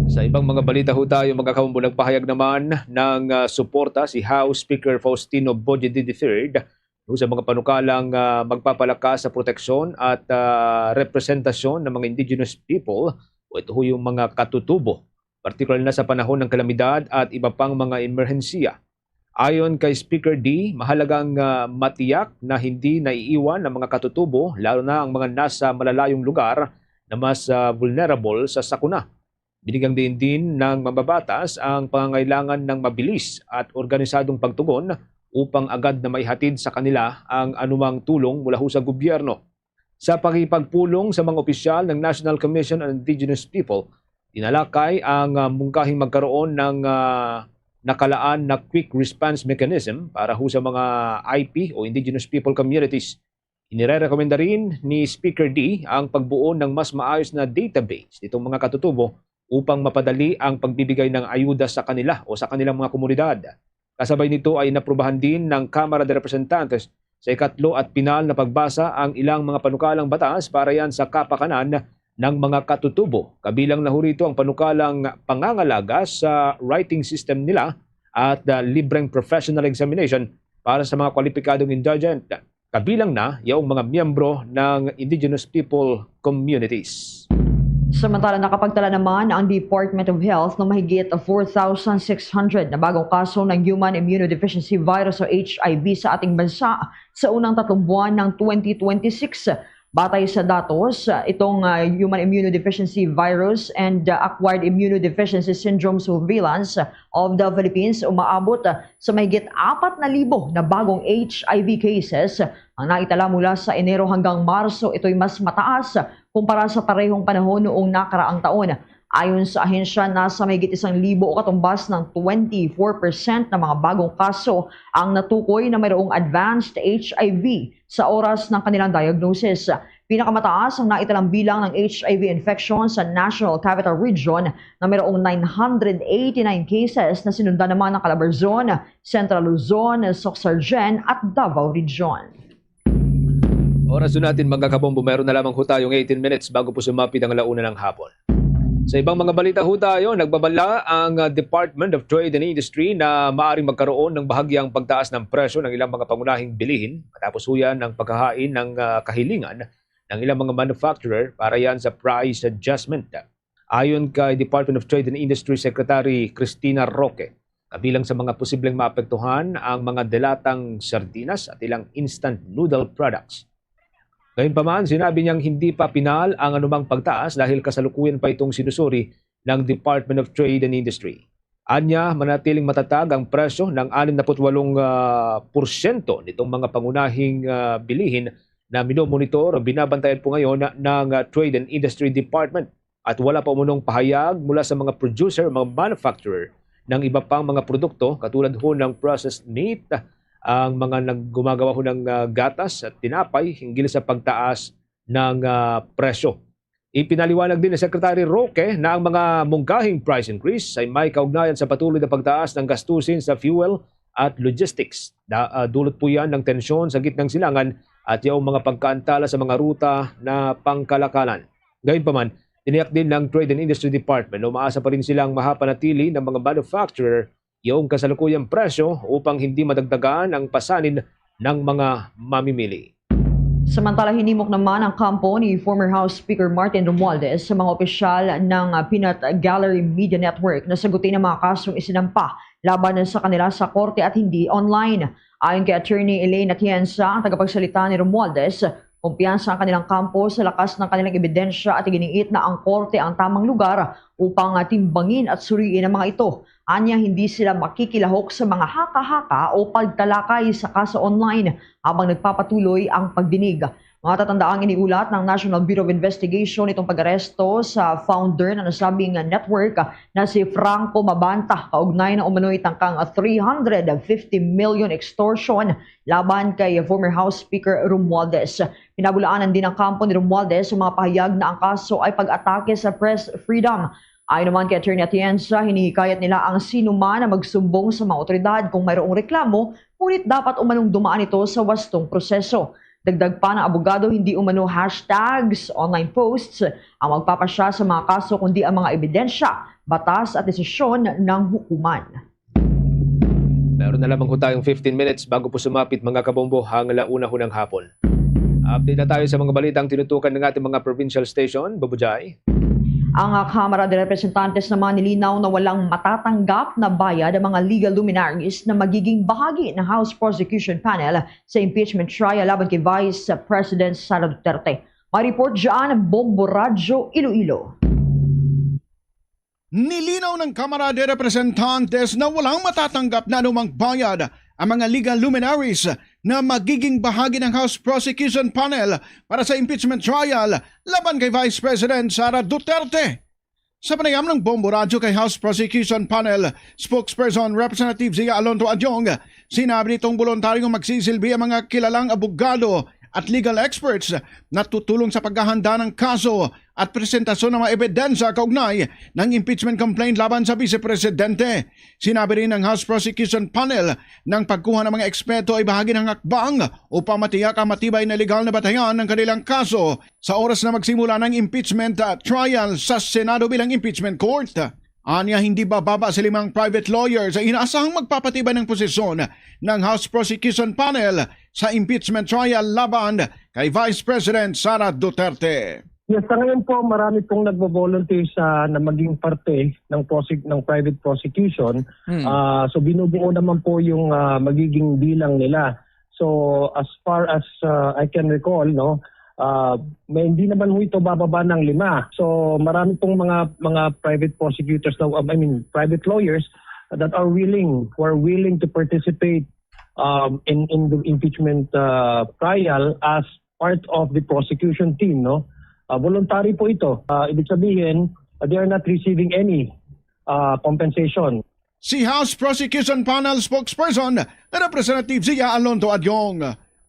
Sa ibang mga balita ho tayo, mga kabombo, nagpahayag naman ng ah, suporta si House Speaker Faustino Boje the third sa mga panukalang ah, magpapalakas sa proteksyon at ah, representasyon ng mga indigenous people o ito ho yung mga katutubo, partikular na sa panahon ng kalamidad at iba pang mga emerhensiya. Ayon kay Speaker D, mahalagang ah, matiyak na hindi naiiwan ang mga katutubo, lalo na ang mga nasa malalayong lugar na mas ah, vulnerable sa sakuna. Binigyang diin din ng mambabatas ang pangangailangan ng mabilis at organisadong pagtugon upang agad na maihatid sa kanila ang anumang tulong mula ho sa gobyerno. Sa pakikipagpulong sa mga opisyal ng National Commission on Indigenous People, tinalakay ang ah, mungkahing magkaroon ng ah, nakalaan na quick response mechanism para ho sa mga I P o indigenous people communities. Inirerekomenda rin ni Speaker D ang pagbuo ng mas maayos na database nitong mga katutubo upang mapadali ang pagbibigay ng ayuda sa kanila o sa kanilang mga komunidad. Kasabay nito ay inaprubahan din ng Kamara de Representantes sa ikatlo at pinal na pagbasa ang ilang mga panukalang batas para yan sa kapakanan ng mga katutubo. Kabilang na ho rito ang panukalang pangangalaga sa writing system nila at ah, libreng professional examination para sa mga kwalipikadong indigent. Kabilang na yaong mga miyembro ng indigenous people communities. Samantala, nakapagtala naman ang Department of Health ng mahigit four thousand six hundred na bagong kaso ng human immunodeficiency virus o H I V sa ating bansa sa unang tatlong buwan ng twenty twenty-six. Batay sa datos, itong ah, human immunodeficiency virus and ah, acquired immunodeficiency syndrome surveillance of the Philippines umaabot sa mahigit apat na libo na bagong H I V cases ang naitala mula sa Enero hanggang Marso. Ito'y mas mataas kumpara sa parehong panahon noong nakaraang taon. Ayon sa ahensya, nasa mahigit isang libo o katumbas ng twenty-four percent na mga bagong kaso ang natukoy na mayroong advanced H I V sa oras ng kanilang diagnosis. Pinakamataas ang naitalang bilang ng H I V infection sa National Capital Region na mayroong nine hundred eighty-nine cases na sinundan naman ng Calabarzon, Central Luzon, Soccsksargen at Davao Region. Oras na natin, mga kabombo, meron na lamang ho tayong eighteen minutes bago po sumapit ang alauna ng hapon. Sa ibang mga balita ho tayo, nagbabala ang ah, Department of Trade and Industry na maaring magkaroon ng bahagyang pagtaas ng presyo ng ilang mga pangunahing bilihin matapos ho yan ang paghahain ng ah, kahilingan ng ilang mga manufacturer para yan sa price adjustment. Ayon kay Department of Trade and Industry Secretary Cristina Roque, kabilang sa mga posibleng maapektuhan ang mga delatang sardinas at ilang instant noodle products. Gayunpaman, sinabi niyang hindi pa pinal ang anumang pagtaas dahil kasalukuyan pa itong sinusuri ng Department of Trade and Industry. Anya, manatiling matatag ang presyo ng anim na put walong ah, porsyento nitong mga pangunahing ah, bilihin na minomonitor o binabantayan po ngayon ng ah, Trade and Industry Department. At wala pa umunong pahayag mula sa mga producer, mga manufacturer ng iba pang mga produkto katulad ho ng processed meat, ang mga nag-, gumagawa ho ng ah, gatas at tinapay hinggil sa pagtaas ng ah, presyo. Ipinaliwanag din ni Secretary Roque na ang mga mungkahing price increase ay may kaugnayan sa patuloy na pagtaas ng gastusin sa fuel at logistics. Da, ah, dulot po yan ng tensyon sa gitnang silangan at yaong mga pagkaantala sa mga ruta na pangkalakalan. Gayunpaman, tiniyak din ng Trade and Industry Department na umaasa pa rin silang mahapanatili ng mga manufacturer yaong kasalukuyang presyo upang hindi madagdagan ang pasanin ng mga mamimili. Samantala, hinimok naman ang kampo ni former House Speaker Martin Romualdez sa mga opisyal ng, ah, Peanut Gallery Media Network na sagutin ang mga kasong isinampa laban sa kanila sa korte at hindi online. Ayon kay Attorney Elaine Atienza, ang tagapagsalita ni Romualdez, kumpiyansa ang kanilang kampo sa lakas ng kanilang ebidensya at iginiit na ang korte ang tamang lugar upang, ah, timbangin at suriin ang mga ito. Anya, hindi sila makikilahok sa mga haka-haka o pagtalakay sa kaso online habang nagpapatuloy ang pagdinig. Matatandaang iniulat ng National Bureau of Investigation itong pag-aresto sa founder ng nasabing network na si Franco Mabanta kaugnay ng umano'y tangkang three hundred fifty million extortion laban kay former House Speaker Romualdez. Pinabulaanan din ang kampo ni Romualdez sa mga pahayag na ang kaso ay pag-atake sa press freedom. Ayon naman kay Attorney Atienza, hinihikayat nila ang sinuman na magsumbong sa mga otoridad kung mayroong reklamo, ngunit dapat umanong dumaan ito sa wastong proseso. Dagdag pa ng abogado, hindi umano hashtags, online posts ang magpapasya sa mga kaso, kundi ang mga ebidensya, batas at desisyon ng hukuman. Meron na lamang ho tayong fifteen minutes bago po sumapit, mga kabombo, ang alauna ho ng hapon. Update na tayo sa mga balitang tinutukan ng ating mga provincial station. Bubujay. Ang, ah, Kamara de Representantes naman nilinaw na walang matatanggap na bayad ang mga legal luminaries na magiging bahagi ng House Prosecution Panel sa impeachment trial laban kay Vice President Sara Duterte. May report dyan ang Bombo Radyo Iloilo. Nilinaw ng Kamara de Representantes na walang matatanggap na anumang bayad ang mga legal luminaries na magiging bahagi ng House Prosecution Panel para sa impeachment trial laban kay Vice President Sara Duterte. Sa panayam ng Bombo Radyo kay House Prosecution Panel Spokesperson Representative Zia Alonto Adyong, sinabi nitong boluntaryo magsisilbi ang mga kilalang abogado at legal experts na tutulong sa paghahanda ng kaso at presentasyon ng mga ebidensya kaugnay ng impeachment complaint laban sa Vice Presidente. Sinabi rin ng House Prosecution Panel na ang pagkuha ng mga eksperto ay bahagi ng hakbang upang matiyak ang matibay na legal na batayan ng kanilang kaso sa oras na magsimula ng impeachment, ah, trial sa Senado bilang impeachment court. Anya, hindi bababa sa limang private lawyers ang inaasahang magpapatibay ng posisyon ng House Prosecution Panel sa impeachment trial laban kay Vice President Sara Duterte. Yes, sa ngayon po, marami pong nagvo-volunteer sa, na maging parte ng prosec-, ng private prosecution. Hmm. Ah, so binubuo naman po yung, ah, magiging bilang nila. So as far as, ah, I can recall, no, ah, may, hindi naman ho ito bababa ng lima. So marami pong mga, mga private prosecutors na, I mean, private lawyers that are willing, who are willing to participate, um, in, in the impeachment, ah, trial as part of the prosecution team, no? Ah, voluntary po ito. Ah, ibig sabihin, ah, they are not receiving any, ah, compensation. Si House Prosecution Panel Spokesperson, Representative Zia Alonto Adyong.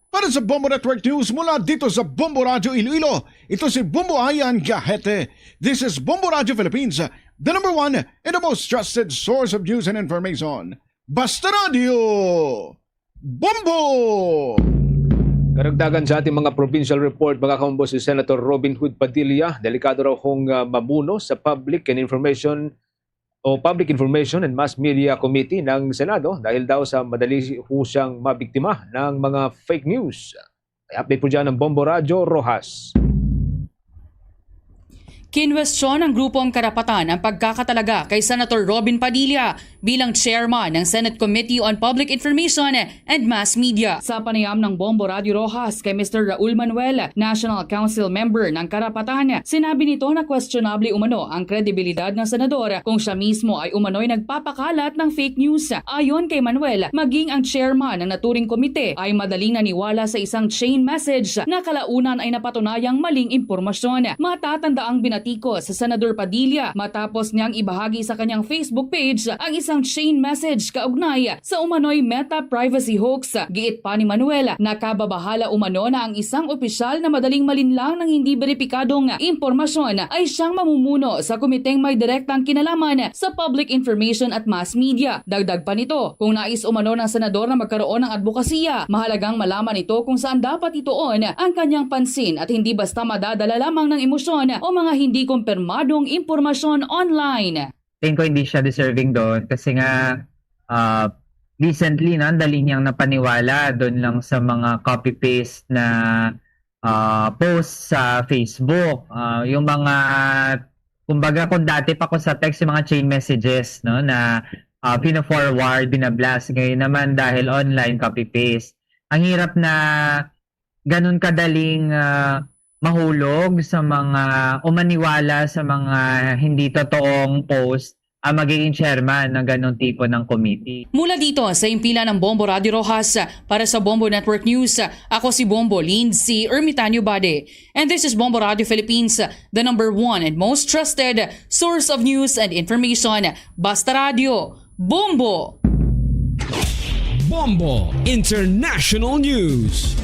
Para sa Bombo Network News mula dito sa Bombo Radyo Iloilo, ito si Bombo Ayan Gahete. This is Bombo Radyo Philippines, the number one and the most trusted source of news and information. Basta Radyo, Bombo! Karagdagan sa ating mga provincial report, mga kaumbo, si Senator Robin Hood Padilla, delikado raw hong, ah, mamuno sa Public and Information o Public Information and Mass Media Committee ng Senado dahil daw sa madali ho siyang mabiktima ng mga fake news. May update po dyan ng Bombo Radyo Rojas. Kinwestiyon ng Grupong Karapatan ang pagkakatalaga kay Senator Robin Padilla bilang chairman ng Senate Committee on Public Information and Mass Media. Sa panayam ng Bombo Radyo Rojas kay Mister Raul Manuel, National Council member ng Karapatan, sinabi nito na questionable umano ang kredibilidad ng senador kung siya mismo ay umano'y nagpapakalat ng fake news. Ayon kay Manuel, maging ang chairman ng naturing komite ay madaling naniwala sa isang chain message na kalaunan ay napatunayang maling impormasyon. Matatandaang binati Tikos sa Senador Padilla matapos niyang ibahagi sa kanyang Facebook page ang isang chain message kaugnay sa umano'y Meta privacy hoax. Giit pa ni Manuel, nakababahala umano na ang isang opisyal na madaling malinlang ng hindi beripikadong impormasyon ay siyang mamumuno sa komiteng may direktang kinalaman sa Public Information at Mass Media. Dagdag pa nito, kung nais umano ng senador na magkaroon ng adbokasiya, mahalagang malaman ito kung saan dapat ituon ang kanyang pansin at hindi basta madadala lamang ng emosyon o mga hindi kumpirmadong impormasyon online. Tingin ko hindi siya deserving doon kasi nga, ah, recently, no, ang dali niyang napaniwala doon lang sa mga copy-paste na, ah, post sa Facebook. Ah, yung mga, kumbaga, kung dati pa, kung sa text, yung mga chain messages, no, na, ah, pina-forward, binablast. Ngayon naman, dahil online, copy-paste. Ang hirap na ganun kadaling, ah, mahulog sa mga, o maniwala sa mga hindi totoong post ang magiging chairman ng ganung tipo ng committee. Mula dito sa himpilan ng Bombo Radio Roxas, para sa Bombo Network News, ako si Bombo Lindsay Ermitanio Bade. And this is Bombo Radio Philippines, the number one and most trusted source of news and information. Basta Radio, Bombo! Bombo International News.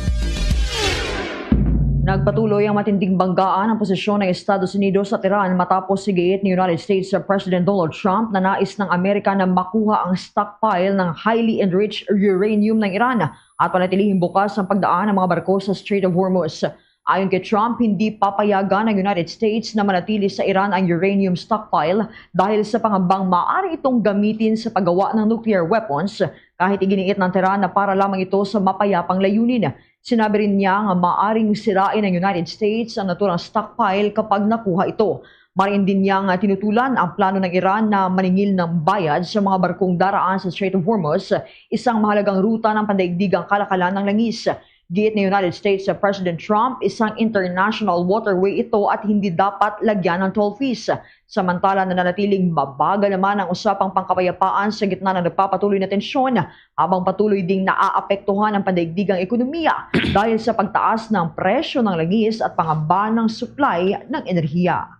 Nagpatuloy ang matinding banggaan ang posisyon ng Estados Unidos at Iran matapos sigiit ni United States President Donald Trump na nais ng Amerika na makuha ang stockpile ng highly enriched uranium ng Iran at panatilihing bukas ang pagdaan ng mga barko sa Strait of Hormuz. Ayon kay Trump, hindi papayagan ng United States na manatili sa Iran ang uranium stockpile dahil sa pangambang maaari itong gamitin sa paggawa ng nuclear weapons kahit iginiit ng Tehran na para lamang ito sa mapayapang layunin. Sinabi rin niya nga maaring sirain ng United States ang naturang stockpile kapag nakuha ito. Marin din niyang tinutulan ang plano ng Iran na maningil ng bayad sa mga barkong daraan sa Strait of Hormuz, isang mahalagang ruta ng pandaigdigang kalakalan ng langis. Giit ni United States President Trump, isang international waterway ito at hindi dapat lagyan ng toll fees. Samantala, nananatiling mabagal naman ang usapang pangkapayapaan sa gitna ng nagpapatuloy na tensyon, habang patuloy ding naaapektuhan ang pandaigdigang ekonomiya dahil sa pagtaas ng presyo ng langis at pangamba ng supply ng enerhiya.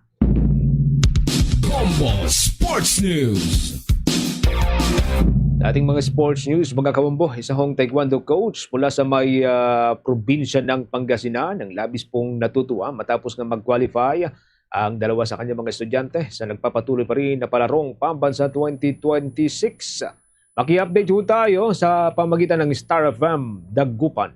Bombo Sports News. Ating mga sports news, mga kabombo, isa hong taekwondo coach mula sa may ah, probinsya ng Pangasinan ang labis pong natutuwa matapos nga mag-qualify ang dalawa sa kanyang mga estudyante sa nagpapatuloy pa rin na palarong pambansa twenty twenty-six. Maki-update ho tayo sa pamagitan ng Star F M Dagupan.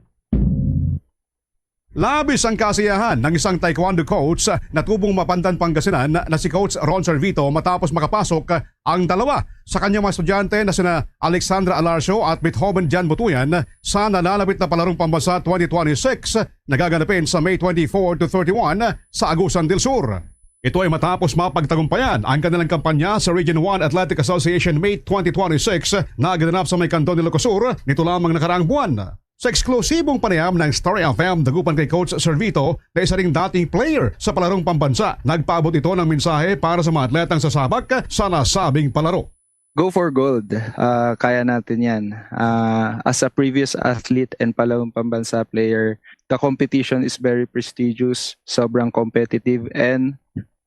Labis ang kasiyahan ng isang taekwondo coach na tubong Mapandan, Pangasinan na si Coach Ron Servito matapos makapasok ang dalawa sa kanyang mga estudyante na sina Alexandra Alarcio at Beethoven Jan Butuyan sa nalalapit na palarong pambansa twenty twenty-six na gaganapin sa May twenty-four to thirty-one sa Agusan del Sur. Ito ay matapos mapagtagumpayan ang kanilang kampanya sa Region one Athletic Association Meet twenty twenty-six na ginanap sa may Candon, Ilocos Sur nito lamang nakaraang buwan. Sa eksklusibong panayam ng Star F M Dagupan kay Coach Servito na isa ring dating player sa palarong pambansa, nagpaabot ito ng mensahe para sa mga atletang sasabak sa nasabing palaro. Go for gold. Ah, kaya natin yan. Ah, as a previous athlete and palarong pambansa player, the competition is very prestigious, sobrang competitive, and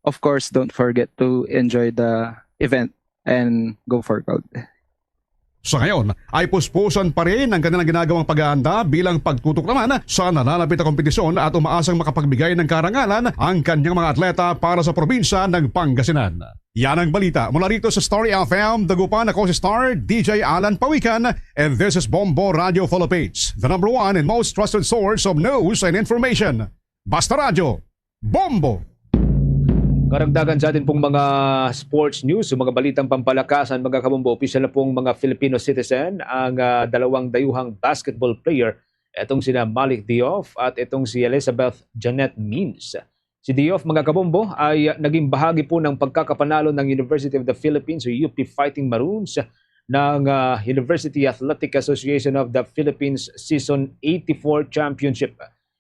of course, don't forget to enjoy the event and go for gold. Sa ngayon ay puspusan pa rin ang kanilang ginagawang pag-aanda bilang pagtutok naman sa nalalapit na kompetisyon at umaasang makapagbigay ng karangalan ang kanyang mga atleta para sa probinsya ng Pangasinan. Yan ang balita mula rito sa Star F M Dagupan. Ako si Star D J Alan Pawikan, and this is Bombo Radio Philippines, the number one and most trusted source of news and information. Basta Radyo, Bombo! Karagdagan sa atin pong mga sports news, o mga balitang pampalakasan, mga kabombo, opisyal na pong mga Filipino citizen ang ah, dalawang dayuhang basketball player, itong sina Malik Diof at itong si Elizabeth Janet Means. Si Diof, mga kabombo, ay ah, naging bahagi po ng pagkakapanalo ng University of the Philippines o U P Fighting Maroons ng ah, University Athletic Association of the Philippines Season eighty-four Championship.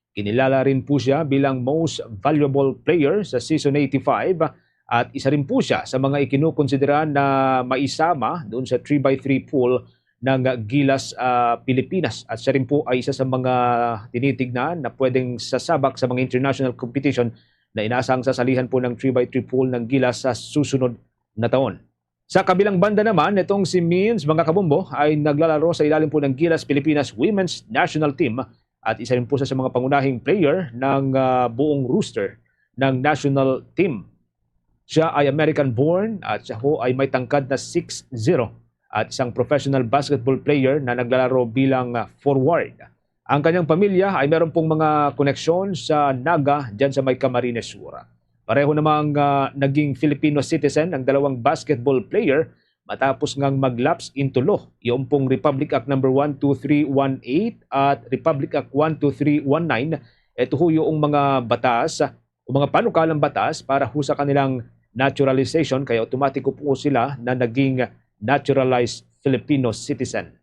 Kinilala rin po siya bilang Most Valuable Player sa Season eighty-five at isa rin po siya sa mga ikinukonsidera na maisama doon sa three by three pool ng Gilas ah, Pilipinas. At siya rin po ay isa sa mga tinitignan na pwedeng sasabak sa mga international competition na inasang sasalihan po ng three by three pool ng Gilas sa susunod na taon. Sa kabilang banda naman, itong si Mins, mga kabombo, ay naglalaro sa ilalim po ng Gilas Pilipinas Women's National Team at isa rin po siya sa mga pangunahing player ng ah, buong roster ng national team. Siya ay American-born at siya ho ay may tangkad na six zero at isang professional basketball player na naglalaro bilang ah, forward. Ang kanyang pamilya ay meron pong mga koneksyon sa Naga diyan sa may Camarines Sur. Pareho namang ah, naging Filipino citizen ang dalawang basketball player matapos ngang mag-lapse into law. Yung pong Republic Act number one two three one eight at Republic Act one two three one nine, ito ho yung mga batas o mga panukalang batas para ho sa kanilang naturalization, kaya automatiko po sila na naging naturalized Filipino citizen.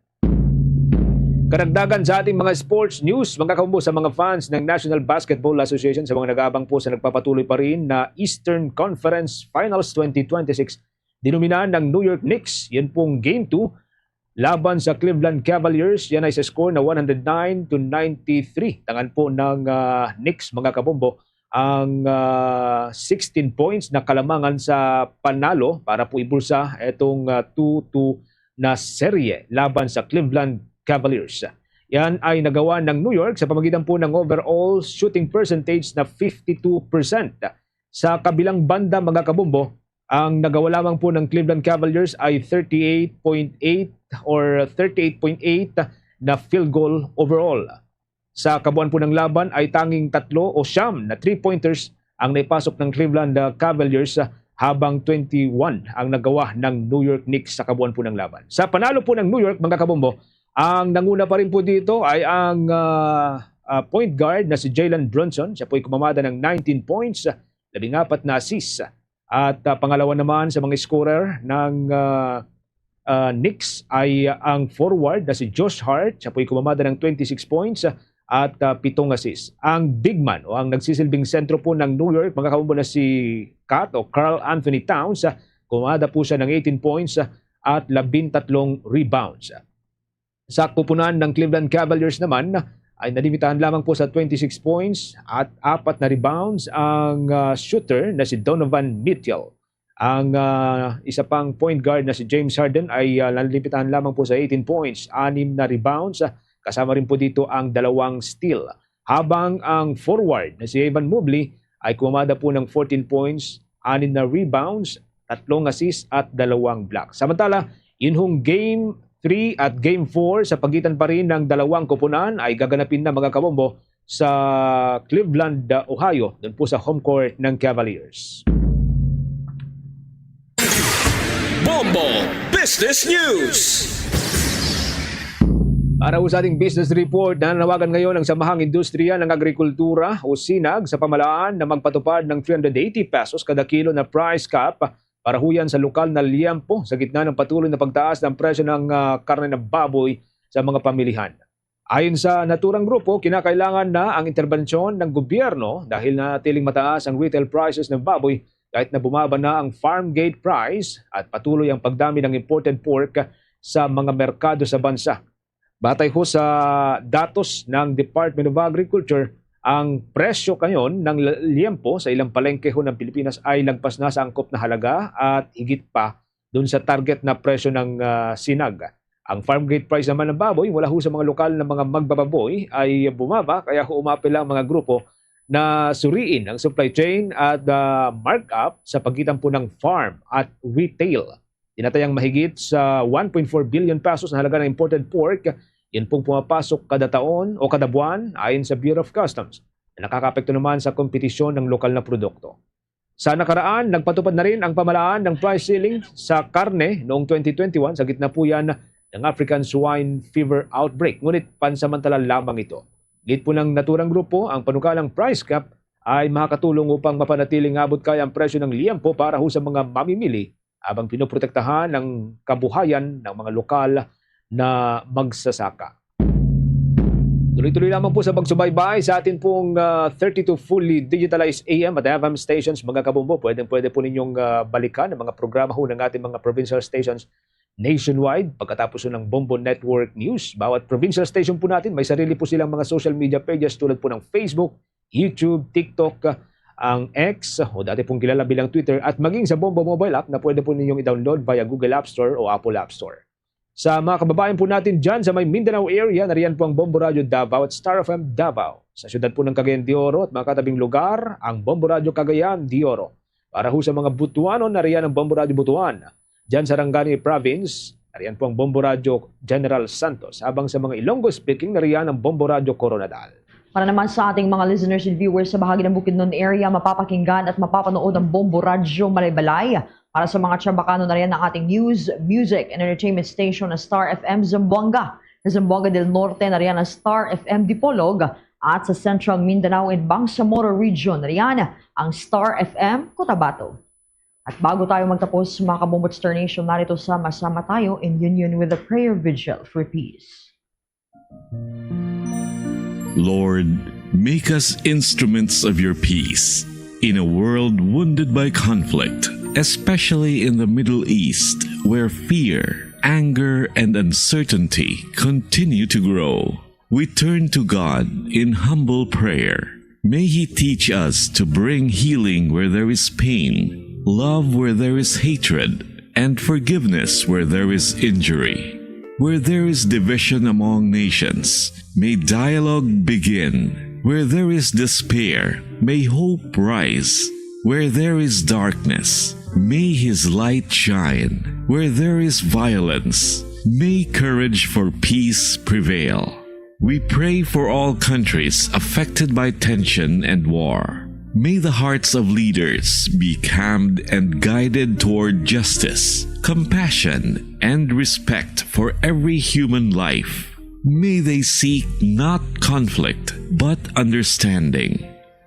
Karagdagan sa ating mga sports news, mga kabombo, sa mga fans ng National Basketball Association, sa mga nag-aabang po sa nagpapatuloy pa rin na Eastern Conference Finals twenty twenty-six, dinomina ng New York Knicks. Yan pong Game two laban sa Cleveland Cavaliers. Yan ay sa score na one hundred nine to ninety-three. Tangan po ng ah, Knicks, mga kabombo, ang ah, sixteen points na kalamangan sa panalo para po ibulsa itong ah, two two na serye laban sa Cleveland Cavaliers. Yan ay nagawa ng New York sa pamagitan po ng overall shooting percentage na fifty-two percent. Sa kabilang banda, mga kabombo, ang nagawa lamang po ng Cleveland Cavaliers ay thirty-eight point eight or thirty-eight point eight na field goal overall. Sa kabuuan po ng laban ay tanging tatlo o siyam na three-pointers ang naipasok ng Cleveland ah, Cavaliers, ah, habang twenty-one ang nagawa ng New York Knicks sa kabuuan po ng laban. Sa panalo po ng New York, mga kabombo, ang nanguna pa rin po dito ay ang ah, ah, point guard na si Jalen Brunson. Siya po ay kumamada ng nineteen points, labing apat na assists. At ah, pangalawa naman sa mga scorer ng ah, ah, Knicks ay ah, ang forward na si Josh Hart. Siya po ay kumamada ng twenty-six points at ah, pitong assists. Ang big man o ang nagsisilbing sentro po ng New York, mga kabombo, na si Kat o Karl Anthony Towns, ah, kumamada po siya ng eighteen points ah, at labintatlong rebounds. Sa kupunan ng Cleveland Cavaliers naman ay nalimitahan lamang po sa twenty-six points at apat na rebounds ang ah, shooter na si Donovan Mitchell. Ang ah, isa pang point guard na si James Harden ay ah, nalimitahan lamang po sa eighteen points, anim na rebounds, ah, kasama rin po dito ang dalawang steal. Habang ang forward na si Evan Mobley ay kumamada po ng fourteen points, anim na rebounds, tatlong assists at dalawang blocks. Samantala, yun hong Game three at Game four sa pagitan pa rin ng dalawang koponan ay gaganapin na, mga kabombo, sa Cleveland, uh, Ohio, doon po sa home court ng Cavaliers. Bombo Business News. Para po sa ating business report, nananawagan ngayon ang Samahang Industriya ng Agrikultura o sinag sa pamahalaan na magpatupad ng three hundred eighty pesos kada kilo na price cap para huyan sa lokal na liempo sa gitna ng patuloy na pagtaas ng presyo ng ah, karne ng baboy sa mga pamilihan. Ayon sa naturang grupo, kinakailangan na ang interbensyon ng gobyerno dahil nanatiling mataas ang retail prices ng baboy kahit na bumaba na ang farm gate price at patuloy ang pagdami ng imported pork sa mga merkado sa bansa. Batay ho sa datos ng Department of Agriculture, ang presyo ngayon ng l- liempo sa ilang palengke ho ng Pilipinas ay lagpas na sa angkop na halaga at higit pa dun sa target na presyo ng ah, sinag. Ang farm gate price naman ng baboy mula ho sa mga lokal na mga magbababoy ay bumaba, kaya ho umapil ang mga grupo na suriin ang supply chain at ah, markup sa pagitan po ng farm at retail. Tinatayang mahigit sa one point four billion pesos na halaga ng imported pork, yun pong pumapasok kada taon o kada buwan ayon sa Bureau of Customs, na nakakaapekto naman sa kompetisyon ng lokal na produkto. Sa nakaraan, nagpatupad na rin ang pamahalaan ng price ceiling sa karne noong twenty twenty-one sa gitna po yan ng African Swine Fever outbreak. Ngunit pansamantala lamang ito. Giit po ng naturang grupo, ang panukalang price cap ay makakatulong upang mapanatiling abot kaya ang presyo ng liempo para ho sa mga mamimili habang pinoprotektahan ang kabuhayan ng mga lokal na magsasaka. Tuloy-tuloy lamang po sa pagsubaybay sa atin pong ah, thirty-two fully digitalized A M at F M stations, mga kabombo. Pwedeng-pwede po ninyong ah, balikan ang mga programa ho ng ating mga provincial stations nationwide pagkatapos ng Bombo Network News. Bawat provincial station po natin may sarili po silang mga social media pages tulad po ng Facebook, YouTube, TikTok, ah, ang X, o dati pong kilala bilang Twitter, at maging sa Bombo Mobile App na pwede po ninyong i-download via Google App Store o Apple App Store. Sa mga kababayan po natin dyan sa may Mindanao area, nariyan po ang Bombo Radio Davao at Star F M Davao. Sa siyudad po ng Cagayan de Oro at mga katabing lugar, ang Bombo Radio Cagayan de Oro. Para ho sa mga Butuanon, nariyan ang Bombo Radio Butuan. Dyan sa Rangani Province, nariyan po ang Bombo Radio General Santos. Habang sa mga Ilonggo speaking, nariyan ang Bombo Radio Koronadal. Para naman sa ating mga listeners and viewers sa bahagi ng Bukidnon area, mapapakinggan at mapapanood ang Bombo Radyo Malaybalay. Para sa mga Chabacano, nariyan ang ating news, music, and entertainment station na Star F M Zamboanga. Sa Zamboanga del Norte, nariyan ang Star F M Dipolog. At sa Central Mindanao and Bangsamoro Region, nariyan ang Star F M Cotabato. At bago tayo magtapos, mga Kabombo Star Nation, narito sama-sama tayo in union with the prayer vigil for peace. Lord, make us instruments of your peace in a world wounded by conflict, especially in the Middle East, where fear, anger, and uncertainty continue to grow. We turn to God in humble prayer. May He teach us to bring healing where there is pain, love where there is hatred, and forgiveness where there is injury. Where there is division among nations, may dialogue begin. Where there is despair, may hope rise. Where there is darkness, may His light shine. Where there is violence, may courage for peace prevail. We pray for all countries affected by tension and war. May the hearts of leaders be calmed and guided toward justice, compassion, and respect for every human life. May they seek not conflict, but understanding.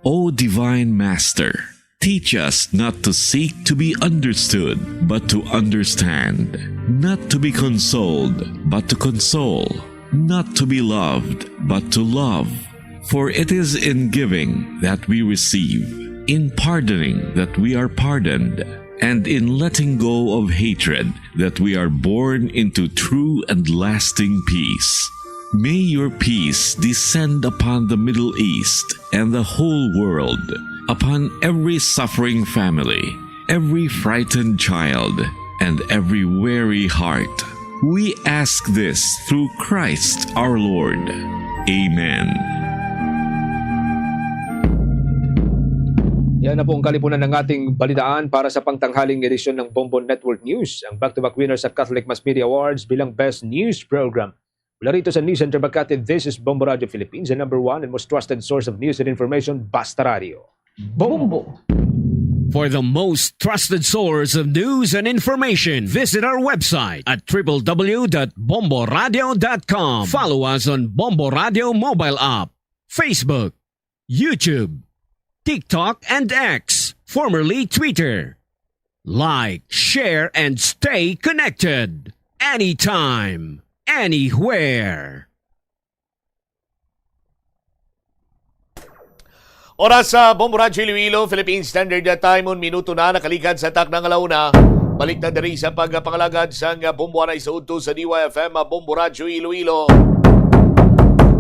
O Divine Master, teach us not to seek to be understood, but to understand, not to be consoled, but to console, not to be loved, but to love. For it is in giving that we receive, in pardoning that we are pardoned, and in letting go of hatred that we are born into true and lasting peace. May your peace descend upon the Middle East and the whole world, upon every suffering family, every frightened child, and every weary heart. We ask this through Christ our Lord. Amen. Yan na po ang kalipunan ng ating balitaan para sa pangtanghaling edisyon ng Bombo Network News. Ang back-to-back winner sa Catholic Mass Media Awards bilang Best News Program. Mula rito sa News Center Makati, this is Bombo Radio Philippines, the number one and most trusted source of news and information, Basta Radio. Bombo! For the most trusted source of news and information, visit our website at w w w dot bomboradio dot com. Follow us on Bombo Radio mobile app, Facebook, YouTube, TikTok, and X, formerly Twitter. Like, share, and stay connected anytime, anywhere. Oras sa Bombo Radyo Iloilo, Philippine Standard Time, un minuto na nakaligad sa takna nga launa. Balik na diri sa pagpangalagad sang Bombo Anay sa udto sa D Y F M, Bombo Radyo Iloilo.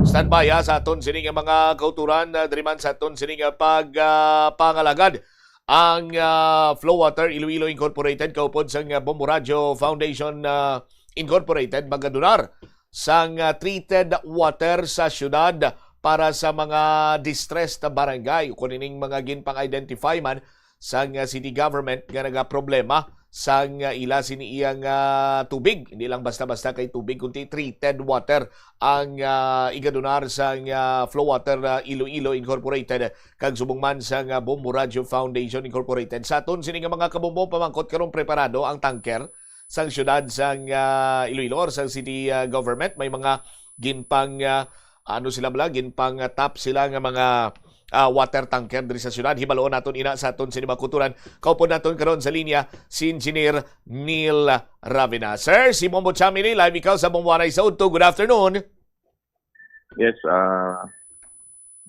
Standby ha, sa aton sini nga mga kauturan, ah, diri man sa aton sini nga pag, ah, pangalagad. Ang, ah, Flow Water Iloilo Incorporated, kaupod sang, ah, Bombo Radyo Foundation, ah, Incorporated, magadonar sang, ah, treated water sa syudad para sa mga distressed barangay. Kung ining mga ginpang-identify man sang, ah, city government nga nagaproblema sang, ah, ila sini iyang, ah, tubig. Hindi lang basta-basta kay tubig, kundi treated water ang, ah, igadonar sang, ah, Flow Water, ah, Iloilo Incorporated kag subong man sang, ah, Bombo Radio Foundation Incorporated. Sa aton sini nga mga kabombo, pamangkot karon, preparado ang tanker sang syudad sang, ah, Iloilo or sang city, ah, government. May mga ginpang, ah, ano sila bala, ginpang, ah, tap sila nga mga, ah, water tanker diri sa syudad. Hibaloon naton ina sa aton sini mga kauturan. Kaupod naton karon sa linya si Engineer Neil Ravina. Sir, si Bombo Chamili, live ikaw sa Bombo Anay sa Udto. Good afternoon. Yes, ah,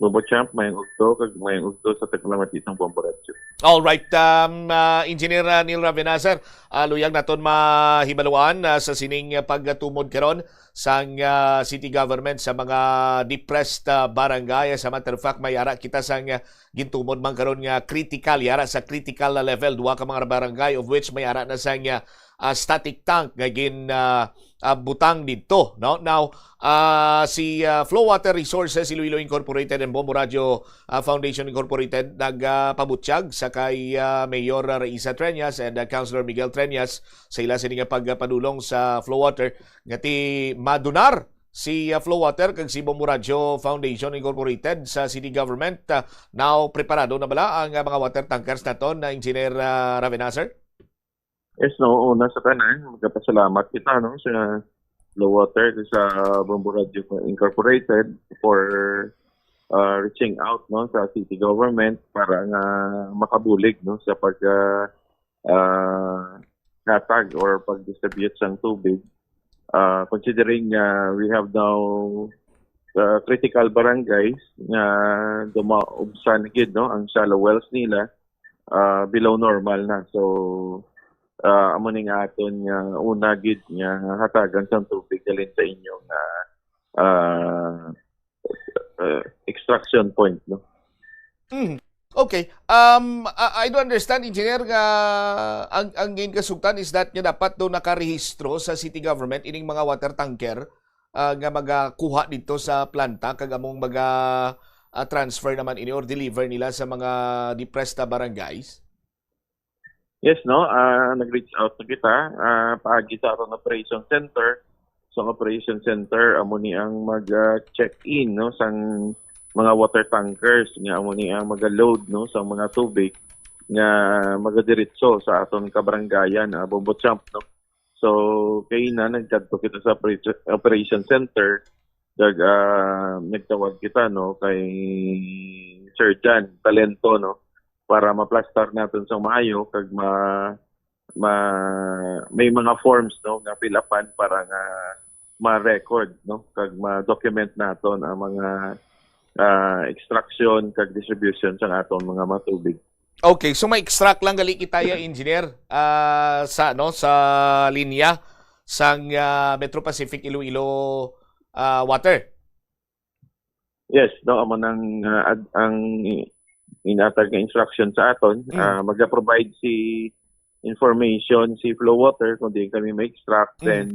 Bombo Champ, mayong udto, kag mayong udto sa taglamati sang Bombo Radyo. All right, um, ah, Engineer, ah, Neil Ravenazer, ah, luyag naton mahibaluan, ah, sa sining, ah, pagtumod karon sang, ah, city government sa mga depressed, ah, barangay. As a matter of fact, may ara kita sang, ah, gintumod man karon nga critical, yara sa critical na level, duha ka mga barangay, of which may ara na sang, ah, ah, static tank nga gin, ah, ah, butang didto, no? Now, ah, si, ah, Flow Water Resources Iloilo Incorporated and Bombo Radio, ah, Foundation Incorporated nagapabutyag sa kay, ah, Mayor Raisa Treñas and, ah, Councilor Miguel Treñas sa ila sini nga pagpadulong sa Flow Water nga ti madunar si, ah, Flow Water kag si Bombo Radio Foundation Incorporated sa city government. Ah, now, preparado na bala ang, ah, mga water tankers naton, na Engineer, ah, Ravenazer? Yes, no, una sa tanan, magpasalamat kita, no, sa Flow Water, sa Bombo Radio Incorporated for, ah, reaching out, no, sa city government para nga makabulig, no, sa pag, ah, ah, hatag or pag-distribute sang tubig. Ah, considering, ah, we have now, ah, critical barangays nga dumaubsan gid, no, ang shallow wells nila, ah, below normal na. So, ah, amo ni nga aton nga una gid nga hatagan sang tubig halin sa inyo nga, ah, ah, extraction point, no? Mm. Okay. Um, I, I do understand, Engineer, nga ang, ang ginkasugtan is that nga dapat do nakarehistro sa city government ining mga water tanker, ah, nga magakuha dito sa planta kag among maga, ah, transfer naman ini or deliver nila sa mga depressed na barangays? Yes, no? Ah, nag-reach out na kita, ah, paagi sa aton operation center. So, ang operation center, amo ni ang mag, ah, check-in, no, sang mga water tankers, nga amo ni ang maga-load, no, sang mga tubig nga magadiretso sa aton kabarangayan, ah, Bombo Champ, no? So, kay na nagkadto kita sa operation, operation center, nag, ah, nagtawag kita, no, kay Sir Jan Talento, no, para maplastar natin sa maayo kag ma, ma, may mga forms, no, nga fill upan para nga ma-record, no, kag ma-document naton ang mga, ah, extraction kag distribution sa aton mga matubig. Okay, so may extract lang gali kita ya, Engineer, ah, sa, no, sa linya sang, ah, Metro Pacific Iloilo, ah, Water. Yes, no, amo nang, ah, ad-, ang i-, inatag nga instruction sa aton. Mm. Ah, maga-provide si information si Flow Water kung diin kami ma-extract. Mm. Then,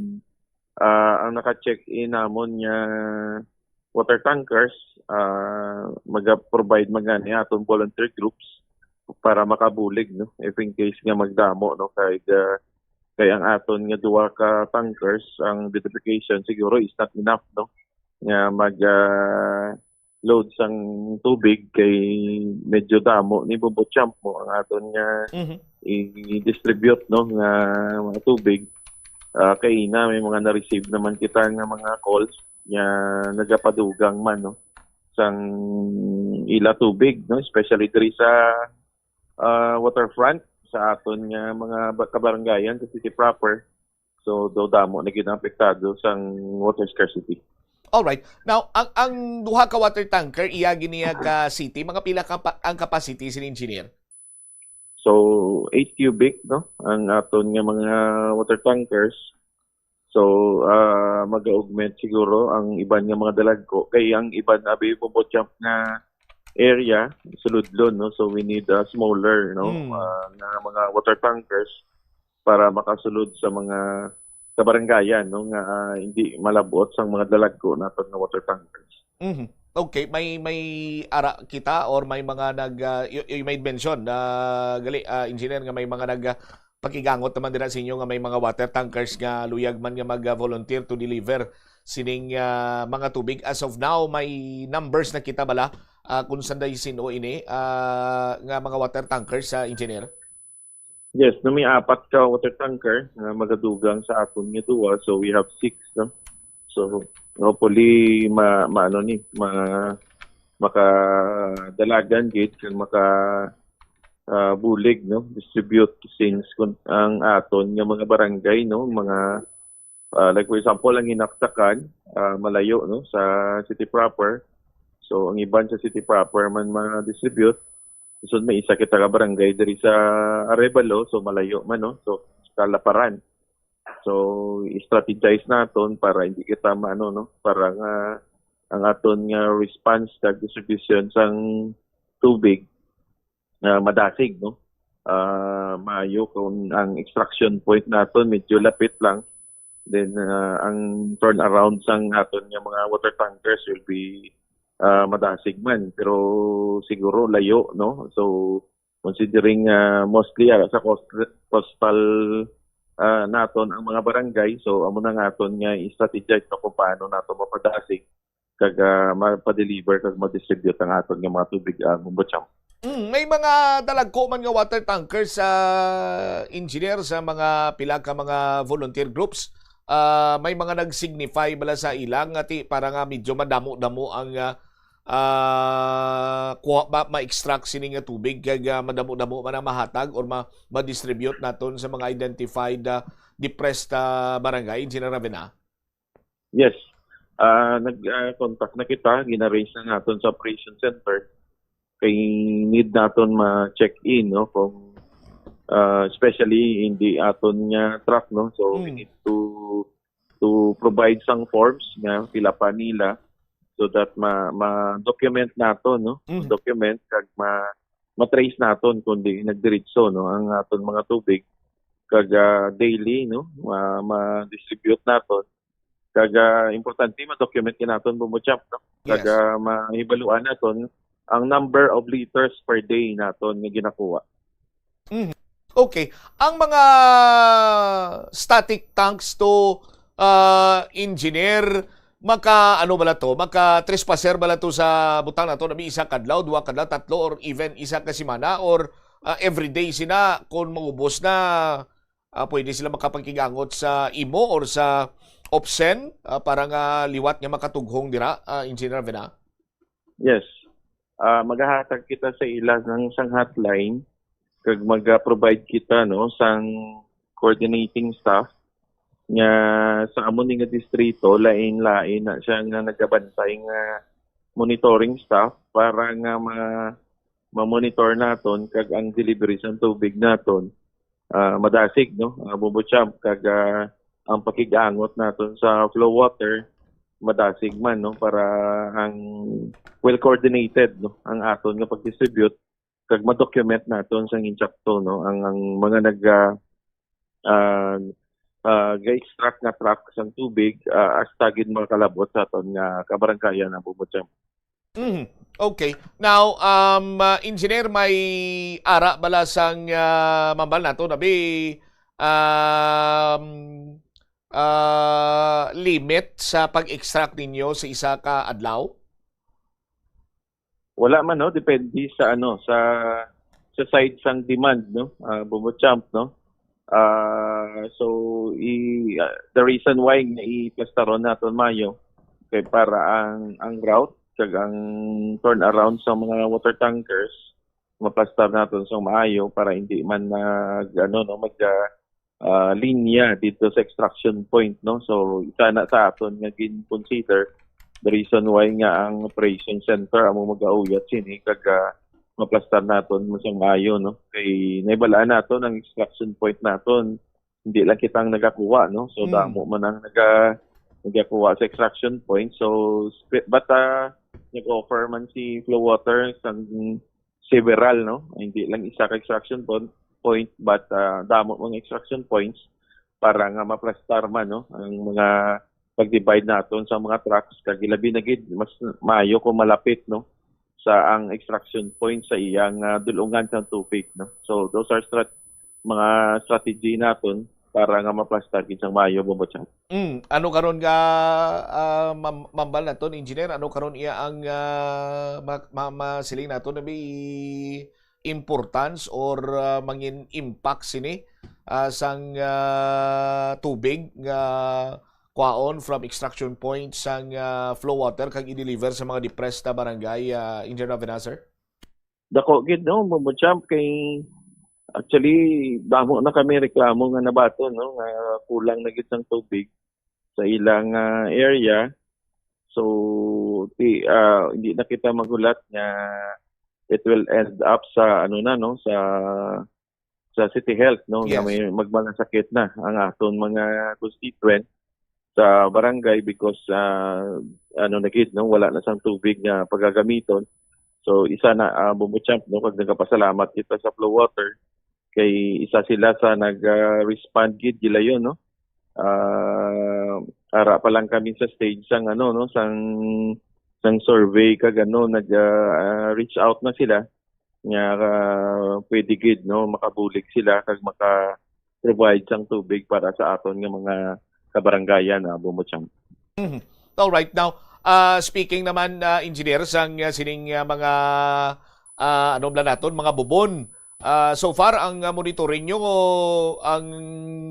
ah, ang naka-check-in namon nga water tankers, ah, maga-provide man gani aton volunteer groups para makabulig, no, if in case nga magdamo, no, kay, ah, kay ang aton nga duha ka tankers, ang detoxification siguro is not enough, no, nga mag, ah, load sang tubig kay medyo damo ni Bombo Champ mo ang aton nga Mhm. i-distribute, no, nga mga tubig. Ah, kay na may mga na-receive naman kita nga mga calls nga nagapadugang man, no, sang ila tubig, no, especially diri sa, ah, waterfront sa aton nga mga ba-, kabarangayan sa city proper. So, daw damo na gid ang apektado sang water scarcity. Alright. Now, ang, ang duha ka water tanker, iya gid niya ka city, mga pila ka pa, ang capacity, sin Engineer? So, eight cubic, no, ang aton nga mga water tankers. So, ah, mag-augment siguro ang iban nga mga dalagko. Kay ang iban, abi, Bombo Champ, nga area, suludlon, no? So, we need a smaller, no, Mm. ah, nga mga water tankers para makasulod sa mga kabarangayan, no, nga, ah, hindi malabot sang mga dalagko naton nga water tankers. Mhm. Okay, may, may ara kita or may mga nag, ah, you, you made mention na gali, ah, Engineer, nga may mga nag, ah, pakigangot naman dira sa inyo nga may mga water tankers nga luyag man nga mag, ah, volunteer to deliver sining, ah, mga tubig. As of now, may numbers na kita bala, ah, kung sanday sin-o ini, ah, nga mga water tankers, ah, Engineer? Yes, no, may apat ka water tanker nga magadugang sa aton nga duwa. So, we have six, no? So, hopefully, ma-, maano ni, ma-, makadalagan gid kag maka, ah, bulig, no? Distribute since kun ang aton nga mga barangay, no? Mga, ah, like, for example, ang Hinaksakan, ah, malayo, no, sa city proper. So, ang iban sa city proper man ma-distribute. So, may isa kita ka barangay diri sa Arevalo, so malayo man, no? So, sa Laparan. So, i-strategize naton para hindi kita maano, no? Para nga ang aton nga response kag distribution sang tubig nga madasig, no? Ah, maayo kung ang extraction point naton medyo lapit lang, then, ah, ang turnaround sang aton nga mga water tankers will be, ah, madasig man, pero siguro layo, no? So, considering, ah, mostly, ah, sa coast-, coastal, ah, naton ang mga barangay, so amo na nga aton nga i-strategize, no, kung paano nato mapadasig kag, ah, mapa-deliver kag ma-distribute ang aton nga mga tubig, ah, Bombo Champ. Mm, may mga dalagko man nga water tankers sa engineer, sa mga pila ka mga volunteer groups. Ah, may mga nag-signify bala sa ilang nga ti para nga medyo madamo-damo ang, ah, ah, kuha ba, ma-extract sini nga tubig kag, ah, madamo-damo man ang mahatag or ma-, ma-distribute naton sa mga identified, ah, depressed, ah, barangay, Engineer Ravena? Yes. Ah, nag, ah, contact na kita, gina-raise na naton sa operation center. Kay need naton ma-check in, no, kung, ah, especially hindi aton nga truck, no. So we Mm. need to to provide sang forms nga fill-upan nila so that ma, ma-document naton, no. Mhm. Document kag ma, ma-trace naton kung di nagdiretso, no, ang aton mga tubig kag, ah, daily, no, ma, ma-distribute naton. Kag, ah, importante ma-document gid naton, Bombo Champ, no? Kag, Yes. ah, mahibaluan naton ang number of liters per day naton nga ginakuha. Mhm. Okay. Ang mga static tanks to, ah, engineer, maka, ano bala to? Maka trespasser bala to sa butang nato na may isa kadlaw, duha kadlaw, tatlo, or even isa ka semana, or, ah, everyday sina, kung maubos na, ah, pwede sila makapagkigangot sa imo or sa OPCEN, ah, para nga liwat nga makatughong dira, ah, Engineer Ravena? Yes. Ah, magahatag kita sa ila ng isang hotline kag mag-provide kita, no, sang coordinating staff nga sa amo ni nga distrito, lain-lain na siya nga nagabantay nga monitoring staff para nga ma, ma-monitor naton kag ang delivery sang tubig naton, ah, madasig, no, ah, Bombo Champ, kag, ah, ang pakigangot naton sa flow water madasig man, no, para ang well coordinated, no, ang aton nga pag-distribute kag ma-document naton sang insakto, no, ang, ang mga nag, ah, ah, ah, ga-extract nga truck sang tubig, ah, hasta gid makakalabot sa aton nga kabaranggayan, Bombo Champ. Mhm. Okay. Now, um, ah, Engineer, may ara bala sang, ah, mambal nato, nabi, um, ah, limit sa pag-extract ninyo sa isa ka adlaw? Wala man, no, depende sa, ano, sa, sa side sang demand, no, ah, Bombo Champ, no. Ah, so i, ah, the reason why nga iplastaron naton maayo kay para ang, ang route kag ang turnaround sa mga water tankers maplastar naton sa maayo para hindi man nag, ano, no, mag, ah, ah, linya dito sa extraction point, no. So isa na sa aton nga gin-consider the reason why nga ang operation center amo mag-auyat sini kag, ah, maplastar naton mo sang maayo, no, kay nahibalaan naton ang extraction point naton hindi lang kita ang nagakuha, no. So Mm. Damo man ang naga, nagakuha sa extraction point. So spe, but, ah, nag-offer man si Flow Water sang several, no, hindi lang isa ka extraction pon, point, but, ah, damo mga extraction points para nga maplastar man, no, ang mga pag-divide naton sa mga trucks, kag ilabi na gid mas maayo kung malapit, no, sa ang extraction point sa iyang, ah, dulungan sang tubig, no. So those are strat, mga strategy naton para nga maplastar gid sang maayo, Bombo Champ. Mm, ano karon nga, ah, mam-, mambal naton, Engineer? Ano karon iya ang, ah, ma-, ma-, masiling naton na may importance or, ah, mangin impact sini, ah, sang, ah, tubig nga kwaon from extraction point sang, ah, flow water kag i-deliver sa mga depressed na barangay, ah, Engineer Ravena, sir? Dako gid, no, Bombo Champ, kay actually damo na kami reklamo nga nabaton, no, nga kulang na gid sang tubig sa ilang, ah, area. So Di, ah, hindi na kita maghulat nga it will end up sa, ano na, no, sa, sa City Health, no, nga Yes. may magmalasakit na ang aton mga constituent sa barangay because, ah, ano na gid, no, wala na sang tubig nga pagagamiton. So, isa na, ah, Bombo Champ, no, kag nagapasalamat kita sa Flow Water kay isa sila sa nag, ah, respond gid gilayon, no. Ah, ara pa lang kami sa stage sang, ano, no, sang, sang survey kag, ano, nag, ah, reach out na sila nga, ah, pwede gid, no, makabulig sila kag maka-provide sang tubig para sa aton nga mga kabarangayan, ah, Bombo Champ. Mhm. All right. Now, ah, speaking naman, ah, engineer, sang, ah, sining, ah, mga, ah, ano bala naton, mga bubon. Ah, so far, ang, ah, monitoring nyo, ang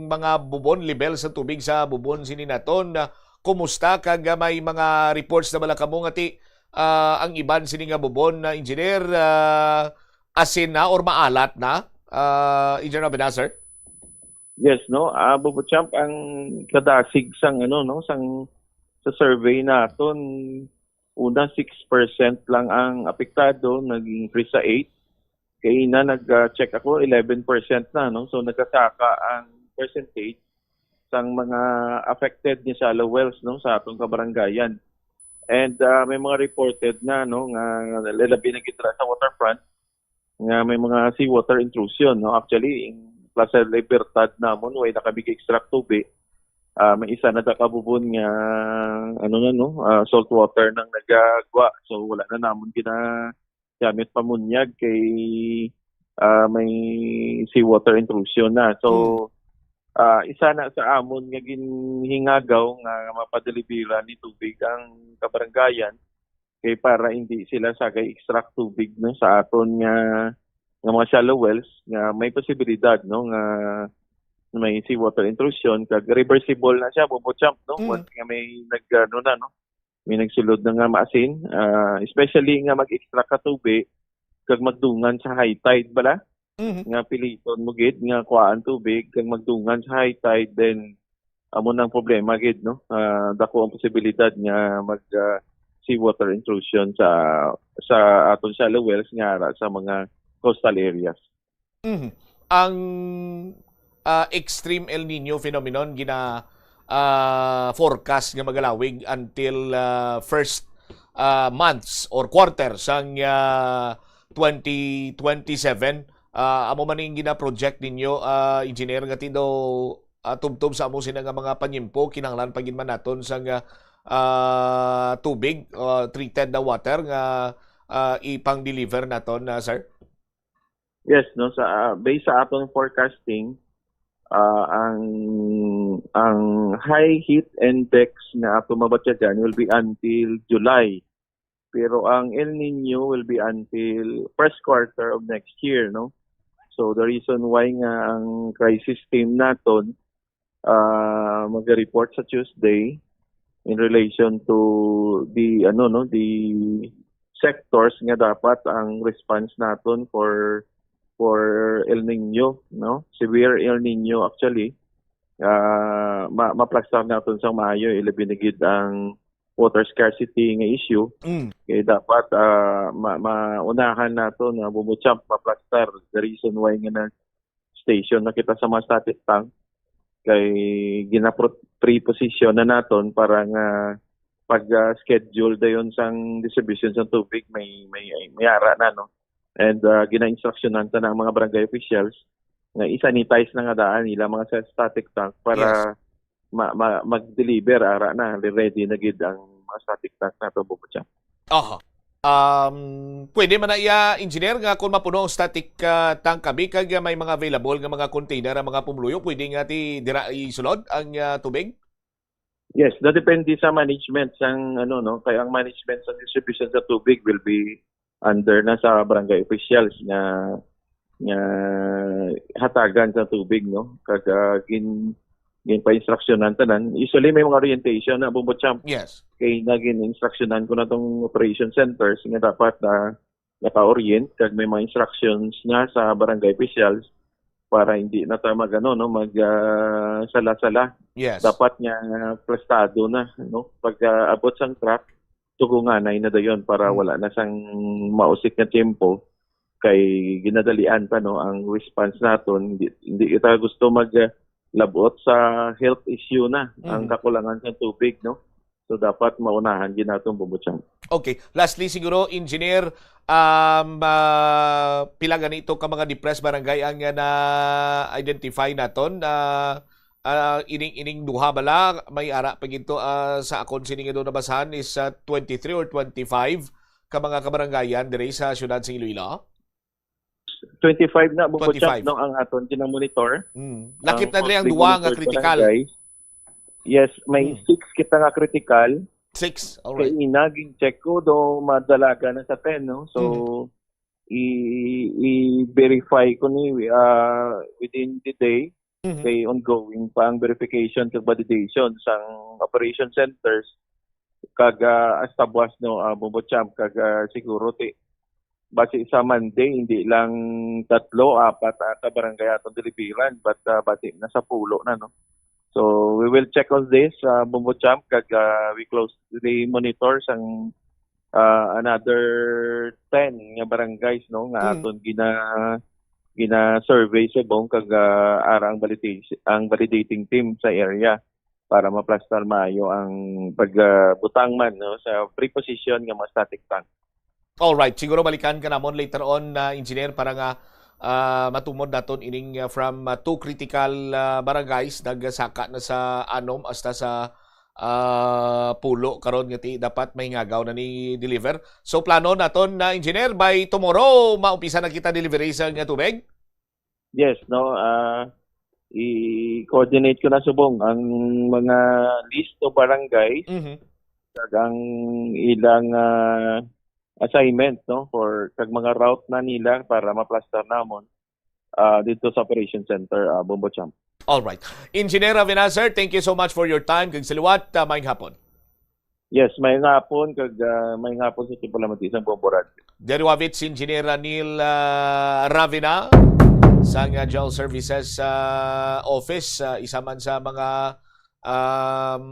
mga bubon, level sa tubig sa bubon sini naton, ah, kumusta? Kag, ah, may mga reports na bala kamo nga ti, ah, ang iban sini nga bubon, ah, engineer, ah, asin na or maalat na, ah, Engineer Abenazar? Yes, no? Ah, Bombo Champ, ang kadasig sang, ano, no, sang, sa survey naton, una, six percent lang ang apektado, nag-increase sa eight. Kay na nag-check ako, eleven percent na, no? So, nagkasaka ang percentage sang mga affected nga shallow wells, no, sa atong kabarangayan. And, ah, may mga reported na, no, nga labi na gid sa waterfront nga may mga seawater intrusion, no. Actually, in Plaza Libertad namon, way na kami ga-extract tubig. Ah, may isa na da ka bubon nga, ano na, no, ah, salt water nang nagagwa. So, wala na namon ginagamit pamunyag kay, ah, may seawater intrusion na. So, Hmm. ah, isa na sa amon nga ginhingagaw nga mapadelibera ni tubig ang kabarangayan kay para hindi sila sagay extract tubig, no, sa aton nga, nga mga shallow wells nga may posibilidad, no, nga may seawater intrusion kag reversible na siya, Bombo Champ, no? Mm. Once nga may nag, ano na, no? May nagsulod na nga maasin, ah, especially nga mag-extract ka tubig kag magdungan sa high tide bala, Mhm. nga piliton mo gid nga kuhaan tubig kag magdungan sa high tide, then amo nang problema gid, no? Ah, dako ang posibilidad nga mag, ah, seawater intrusion sa, sa aton shallow wells nga ara sa mga coastal areas. Mhm. Ang, ah, extreme El Nino phenomenon gina, ah, forecast nga magalawig until, ah, first, ah, months or quarter sang, ah, twenty twenty-seven. Ah, amo man ning gina-project ninyo, ah, engineer, nga ti daw, ah, tubtob sa amo sina nga mga panyimpo, kinahanglan pa gid man naton sang, ah, ah, tubig, ah, treated na water nga, ah, ipang-deliver naton, ah, sir? Yes, no, sa, ah, based sa aton forecasting, ah, ang, ang high heat index nga ato mabatyagan will be until July. Pero ang El Nino will be until first quarter of next year, no? So, the reason why nga ang crisis team naton, ah, mag-report sa Tuesday in relation to the, ano, no, the sectors nga dapat ang response naton for, for El Nino, no? Severe El Nino, actually. Ah, ma-, maplastar naton sang maayo, ilabi na gid ang water scarcity nga issue. Mm. Kay dapat, ah, ma-, maunahan naton nga Bombo Champ maplastar. The reason why nga nag-station na kita sa mga static tank kay gina-, pre-position na naton para nga pag, ah, schedule dayon sang distribution sang tubig may, may, may ara na, no? And, ah, gina-instructionan ta na ang mga barangay officials nga i-sanitize na nga daan nila mga sa static tank para Yes. ma-, ma-, mag-deliver, ara na, ready na gid ang mga static tank nato, Bombo Champ. Aha. Um, pwede man na iya, engineer, nga kung mapuno ang static, ah, tank kami, kag may mga available nga mga container ang mga pumuluyo, pwede nga ti dira isulod ang, ah, tubig? Yes, nadepende sa management sang, ano, no, kay ang management sa distribution sa tubig will be under na sa barangay officials nga, nga hatagan sa tubig, no? Kag, ah, gin-, ginpa-instructionan tanan. Usually may mga orientation na, Bombo Champ. Yes. Kay nagin-instructionan ko na tong operation centers nga dapat na naka-orient kag may mga instructions na sa barangay officials para hindi na ta mag, ano, no, mag, ah, sala-sala. Yes. Dapat nga plastado na, no? Pag, ah, abot sang truck, tugunganay na dayon para Hmm. wala na sang mausik nga tiyempo, kay ginadalian pa, no, ang response naton. Hindi, hindi kita gusto mag, ah, labot sa health issue na ang Mhm. kakulangan sa tubig, no? So, dapat maunahan gid naton, Bombo Cham. Okay. Lastly, siguro, Engineer, um, ah, pila gani to ka mga depressed barangay ang, ah, na-identify naton? Ah, ah, ining, ining duha bala, may ara pa gid to, ah, sa akon sini nga do nabasahan is, ah, twenty-three or twenty-five ka mga kabarangayan diri sa siyudad sa Iloilo? Twenty-five na, Bombo Cham, Twenty-five. no, ang aton ginamonitor. Mm. Lakip Ang na diri ang monthly duwa nga monitored critical. barangay. Yes, may Hmm. six kita nga critical. Six, Kay alright. ina, gin-check ko, do madalaga na sa ten, no? So, Hmm. i-, i-verify ko ni, ah, within the day. Mhm. Kay ongoing pa ang verification kag validation sang operation centers. Kag, ah, hasta buwas, no, ah, Bombo Cham, kag, ah, siguro ti, basi sa Monday, hindi lang tatlo, apat ata barangay atong deliveran, but, ah, basi na sa pulo na, no? So, we will check on this, ah, Bombo Cham, kag, ah, we closely monitor sang, ah, another ten nga barangays, no, nga Mm. aton gina-, gina-survey subong, kag, ah, ara ang validation, ang validating team sa area para maplastar maayo ang pag, ah, butang man, no, sa preposition nga mga static tank. Alright, siguro balikan ka namon later on, ah, Engineer, para nga, ah, matumod naton ining, ah, from, ah, two critical, ah, barangays, nagsaka na sa anom hasta sa, ah, pulo karon nga ti dapat mahingagaw na ni deliver. So, plano naton na, Engineer, by tomorrow, maumpisa na kita delivery sa nga tubig? Yes, no, ah, i-coordinate ko na subong ang mga list of barangays Mhm. kag ang ilang, ah, assignment, no, for kag mga route na nila para maplastar namon, ah, dito sa operation center, ah, Bombo Cham. Alright. Engineer Ravina, sir, thank you so much for your time. Kag sa liwat, ah, maayong hapon. Yes, maayong hapon, kag, ah, maayong hapon sa aton palamati sang Bombo Radyo. Diri wavit si Engineer Neil, ah, Ravina sang, ah, General Services, ah, Office, ah, isa man sa mga, um,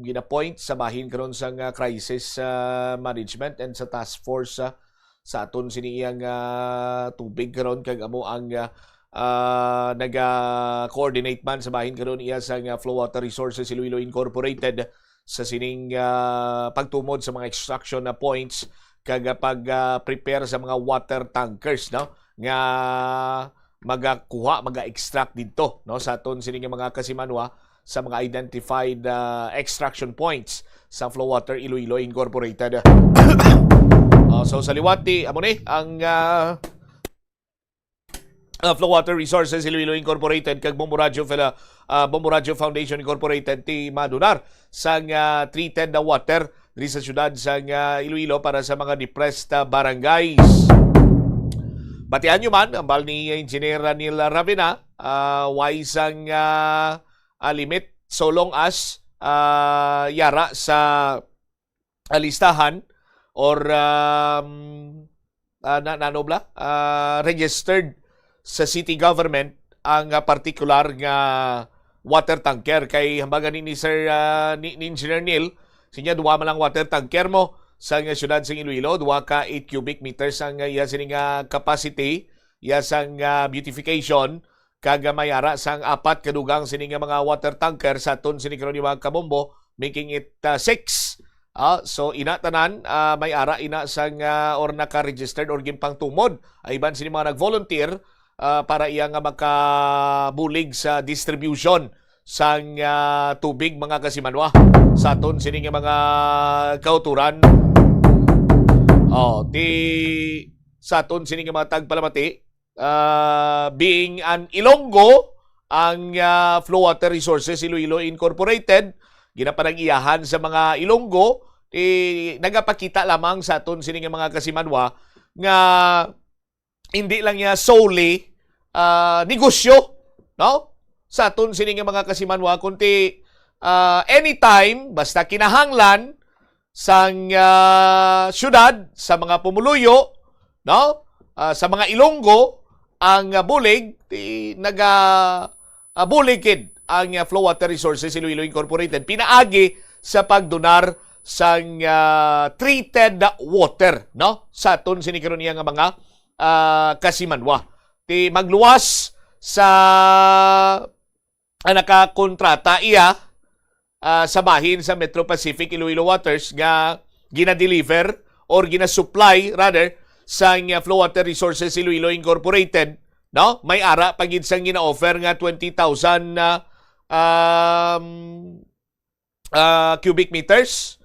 gina-point sa bahin karon sang, ah, crisis, ah, management and sa task force, ah, sa aton sini iyang, ah, tubig karon, kag amo ang, ah, ah, naga-coordinate man sa bahin karon iya sang, ah, Flow Water Resources Iloilo Incorporated sa sining, ah, pagtumod sa mga extraction na points kag, ah, pag, ah, prepare sa mga water tankers, no, nga magakuha, maga-extract didto, no, sa aton sini nga mga kasimanwa sa mga identified, ah, extraction points sa Flow Water Iloilo Incorporated. Oh, so sa liwat ti, amo ni ang, ah, ah, Flow Water Resources Iloilo Incorporated kag Bombo Radio Fel-, ah, Bombo Radio Foundation Incorporated ti madunar sang, ah, treated na water diri sa siyudad sang, ah, Iloilo para sa mga depressed, ah, barangays. Batian nyo man, ang bal ni Engineer Ranil Ravina, ah, why sang, ah, ah, limit so long as, ah, yara sa, ah, listahan or, um, ah, na, nano bala? Ah, registered sa city government ang, ah, partikular nga water tanker. Kay hambal gani ni Sir, ah, ni, ni Engineer Neil, sinya duwa man lang water tanker mo sa nga siyudad sa Iloilo, duwa ka eight cubic meters ang, ah, iya sini nga capacity, iya sang, ah, beautification, kag may ara sang apat ka dugang sini nga mga water tanker sa aton sini karon nga mga kabombo, making it, ah, six. Ah, so ina tanan, ah, may ara ina sang, ah, or naka-registered or ginpangtumod ay iban sini mga nag-volunteer, ah, para iya nga makabulig sa distribution sang, ah, tubig, mga kasimanwa, sa aton sini nga mga kauturan. Oh, ti sa aton sini nga mga tagpalamati, ah, being an Ilonggo, ang, ah, Flow Water Resources Iloilo Incorporated, ginapanag-iyahan sa mga Ilonggo, eh, nagapakita lamang sa aton sini nga mga kasimanwa nga hindi lang niya solely, ah, negosyo, no? Sa aton sini nga mga kasimanwa, kundi, ah, anytime, basta kinahanglan, sang, ah, siyudad, sa mga pumuluyo, no? Ah, sa mga Ilonggo, ang, ah, bulig, ti, naga, ah, bulig gid ang, ah, Flow Water Resources Iloilo Incorporated pinaagi sa pagdonar sang, ah, treated water, no? Sa aton sini karon niya nga mga, ah, kasimanwa. Ti magluwas sa, ah, nakakontrata iya, ah, sa bahin sa Metro Pacific Iloilo Waters nga gina-deliver or gina-supply, rather, sang, ah, Flow Water Resources Iloilo Incorporated, no? May ara pa gid sang gina-offer nga twenty thousand na, um, ah, cubic meters,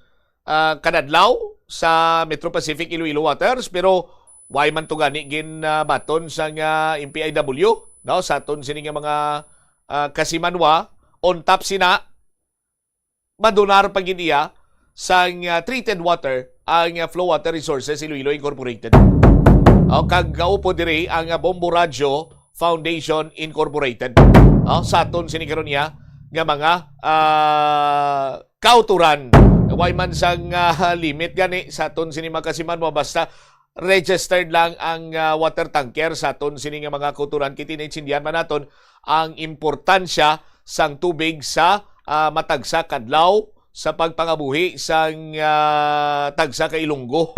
ah, kada adlaw sa Metro Pacific Iloilo Waters, pero why man to gani gin, ah, baton sang, ah, M P I W, no? Sa aton sini nga mga, ah, kasimanwa, on top sina, madunar pa gid iya sang, ah, treated water ang, ah, Flow Water Resources Iloilo Incorporated. O, kag kaupod diri ang, ah, Bombo Radyo Foundation Incorporated. O, sa aton sini karon niya nga mga, ah, kauturan. Way man sang, ah, limit gani sa aton sini mga kasimanwa, basta registered lang ang, ah, water tanker sa aton sini nga mga kauturan. Kiti naintindihan man naton ang importansya sang tubig sa, ah, matagsa kadlaw sa pagpangabuhi sang, ah, tagsa ka Ilonggo,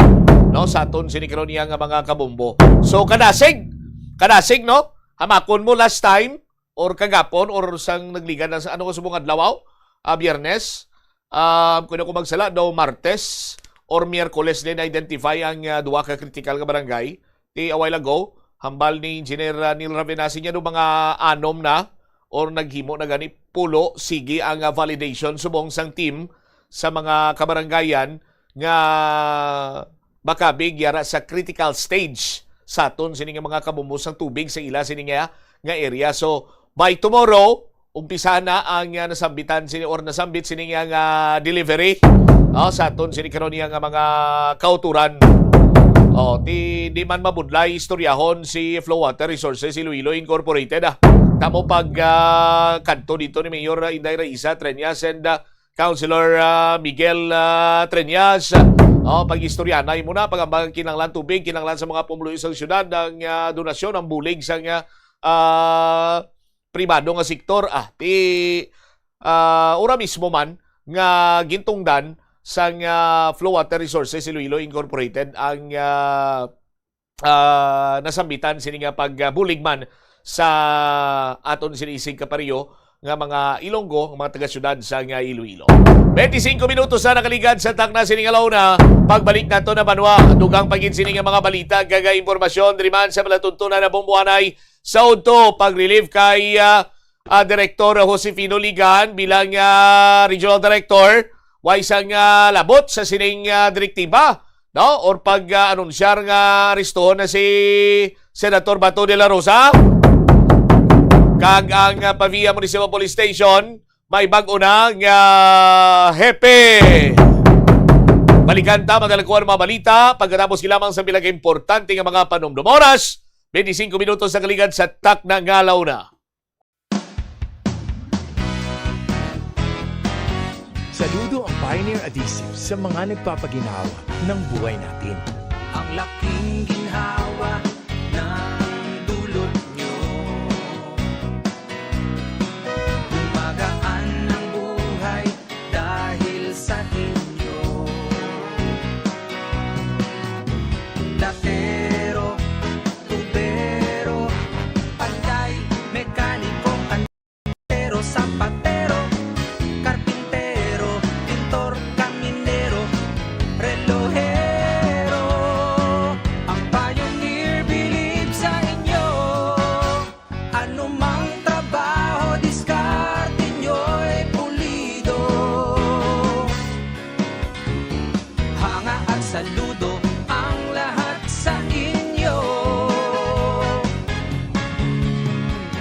no, sa aton sini karon niya nga mga kabombo. So, kadasig, kadasig, no? Hamakon mo last time or kagapon or sang nagligad na sa, ano, subong adlaw, ah, Biyernes. Um, kung ako magsala, daw Martes or Miyerkules din identify ang, ah, duha ka critical nga barangay. Ti a while ago, hambal ni Engineer, ah, Neil Ravenas, niya do mga anom na or naghimo na gani pulo, sige ang, ah, validation subong sang team sa mga kabarangayan nga makabig yara sa critical stage sa aton sini nga mga kabombo sang tubig sa ila sini nga, nga area. So, by tomorrow, umpisa na ang, ah, nasambitan sini or nasambit sini nga, nga delivery, ah, sa aton sini karon niya nga mga kauturan. Oh, ti, di man mabudlay istoryahon si Flow Water Resources Iloilo Incorporated, ah. Tamo pag, ah, kadto dito ni Mayor, ah, Inday Raisa Treñas and, ah, Councilor, ah, Miguel, ah, Treñas. Oh, pag-istoryanay mo na, pag ang mga kinahanglan tubig, kinahanglan sa mga pumuluyo sa syudad, ang, ah, donasyon, ang bulig sa nga, ah, pribado nga sektor, ah, ti, ah, ura mismo man nga gintungdan sang, ah, Flow Water Resources Iloilo Incorporated ang, ah, ah, nasambitan sini nga pagbulig man sa aton sini isig kapareho nga mga Ilonggo, nga mga taga-syudad sa nga Iloilo. Twenty-five minutos na nakaligad sa takna sini nga launa. Pagbalik nato na banwa, dugang pa gid sini nga mga balita kag impormasyon diri man sa palatuntunan na bumbuhanay sa udto pag-relieve kay, ah, ah, Director Josefino Ligan bilang, ah, Regional Director. Way sang, ah, labot sa sining, ah, direktiba, no? Or pag, ah, anunsyar nga arestuhon na si Senator Bato de la Rosa. Kag ang, ah, Pavia Municipal Police Station, may bag-o na nga hepe. Balikan ta, madala ko ang mga balita pagkatapos lamang sa pila ka importante nga mga panumdom. Oras, twenty-five minutos na kaligad sa takna nga launa. Saludo ang Pioneer Adhesive sa mga nagpapaginhawa ng buhay natin. Ang laking ginhawa ng dulot nyo. Gumagaan ang buhay dahil sa inyo. Platero, tubero, panday, mekaniko, pero, sapatero, karpintero, pintor, kaminero, relohero. Ang Pioneer bilib sa inyo. Anumang trabaho, diskarte nyo'y pulido. Hanga at saludo ang lahat sa inyo.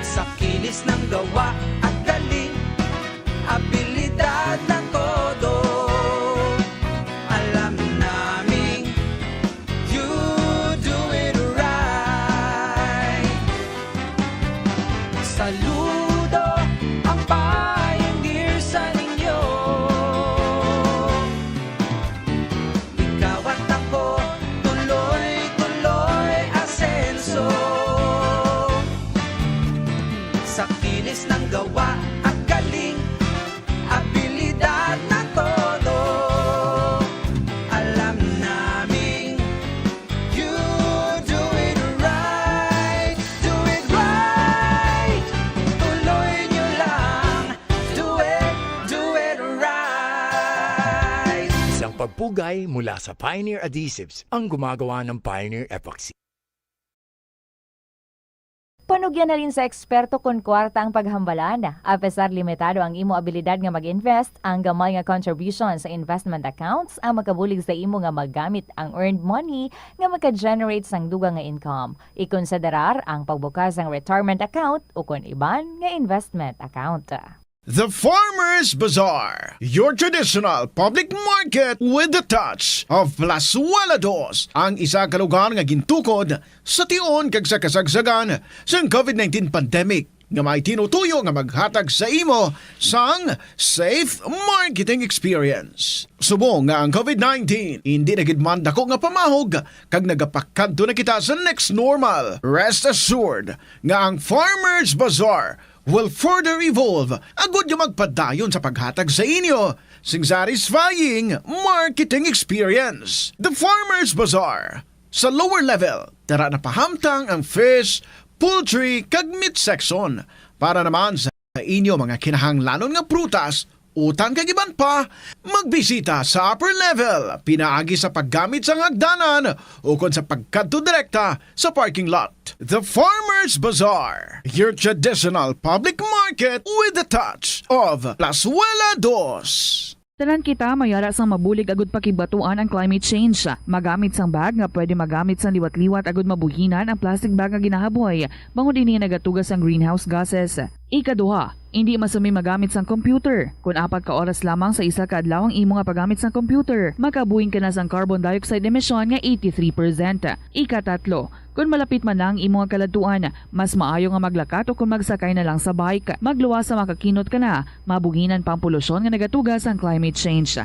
Sa kinis ng gawa at galing, abilidad na todo, alam naming you do it right. Saludo ang Pioneer sa inyo. Ikaw at ako, tuloy-tuloy asenso. Sa kinis ng Ugay mula sa Pioneer Adhesives ang gumagawa ng Pioneer Epoxy. Panugyan na rin sa eksperto kon kwarta ang paghambalan. Apesar limitado ang imo abilidad nga mag-invest, ang gamay nga contribution sa investment accounts ang makabulig sa imo nga magamit ang earned money nga maka-generate sang dugang nga income. Ikonsiderar ang pagbukas sang retirement account o kon iban nga investment account. The Farmers Bazaar, your traditional public market with the touch of Plazuela Dos, ang isa ka lugar nga gintukod sa tion kag sa kasagsagan sang COVID nineteen pandemic nga may tinutuyo nga maghatag sa imo sang safe marketing experience. Subong nga ang COVID nineteen hindi na gid man dako nga pamahog kag nagapakadto na kita sa next normal, rest assured nga ang Farmers Bazaar will further evolve agud nga magpadayon sa paghatag sa inyo sing satisfying marketing experience. The Farmers Bazaar. Sa lower level, tara na pahamtang ang fish, poultry, kag meat section. Para naman sa inyo mga kinahanglanon nga prutas, utan kag iban pa, magbisita sa upper level pinaagi sa paggamit sang hagdanan ukon sa pagkadto direkta sa parking lot. The Farmers Bazaar, your traditional public market with the touch of Plazuela Dos. Tanan kita mayara sang mabulig agud pakigbatuan ang climate change. Magamit sang bag nga pwede magamit sang liwat-liwat agud mabuhinan ang plastic bag nga ginahaboy, bangod ini nagatuga sang greenhouse gases. Ikaduha, indi masumi magamit sang computer. Kon apat ka oras lamang sa isa ka adlaw ang imo nga paggamit sang computer, makabuhin ka na sang carbon dioxide emission nga eighty-three percent. Ikatatlo, kon malapit man na ang imo nga kaladtuan, mas maayo nga maglakat o kon magsakay na lang sa bike. Magluwas sa makakinot ka na, mabuhinan pa ang polusyon nga nagatuga sang climate change.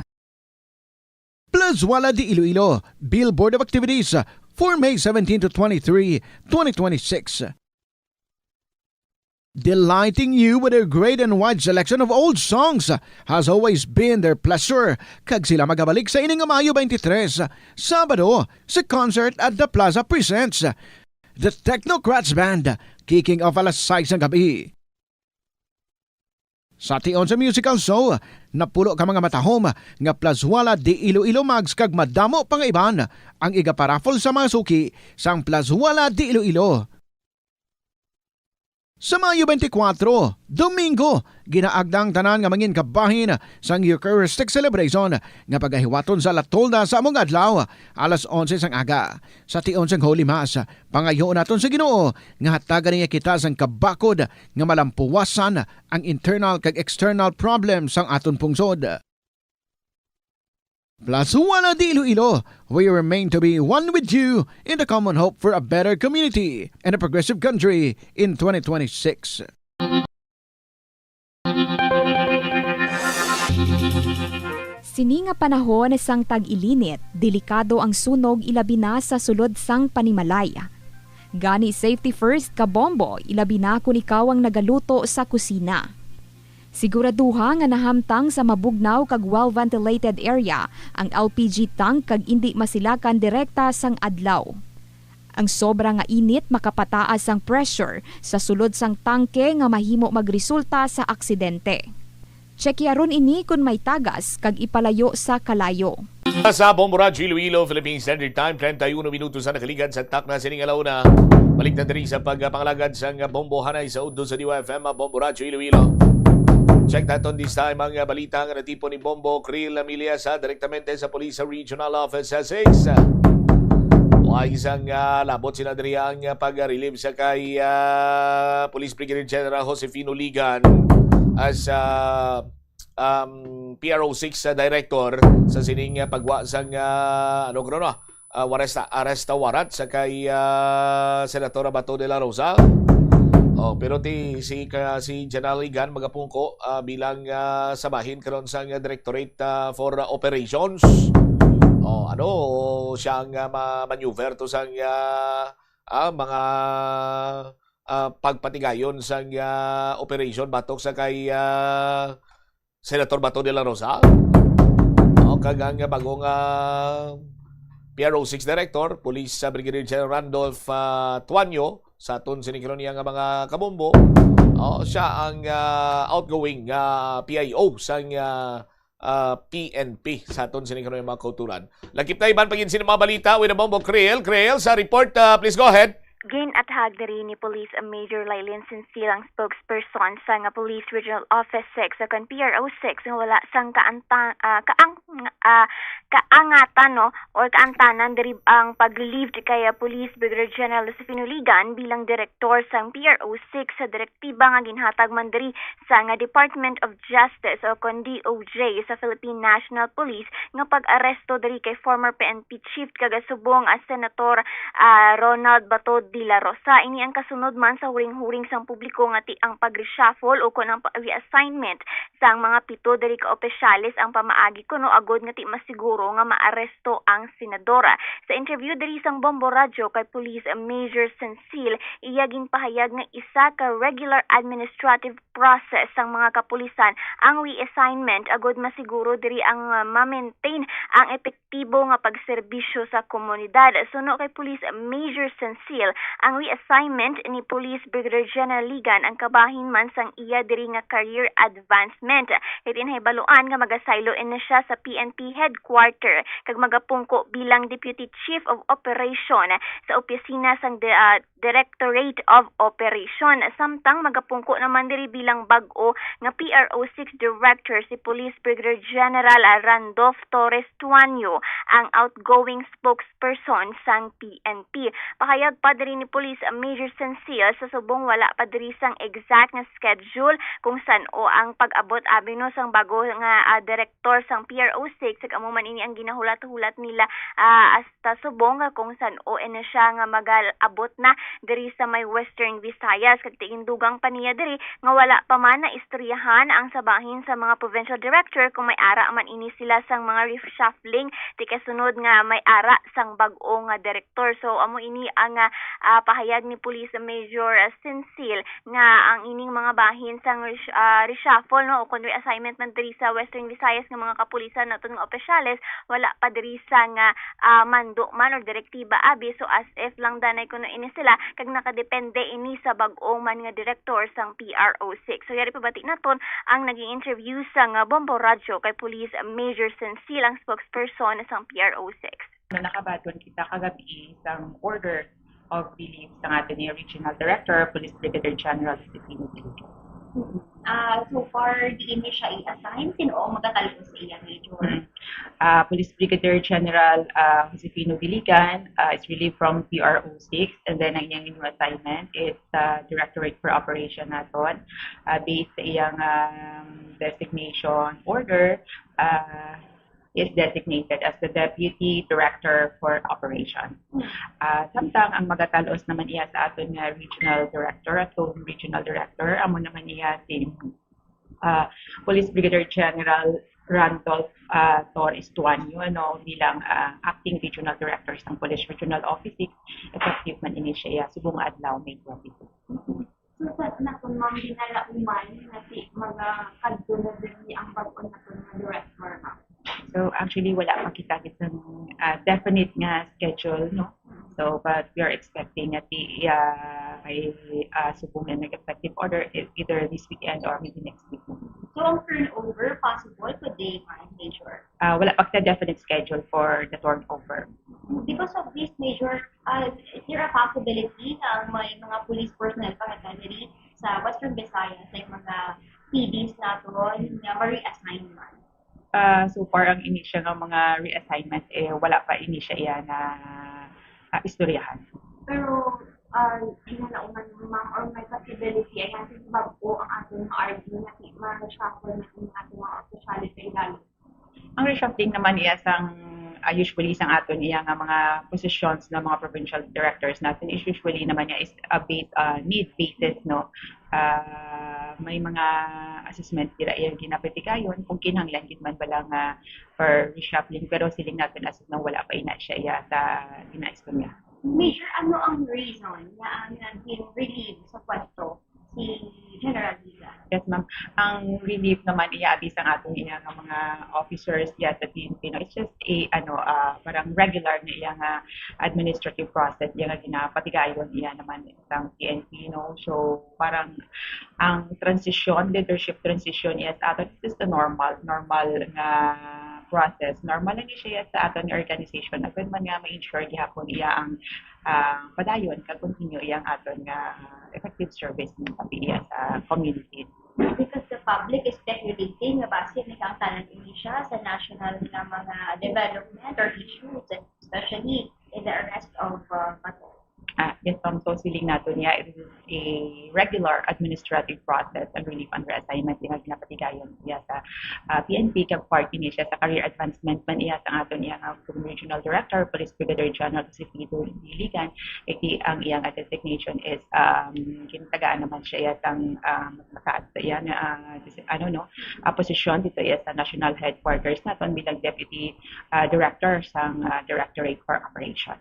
Plazuela de Iloilo, Billboard of Activities for May seventeen to twenty-three, twenty twenty-six. Delighting you with their great and wide selection of old songs has always been their pleasure, kag sila magabalik sa ini nga Mayo twenty-three, Sabado, sa concert at The Plaza presents The Technocrats Band, kicking off alas sais ng gabi. Sa tion sa musical show, napulo ka mga matahom nga Plazuela de Iloilo mugs kag madamo pa nga iban ang igaparaffle sa mga suki sang Plazuela de Iloilo. Sa Mayo twenty-four, Domingo, ginaagda ang tanan nga mangin kabahin sang Eucharistic Celebration nga pagahiwaton sa La Tolda sa among adlaw, alas onse sang aga. Sa tion sang Holy Mass, pangayoon naton sa Ginoo nga hatagan niya kita sang kabakod nga malampuwasan ang internal kag external problems sang aton pungsod. Plazuela de Iloilo, we remain to be one with you in the common hope for a better community and a progressive country in twenty twenty-six. Sini nga panahon sang tag-ilinit, delikado ang sunog, ilabi na sa sulod sang panimalay. Gani, safety first, kabombo, ilabi na kon ikaw ang nagaluto sa kusina. Siguraduha nga nahamtang sa mabugnaw kag well-ventilated area ang L P G tank kag indi masilakan direkta sang adlaw. Ang sobra nga init makapataas sang pressure sa sulod sang tangke nga mahimo magresulta sa aksidente. Tsekyaron ini kon may tagas kag ipalayo sa kalayo. Sa Bombo Radyo Iloilo, Philippine Standard Time, treinta y uno minutos ang nakaligad sa takna sining alauna. Balik na diri sa pagpangalagad sang Bombo Hanay sa Udto sa D Y F M, Bombo Radyo Iloilo. Check naton this time ang balita nga natipon ni Bombo Krill Lamiliasa direktamente sa Police Regional Office sa six. Wa isang ah, labot sila diri ang pag-relieve sa kay ah, Police Brigadier General Josefino Ligan as ah, um, P R O six ah, Director sa sining ah, pagwa sang ah, ano kuno no? Ah, waresta, arrest warrant sa kay ah, Senator Bato de la Rosa. Oh, pero ti si ka, si General Ligan magapungko ah, bilang ah, sa bahin karon sang Directorate ah, for ah, Operations. Oh, ano siya ang ah, ma-, maneuver to sang ah, ah, mga ah, pagpatigayon sang ah, operation batok sa kay ah, Senator Bato de la Rosa. O, kag ang bagong ah, P R O six Director, Police ah, Brigadier General Randolph ah, Tuanyo, sa aton sini karon niya nga mga kabombo. O, siya ang ah, outgoing nga P I O sang ah, ah, P N P sa aton sini kanunay mga kauturan. Lakip na iban pa gid sini mga balita with the Bombo Kriel. Kriel, sa report, ah, please go ahead. Ginathag diri ni Police Major Lylene Sensil ang spokesperson sa nga Police Regional Office six o kon P R O six nga wala sang kaanta-, ah, kaang-, ah, kaangatan, no, or kaantanan diri ang pag-relieved kay, ah, Police Brigadier General Josefino Ligan bilang direktor sang P R O six sa direktiba nga ginhatag man diri sa nga Department of Justice o kon D O J sa Philippine National Police nga pag-aresto diri kay former P N P chief kag subong, ah, Senator, ah, Ronald Bato de la Rosa. Ini ang kasunod man sa huring-huring sang publiko nga ti ang pag-reshuffle o kon ang pa-, reassignment sang mga pito diri ka opisyales ang pamaagi kuno agod nga ti masiguro nga maaresto ang senadora. Sa interview diri sang Bombo Radyo kay Police Major Sensil, iya ginpahayag nga isa ka regular administrative process sang mga kapulisan ang reassignment agod masiguro diri ang, ah, ma-maintain ang epektibo nga pagserbisyo sa komunidad. Suno kay Police Major Sensil, ang reassignment ni Police Brigadier General Ligan ang kabahin man sang iya diri nga career advancement. Kay tinahibaloan nga magasaylo ini siya sa P N P headquarter kag magapungko bilang Deputy Chief of Operation sa opisina sang de-, ah, Directorate of Operation. Samtang magapungko naman diri bilang bag-o nga P R O six Director si Police Brigadier General Randolph Torres Tuanyo, ang outgoing spokesperson sang P N P. Pahayag pa diri ni Police Major Sensil, sa subong wala pa diri sang exact nga schedule kung san-o ang pag-abot abi no sang bag-o nga, ah, direktor sang P R O six, kag amo man ini ang ginahulat-hulat nila, ah, as ta subong nga kung san-o ini siya nga magal-abot na diri sa may Western Visayas, kag tigindugang pa niya diri nga wala pa man naistoryahan ang sabahin sa mga provincial director kung may ara man ini sila sang mga reshuffling, ti kasunod nga may ara sang bag-o nga direktor. So, amo ini ang, ah, ah, pahayag ni Police Major, ah, Sensil nga ang ining mga bahin sang res-, ah, reshuffle, no, o kon reassignment man diri sa Western Visayas nga mga kapulisan naton nga opisyales, wala pa diri sa nga, ah, mando man or direktiba abi. So, as if lang danay kuno ini sila, kag nakadepende ini sa bag-o man nga direktor sang P R O six. So, yari pabati naton ang naging interview sa nga Bombo Radyo kay Police Major Sensil, ang spokesperson sang P R O six. Nakabaton kita kagabi sang order of relief sa aton ni Regional Director, Police Brigadier General Josefino Diligan. Ah, so far, diin ni siya i-assign? Sino ang magatalon sa iya, Major? Mm. Ah, Police Brigadier General, ah, Josefino Diligan, ah, is relieved from P R O six, and then ang iyang new assignment is, ah, Directorate for Operation naton. Ah, based sa iyang, um, designation order, ah, is designated as the Deputy Director for Operation. Ah, samtang ang magatalon naman iya sa aton nga Regional Director, at kung Regional Director, amo naman iya si, ah, Police Brigadier General Randolph, ah, Torres Tuanyo, ano, bilang, ah, Acting Regional Director sang Police Regional Office six, effective man ini siya subong adlaw, May twenty-two. So, sa naton, ma'am, ginalauman nga ti magakadto na diri ang bag-o naton nga director, ma'am? So, actually, wala pa kita kitang, ah, definite nga schedule, no? So, but we are expecting nga ti, ah, may, ah, subong na nag-effective order e-, either this weekend or maybe next week. So, ang turnover possible today, ma'am, Major? Ah, wala pa kita definite schedule for the turnover. Because of this, Major, ah, is there a possibility na may mga police personnel pa nga diri sa Western Visayas, like mga P Ds naton, nga ma-reassign man? Ah, so far, ang ini siya nga mga reassignment, eh, wala pa ini siya iya na, ah, istoryahan. Pero, ah, ginalauman mo, ma'am, or may possibility, ay, natin bag-o ang aton ma-argue na si-, ma-reshuffle na ang aton mga opisyales sa ilalim? Ang reshuffling naman iya sang, ah, usually sang aton iya nga mga positions na mga provincial directors natin is usually naman niya is a base, ah, need basis, no? Ah, may mga assessment dira iya ginapatigayon kung kinahanglan gid man bala nga for reshuffling, pero siling natin as of now wala pa ina siya iya sa ginaistorya. Major, ano ang reason nga ang naging relieve sa pwesto si General Liga? Yes, ma'am. Ang relief naman iya abi sang aton iya nga mga officers iya sa P N P, no? It's just a, ano, ah, parang regular na iya nga administrative process iya nga ginapatigayon iya naman sang P N P, no? So, parang ang transition, leadership transition, yes, ato, this is the normal, normal nga process. Normal lang siya sa aton nga organization. Agud man nga ma-ensure gihapon iya ang, ah, padayon kag continue iya ang aton nga effective service nga iya sa community. Because the public is speculating nga basi may kaangtanan ini siya sa national nga mga development or issues, especially in the arrest of, uh, Bato. Ah, yes, ma'am. So, siling nato niya, it is a regular administrative process ang relief under assignment nga ginapatigayon niya sa, ah, P N P, kag part ini siya sa career advancement man iya sa aton iya nga regional director, Police Brigadier General Josephino Diligan. Iti ang iyang designation is, um, gintagaan naman siya iya sang, um, mataas sa iya nga, ah, desi-, ano, no, ah, posisyon dito iya sa national headquarters naton bilang deputy, ah, director sang, ah, Directorate for Operation.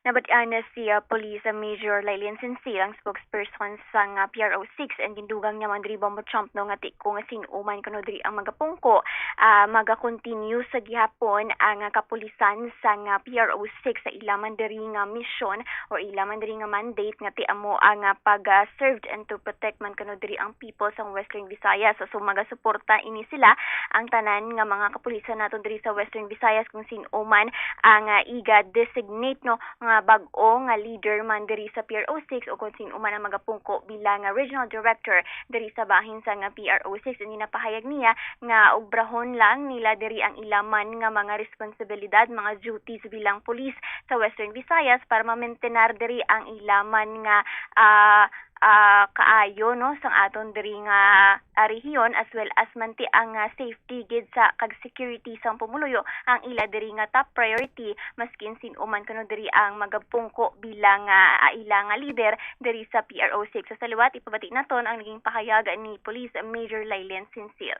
Nabatian na si, ah, Police Major Lylin Sincil, ang spokesperson sang, ah, P R O six, and gindugang niya man diri, Bombo Chomp, no, nga ti ko nga sin-o man kuno diri ang magapungko, ah, magakontinue sa gihapon ang, ah, kapulisan sang, ah, P R O six sa ila man diri nga misyon or ila man diri nga mandate nga ti amo ang, ah, pag, ah, served and to protect man kuno diri ang people sang Western Visayas. So, magasuporta ini sila ang tanan nga mga kapulisan naton diri sa Western Visayas kung sin-o man ang, ah, iga-designate, no, nga bag-o nga leader man diri sa P R O six o kung sin-o man ang magapungko bilang nga regional director diri sa bahin sang, ah, P R O six. Ang ginapahayag niya nga obrahon lang nila diri ang ila man nga mga responsibilidad, mga duties bilang pulis sa Western Visayas para mamentenar diri ang ila man nga, ah, ah, kaayo, no, sang aton diri nga, ah, rehiyon, as well as man ti ang, ah, safety gid sa kag security sang pumuluyo ang ila diri nga top priority, maskin sin-o man kuno diri ang magapungko bilang, ah, ila nga lider diri sa P R O six. Sa liwat, ipabati naton ang naging pahayag ni Police Major Lylin Sincil.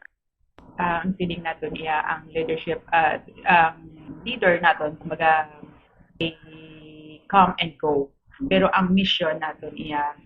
Ah, ang siling naton iya ang leadership, ah, ang leader naton, kumbaga, they come and go. Pero ang mission naton iya,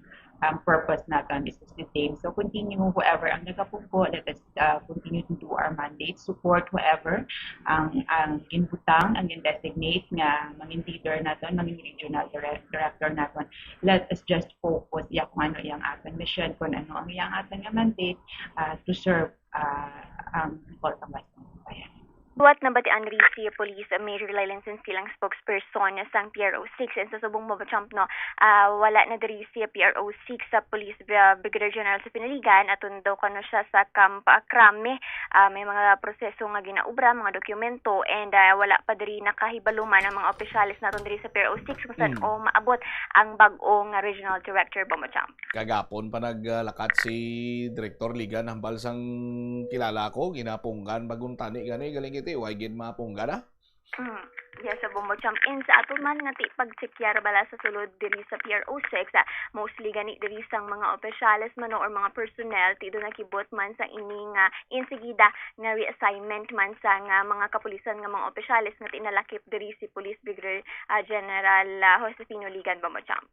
ang purpose naton is the same. So, continue whoever ang nagapungko, let us, ah, continue to do our mandate, support whoever ang, ang ginbutang, ang gin-designate nga mangin leader naton, mangin regional dire-, director naton. Let us just focus iya kung ano iyang aton mission, kung ano ang iyang aton nga mandate, ah, to serve, ah, ang people sa Western Visayas. Buhat nabatian diri si Police Major Lylin Sincil, ang spokesperson sang P R O six, and sa subong, Bombo Chomp, no, ah, wala na diri si P R O six sa Police, ah, Brigadier General Josephino Diligan, aton daw kuno siya sa Camp, ah, Crame. Ah, may mga proseso nga ginaobra, mga dokumento, and, ah, wala pa diri nakahibaluman ang mga opisyales naton diri sa P R O six kung san-o maabot ang bag-o nga regional director, Bombo Chomp. Kagapon pa naglakat si Director Ligan, hambal sang kilala ko, ginapunggan, baguntani gani, galing iti, way gid mapunggan, ah. Mm. Yes, sa Bombo Chomp. And sa ato man nga ti pagtsekyar bala sa sulod diri sa P R O six, ah, mostly gani diri sang mga opisyales man, no, or mga personnel, ti do nakibot man sa ini nga insigida nga reassignment man sa nga mga kapulisan nga mga opisyales nga ti nalakip diri si Police Brigadier, ah, General, ah, Josefino Ligan, Bombo Chomp.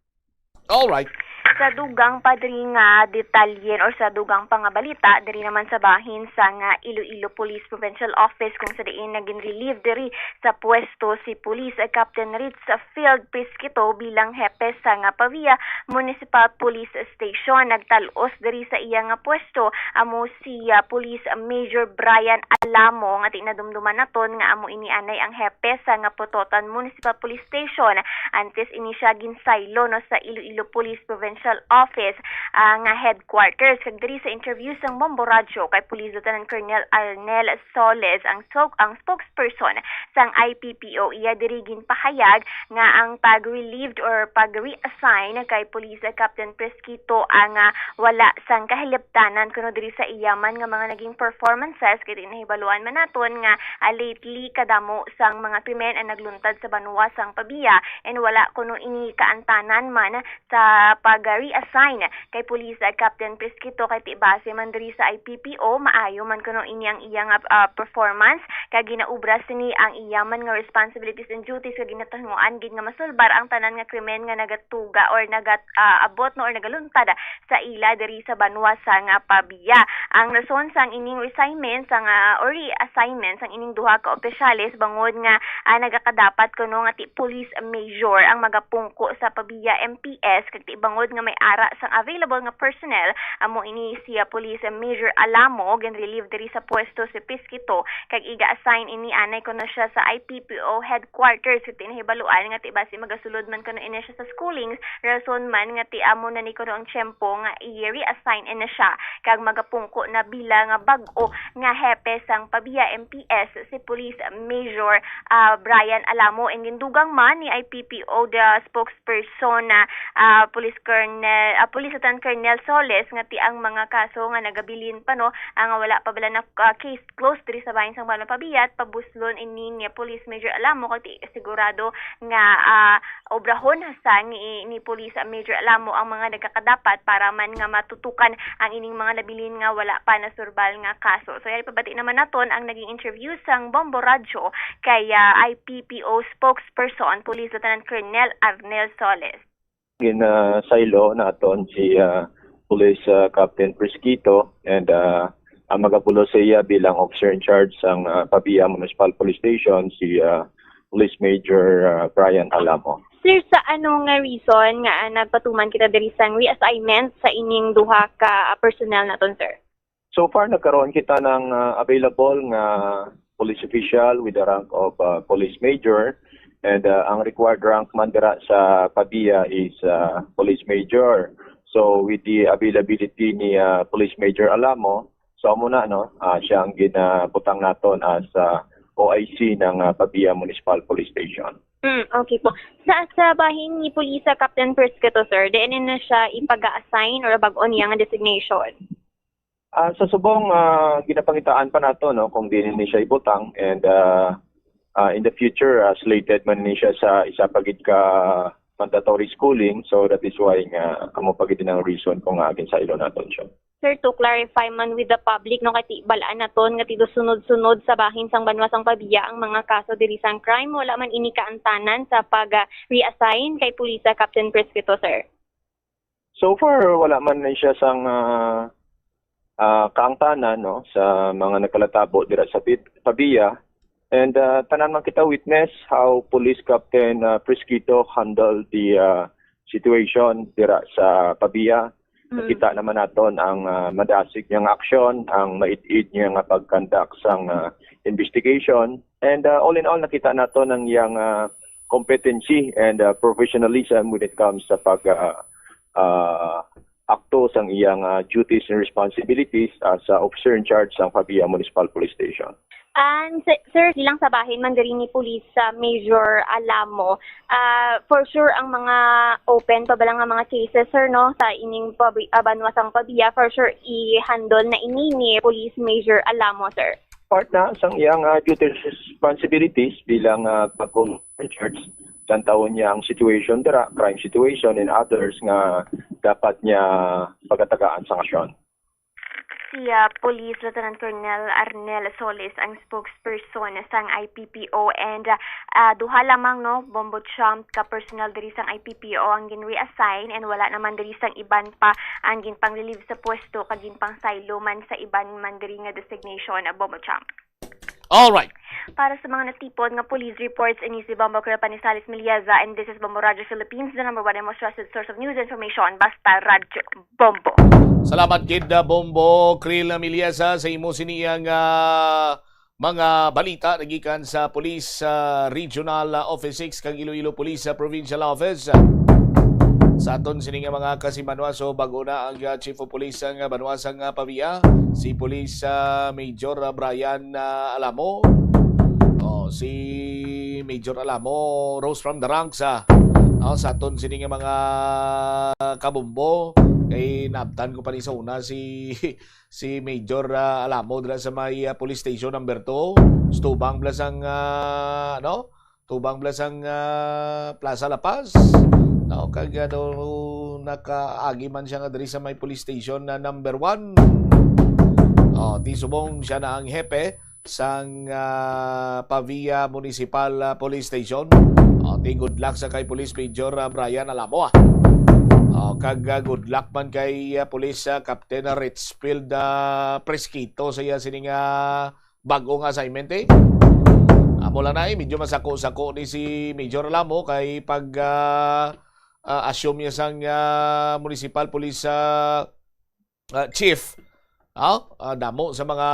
Alright. Sa dugang pa diri nga detalye or sa dugang pa nga balita, diri naman sa bahin sang Iloilo Police Provincial Office, kung sa diin nagin-relieve diri sa pwesto si Police Captain Ritz Field Prisquito bilang hepe sa nga Pavia Municipal Police Station. Nagtal-os diri sa iya nga pwesto amo si, ah, Police Major Brian Alamo, nga ti nadumduman naton nga amo ini anay ang hepe sa nga Pototan Municipal Police Station. Antes ini siya ginsaylo, no, sa Iloilo Police Provincial Office, ah, nga headquarters. Kag diri sa interview sang Bombo Radyo kay Police Lieutenant Colonel Arnel Soles, ang so-, ang spokesperson sang I P P O, iya diri ginpahayag nga ang pag-relieved or pag-reassign kay Police Captain Prisquito ang, ah, wala sang kahilabtanan kuno diri sa iya man nga mga naging performances, kay nahibaluan man naton nga, ah, lately kadamo sang mga krimen ang nagluntad sa banwa sang Pavia, and wala kuno ini kaantanan man sa pag, reassign kay Police, ah, Captain Prisquito, kay ti base man diri sa I P P O, maayo man kuno ini ang iya nga, ah, performance, kag ginaubra sini ang iya man nga responsibilities and duties, kag ginatahunguan gid nga masulbar ang tanan nga krimen nga nagatuga or nagat-, ah, abot, no, or nagaluntad sa ila diri sa banwa sang, ah, Pavia. Ang rason sang ining resignment sang, ah, or reassignment sang ining duha ka opisyales bangod nga, ah, nagakadapat kuno nga ti police major ang magapungko sa Pavia M P S, kag ti bangod nga may ara sang available nga personnel, amo ini si, ah, Police Major Alamo, ginrelieve diri sa pwesto si Pisquito, kag iga-assign ini anay kuno siya sa I P P O headquarters, kag ti nahibaluan nga ti basi magasulod man kuno ini siya sa schoolings, rason man nga ti amo na ni kuno ang tiyempo nga i-reassign ini siya, kag magapungko na bilang nga bag-o nga hepe sang Pavia M P S si Police Major, ah, Brian Alamo, and gindugang man ni I P P O the spokesperson na, ah, Police Colonel, ah, Police Lieutenant Colonel Soles nga ti ang mga kaso nga nagabilin pa, no, ah, nga wala pa bala na, ah, case closed diri sa bahin sang Banwa Pavia, pabuslon ini ni Police Major Alamo, kag ti sigurado nga, ah, obrahon sa ni, ni Police Major Alamo ang mga nagkakadapat para man nga matutukan ang ining mga nabilin nga wala pa nasurbal nga kaso. So, yari pabati naman naton ang naging interview sang Bombo Radyo kay, ah, I P P O spokesperson, Police Lieutenant Colonel Arnel Soles. Ginasaylo naton si, ah, Police, ah, Captain Prisquito, and, ah, ang magapulos sa iya bilang officer in charge sang, ah, Pavia Municipal Police Station, si, ah, Police Major, ah, Brian Alamo. Sir, sa ano nga reason nga, ah, nagpatuman kita diri sang reassignment sa ining duha ka, ah, personnel naton, sir? So far, nagkaroon kita ng, ah, available nga police official with the rank of, ah, police major, and, ah, ang required rank man dira sa Pavia is, ah, police major. So with the availability ni, ah, Police Major Alamo, so amo na, no, ah, siya ang ginabutang naton as, ah, O I C ng, ah, Pavia Municipal Police Station. Mm, okay po. Sa, sa bahin ni Pulisa Captain Prisquito, sir, diin na siya ipag-assign or bag-o niya nga designation? Ah, sa subong, ah, ginapangitaan pa nato, no, kung diin ni siya ibutang, and, ah, ah, in the future, ah, slated man ni siya sa isa pa gid ka mandatory schooling, so that is why nga amo pa gid ang reason kung nga ginsaylo naton siya. Sir, to clarify man with the public, no, kay ti-, bal-an naton nga ti do sunod-sunod sa bahin sang banwa sang Pavia ang mga kaso diri sang crime, wala man ini kaangtanan sa pag, ah, reassign kay Pulisa Captain Prisquito, sir? So far, wala man na siya sang, ah, ah, kaangtanan, no, sa mga nagkalatabo dira sa Pit-, Pavia. And, ah, tanan man kita witness how Police Captain, ah, Prisquito handle the, ah, situation dira sa Pavia. Mm. Nakita naman naton ang, ah, madasig niyang aksyon, ang maid-id niya nga pag-conduct sang, ah, investigation. And, ah, all in all, nakita naton ang iyang, ah, competency and, ah, professionalism when it comes sa pag, ah, ah, akto sang iyang, ah, duties and responsibilities as, ah, officer in charge sang Pavia Municipal Police Station. And, si-, sir, bilang sa bahin man diri ni Police, ah, Major Alamo, ah, for sure ang mga open pa bala nga mga cases, sir, no, sa ining Pabi-, ah, banwa sang Pavia, for sure i-handle na ini ni Police Major Alamo, sir. Part na sang iyang, ah, duties and responsibilities bilang, ah, pagkon-, in charge. Tantawon niya ang situation dira, crime situation and others nga dapat niya pagatagaan sang aksyon. Si, ah, Police Lieutenant Colonel Arnel Solis ang spokesperson sang I P P O, and, ah, ah, duha lamang, no, Bombo Cham, ka personnel diri sang I P P O ang gin-reassign, and wala naman diri sang iban pa ang ginpang-relieve sa pwesto kag ginpangsaylo man sa iban man diri nga designation, ah, Bombo Cham. Alright. Para sa mga natipon nga police reports, ini si Bombo Krill Panizales Milieza, and this is Bombo Radyo Philippines, the number one and most trusted source of news and information. Basta Radyo Bombo. Salamat gid, uh, Bombo Krill Milieza, sa imo sini ang, uh, mga balita nagikan sa Police, uh, Regional, uh, Office six kag Iloilo Police, uh, Provincial Office. Sa aton sini nga mga kasimanwa, so bag-o na ang, ah, Chief of Police sang, ah, banwa sang, ah, Pavia, si Police, ah, Major, ah, Brian, ah, Alamo. Oh, si Major Alamo rose from the ranks, ah. Oh, sa aton sini nga mga kabombo, kay naabtan ko pa ni sa una si, si Major, ah, Alamo dira sa may, ah, Police Station number two. Tubang bala sang, ah, ano? Tubang bala sang, ah, Plaza La Paz. No, kag, ano, Nakaagi man siya nga diri sa may police station na number one. Oh, ti subong siya na ang hepe sang, ah, Pavia Municipal, ah, Police Station. Oh, ti good luck sa kay Police Major, ah, Brian Alamo, ah. Oh, kag, ah, good luck man kay, ah, Police, ah, Captain, ah, Richfield, ah, Presquito sa iya sining, ah, bag-o nga assignment, eh. Amo lang na, eh, medyo masako-sako ni si Major Alamo kay pag, ah, ah, assume niya sang, ah, municipal police, ah, ah, chief. Ah, ah, damo sa mga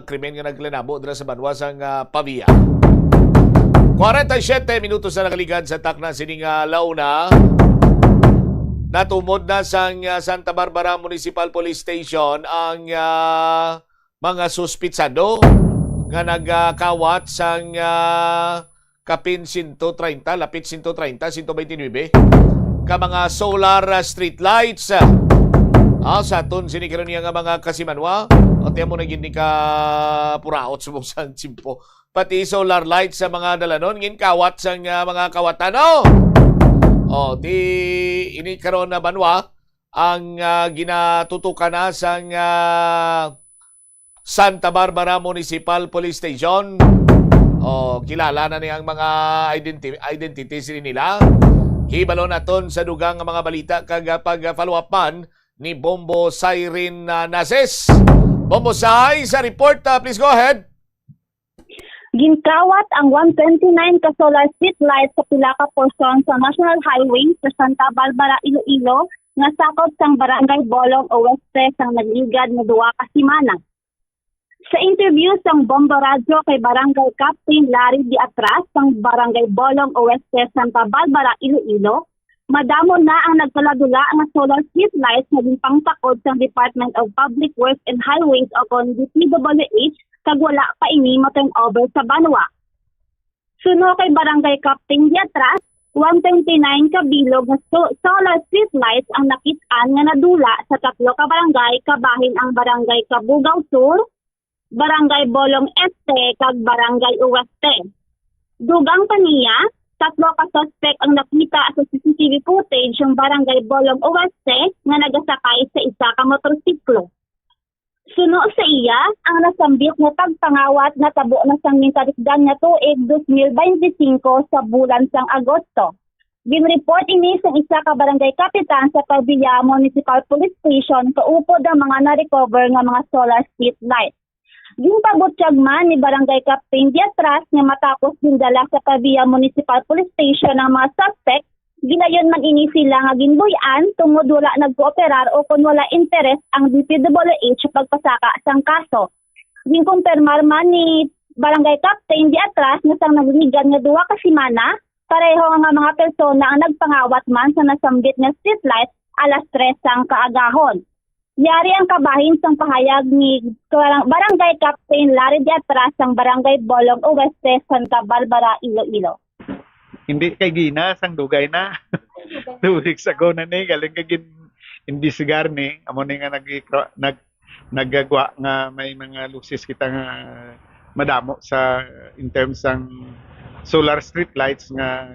krimen nga naglinabo dira sa banwa sang, ah, Pavia. Kwarenta y siyete minutos na nakaligad sa takna sining, ah, launa. Natumod na sang, ah, Santa Barbara Municipal Police Station ang, ah, mga suspitsado nga nagakawat sang, ah, kapin sento treinta, lapit sento treinta, sento beintinuebe ka mga solar, ah, street lights. Ah, sa aton sini karon niya nga mga kasimanwa, o tiyan mo na gid ni ka puraot subong sa tiyempo. Pati solar lights sa mga dalanon, ginkawat sang, ah, mga kawatan, no? O, di ini karon na banwa ang, ah, ginatutukan na sang, ah, Santa Barbara Municipal Police Station. O, kilala na ni ang mga identi-, identities nila. Hibalon naton sa dugang nga mga balita kag, ah, pag-follow up man ni Bombo Siren, ah, Nases. Bombo Sai, sa report, ah, please go ahead. Ginkawat ang one twenty-nine ka solar street lights sa pila ka porsyon sa National Highway sa Santa Barbara, Iloilo, nga sakop sang Barangay Bolong Oeste sang nagligad nga duha ka semana. Sa interview sang Bombo Radyo kay Barangay Captain Larry Diatras sang Barangay Bolong Oeste, Santa Barbara, Iloilo, madamo na ang nagkaladula nga solar street lights nga ginpangtakod sang Department of Public Works and Highways o kon D P W H, kag wala pa ini ma-turnover sa banwa. Suno kay Barangay Captain Diatras, one twenty-nine ka bilog nga so-, solar street lights ang nakit-an nga nadula sa tatlo ka barangay, kabahin ang Barangay Cabugao Sur, Barangay Bolong Este, kag Barangay Oeste. Dugang pa niya, tatlo ka suspek ang nakita sa C C T V footage sang Barangay Bolong Oeste nga nagasakay sa isa ka motorsiklo. Suno sa iya, ang nasambit nga pagpangawat natabo na sang gintalikdan nga tuig dos mil beintisinko sa bulan sang Agosto. Gin-report ini sang isa ka barangay kapitan sa Pavia Municipal Police Station kaupod ang mga na-recover nga mga solar street light. Ginpabutyag man ni Barangay Captain Diatras nga matapos gindala sa Pavia Municipal Police Station ang mga suspect, gilayon man ini sila nga ginbuy-an tungod wala nagkooperar o kon wala interes ang D P W H sa pagpasaka sang kaso. Ginkumpirmar man ni Barangay Captain Diatras nga sang nagligad nga duha ka semana, pareho nga mga persona ang nagpangawat man sa nasambit nga street light alas tres sang kaagahon. Yari ang kabahin sang pahayag ni Barang-, Barangay Captain Larry Diatras sang Barangay Bolong Oeste, Santa Barbara, Iloilo. Hindi kay gina, sang dugay na. Two weeks ago na ni, galing kay gin-, imbestigar ni, amo ni nga nag-, nag-, nagagwa nga may mga losses kita nga madamo sa, in terms sang solar street lights nga,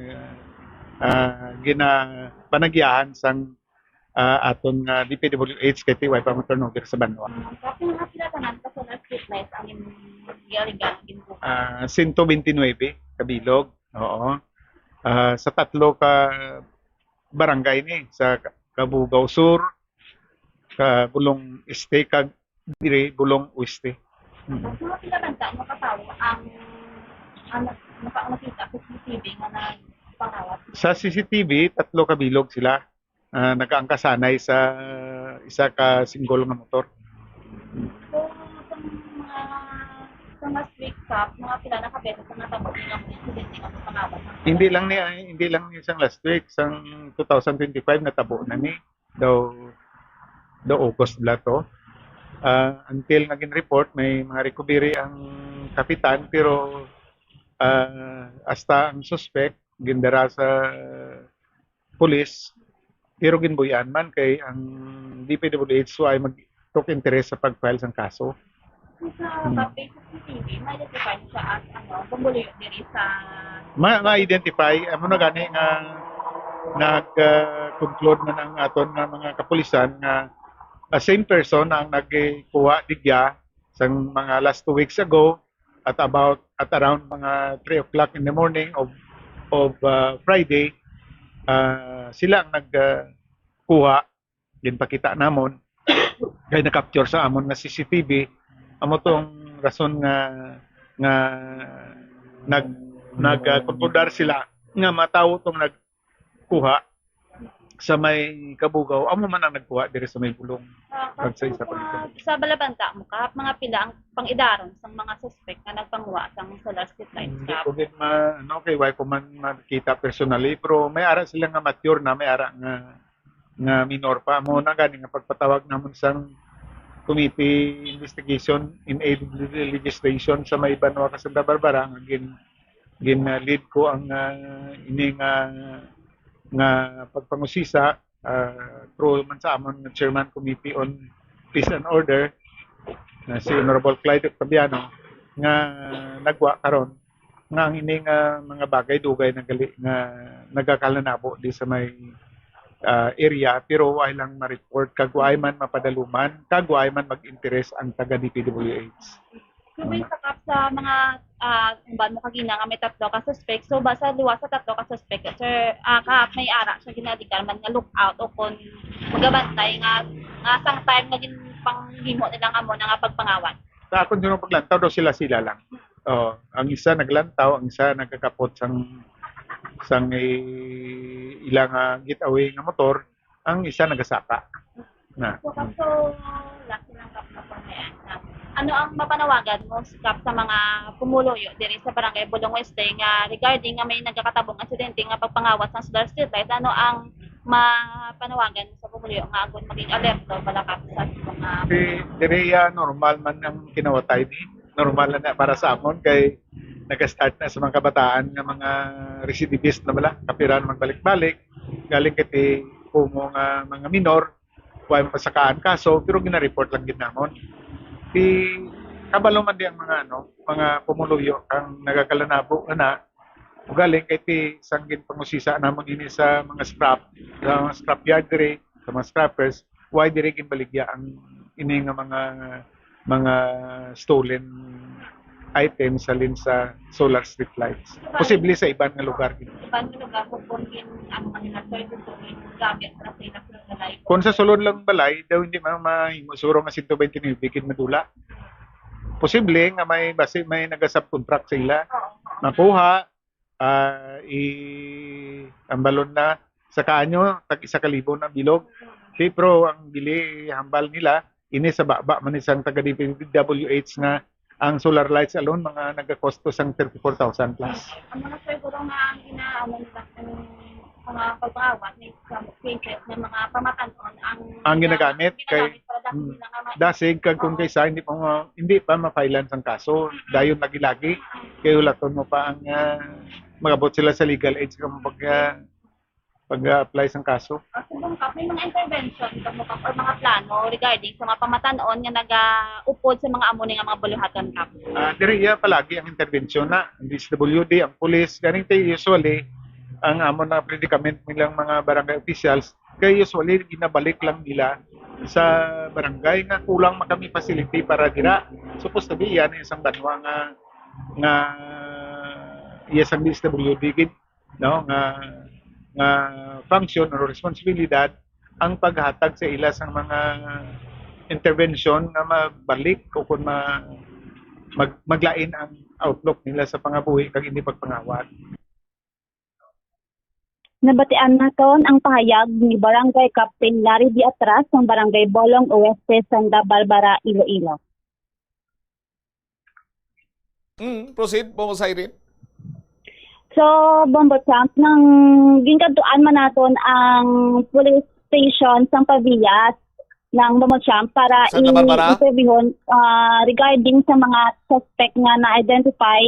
ah, ginapanagyahan sang, ah, aton nga D P W H kay ti way pa mo-turnover sa banwa. Ah, kapin nga sila tanan ka solar street lights ang im-, gialigan, ginbuhat? Ah, sento beintinuebe ka bilog. Oo. Ah, sa tatlo ka barangay ni, sa Ka-, Cabugao Sur, Cabulong Este, kag diri Bulong Oeste. Mm. Mga pila man ka, mga katawo ang, ang naka-, nakita sa C C T V nga nagpangawat? Sa C C T V, tatlo ka bilog sila. Ah, nagaangkasanay sa isa ka single nga motor. So, itong mga, itong last week, Kap, mga pila na ka beses ang natabo nga insidente nga pangawat? Hindi lang ni, ay, hindi lang ni sang last week, sang two thousand twenty-five natabo na ni. Daw, daw August bala to. Ah, until nga gin-report, may mga recovery ang kapitan, pero, ah, hasta ang suspect, gindara sa pulis, pero ginbuy-an man kay ang D P W H ay mag-, took interest sa pag-file sang kaso. Sa Hmm. Sa C C T V, ma-identify siya as, ano, bumbuloy diri sa Ma-, ma-identify, amo na gani nga Nag-conclude man ang aton nga mga kapulisan nga a same person ang nagkuha digya sang mga last two weeks ago at about, at around mga three o'clock in the morning of, of uh, Friday, uh, sila ang nagkuha, ginpakita namon kay na-capture sa amon nga C C T V. Amo tong rason nga nga nag nag uh, konkludir sila nga matawo tong nagkuha sa may Kabugaw, amo man ang nagkuha diri sa may Bulong. Ah, Kag sa isa pa dito. Sa Balabanta mo, Kap, mga pila ang pang-idaron sang mga suspect nga nagpanguha sang solar street lights, Hindi Kap? ko gid ma, ano, kay why ko man makita personally, pero may ara sila nga mature na, may ara nga nga minor pa. Mo na gani nga pagpatawag namon sang committee investigation in aid of legislation sa may banwa ka Santa Barbara nga gin gin uh, lead ko ang uh, ini nga nga pagpangusisa uh, through man sa amon nga chairman committee on peace and order na si Honorable Clyde Octaviano nga nagwa karon nga ang ini nga mga bagay dugay na gali nga nagakalanabo di sa may ah, area pero wala lang ma-report kag wala man mapadaluman kag wala man mag-interes ang taga D P W H. Kung may sakap sa mga ah, umban mo kagina nga may tatlo ka suspect, so ba sa liwa sa tatlo ka suspect, sir, ah, ka may ara siya ginalikan man nga lookout o kon magabantay nga nga sang time nga ginpanghimo nila nga mo na nga pagpangawat? Sa akon siguro paglantaw daw sila-sila lang. Oh, ang isa naglantaw, ang isa nagkakapot sang sang i- ilang ah, getaway nga motor, ang isa nagasaka. Na. So, kaso, last na lang, Kap, na po na yan, na ano ang mapanawagan mo, Kap, sa mga pumuluyo diri sa Barangay Bulong Oeste nga regarding nga may nagkakatabong insidente nga pagpangawat sang solar street light? Ano ang mapanawagan mo sa pumuluyo nga agon maging alerto, Balakap, sa mga Di, diri ah, normal man ang kinawatay ni. Normal na na para sa amon kay nag-start na sa mga kabataan nga mga recidivist na bala. Kapira na magbalik-balik. Galing kay ti kumo nga mga minor, wa man pasakaan kaso, pero gina-report lang gid namon. Ti kabalo man di ang mga ano, mga pumuluyo ang nagakalanabo na ugaling kay ti sang ginpangusisa namon ini sa mga scrap, sa mga scrap yard diri, sa mga scrappers, why diri ginbaligya ang ini nga mga mga stolen items halin sa solar street lights. Posible sa iban nga lugar gid. Iban nga lugar kung kung gin ano man nila, sir, kung kung gin gamit para sa ilang mga light. Kung sa sulod lang balay, daw hindi man mahimo siguro nga sento bente nuebe gid madula. Posible nga may basi may naga-subcontract sa ila. Oo, oo. Makuha, ah, i ang balon na sa kaanyo, tag isa ka libo na bilog. Di, pero ang bili hambal nila, ini sa baba man isang taga D P W H nga ang solar lights alone mga nagakosto sang thirty-four thousand plus. Ang mga siguro nga ang gina-, ano nila, ang mga pagpangawat ni sa cases ng mga pamatan-on ang Ang gina-, ginagamit kay, ginagamit para dahil mm, nila nga ma- dasig kag kung Oo. kaysa hindi pa ma-, hindi pa ma-filean sang kaso, dayon lagi-lagi kay ulaton mo pa ang ah, magabot sila sa legal age kung pag ah, pag-apply sang kaso. Ah, subong, Kap, may mga intervention kamo, Kap, or mga plano regarding sa mga pamatan-on nga nagaupod sa mga amo ni nga mga buluhaton, Kap? Ah, diri iya palagi ang intervention na ang D S W D, ang pulis, ganing tay usually ang amo na predicament nilang mga barangay officials kay usually ginabalik lang nila sa barangay nga kulang man kami facility para dira. Supposed to be yan isang banwa nga nga iya sang D S W D gid, no, nga nga function or responsibilidad ang paghatag sa ila sang mga intervention nga mabalik o kung ma, mag, maglain ang outlook nila sa pangabuhi kag hindi pagpangawat. Nabatian naton ang pahayag ni Barangay Captain Larry Diatras sang Barangay Bolong Oeste, Santa Barbara, Iloilo. Mm, proceed, Bombo Siren. So, Bombo Champ, nang ginkadtuan man naton ang police station sang Pavillas ng Bombo Champ para Santa Barbara? i-interviewon, ah, regarding sa mga suspect nga na-identify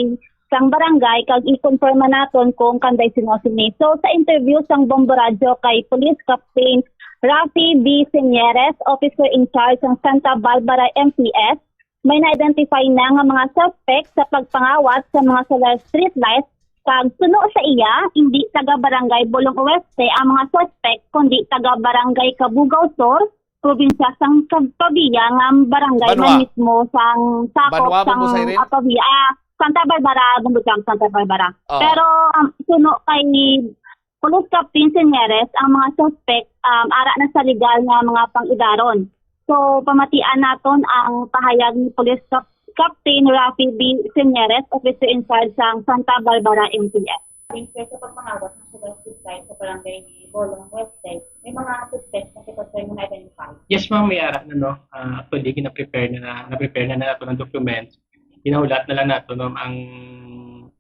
sang barangay kag i-confirm man naton kung kanday sino sini. So, sa interview sang Bombo Radyo kay Police Captain Rafi B. Señeres, officer in charge sang Santa Barbara M P S, may na-identify na nga mga suspect sa pagpangawat sa mga solar street lights Kag suno sa iya, hindi taga Barangay Bulong Oeste ang mga suspek, kundi taga Barangay Cabugao Sur, probinsya sang Cag-, Pavia, nga barangay Banwa. man mismo sang sakop Banwa, sang Bumbos Aires? Ah, Pavia, ah, Santa Barbara, Bumbucham, Santa Barbara. Oh. Pero, um, suno kay Police Captain Señores, ang mga suspek, um, ara na sa legal nga mga pang-idaron. So, pamatian naton ang pahayag ni Police Cap-, Captain Rafi B. Señores, officer in charge sang Santa Barbara M P S. Since sa pagpangawat ng sugar supply sa barangay ni Bolong West Side, may mga suspect na kita, sir, na na-identify? Yes, ma'am, may ara na, no? Ah, actually, gina-prepare na, na, na-prepare na nato ng documents. Ginahulat na lang nato, no, ang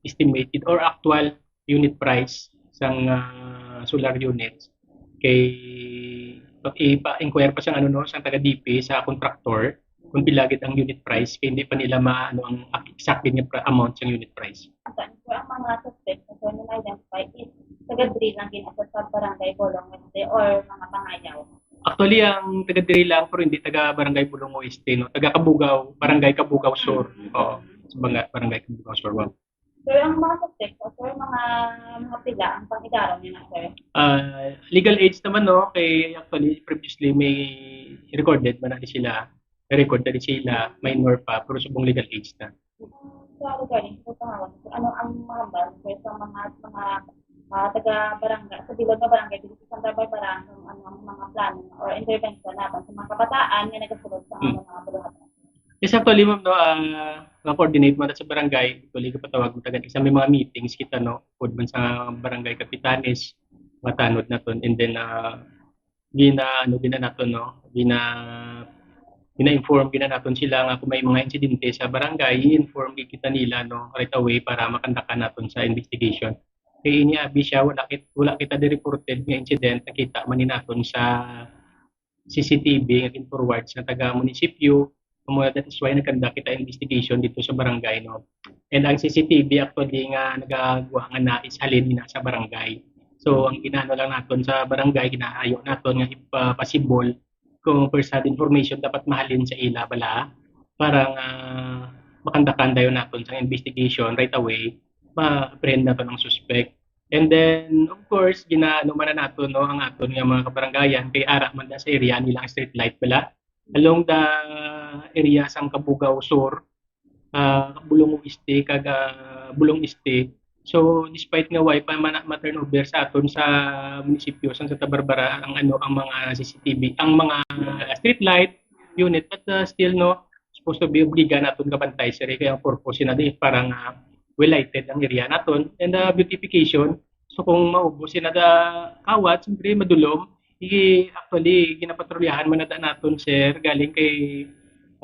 estimated or actual unit price sang, ah, solar units. Kay ipa-inquire pa sang, ano, no, sang taga D P sa contractor kung pila gid ang unit price, kay hindi pa nila ma-, ano, ang exact gid nga pra-, amount sang unit price. Saan po ang mga suspect na po na-identify is taga diri lang din, asa sa barangay Bolong Oeste or mga pangayaw? Actually, ang taga diri lang, pero hindi taga barangay Bolong Oeste, no? Taga Cabugao, barangay Cabugao Sur. Mm. Oo, sa banga-, barangay Cabugao Sur, ma'am. Sir, ang mga suspect, sir, mga, mga pila ang pang-idaron niyo na, sir? Ah, legal age naman, no? Kay actually, previously, may recorded man na sila. May record na sila, minor pa, pero subong legal age na. Sa regarding sa pangalan, sir, ano ang mga hambal, sir, sa mga, mga, ah, taga barangay, sa bilog nga barangay, dito sa Santa Barbara, ang, ano ang mga plano or intervention laban sa mga kabataan nga nagasulod sa Hmm. mga bulungan? Yes, actually, ma'am, no, ah, na-coordinate man sa barangay, actually, kapatawag mo taga, sa may mga meetings kita, no, upod man sa barangay kapitanes, matanod naton, and then, ah, gina-, ano, gina naton, no, gina-, gina-inform, gina naton sila nga kung may mga insidente sa barangay, i-inform gid kita nila, no, right away para makandakan naton sa investigation. Kay ini abi siya, wala kit-, wala kita di reported nga incident nakita man ni naton sa C C T V nga gin-forward sa taga-munisipyo. Amo na, that is why nagkanda kita investigation dito sa barangay, no? And ang C C T V actually nga nagagwa nga na is halin na sa barangay. So, ang ginaano lang naton sa barangay, ginaayo naton nga ipapasibol kung first hand information dapat mahalin sa ila bala para nga makandakan dayon naton sa investigation right away, ma-apprehend naton ang suspect. And then, of course, ginaano man na naton, no, ang aton nga mga kabarangayan, kay ara man da sa area nila ang street light bala. Along the area sang Cabugao Sur, ah, Bulong Oeste, kag, ah, Bulong Este. So, despite nga way pa man ma-turnover sa aton sa munisipyo sang Santa Barbara ang, ano, ang mga C C T V, ang mga street light unit, but, ah, still, no, supposed to be obliga naton kabantay, sir, kay ang purpose na di para nga well lighted ang area naton and, ah, beautification. So, kung maubos sila da kawat, siyempre madulom. I-, actually, ginapatrolyahan man na da naton, sir, galing kay,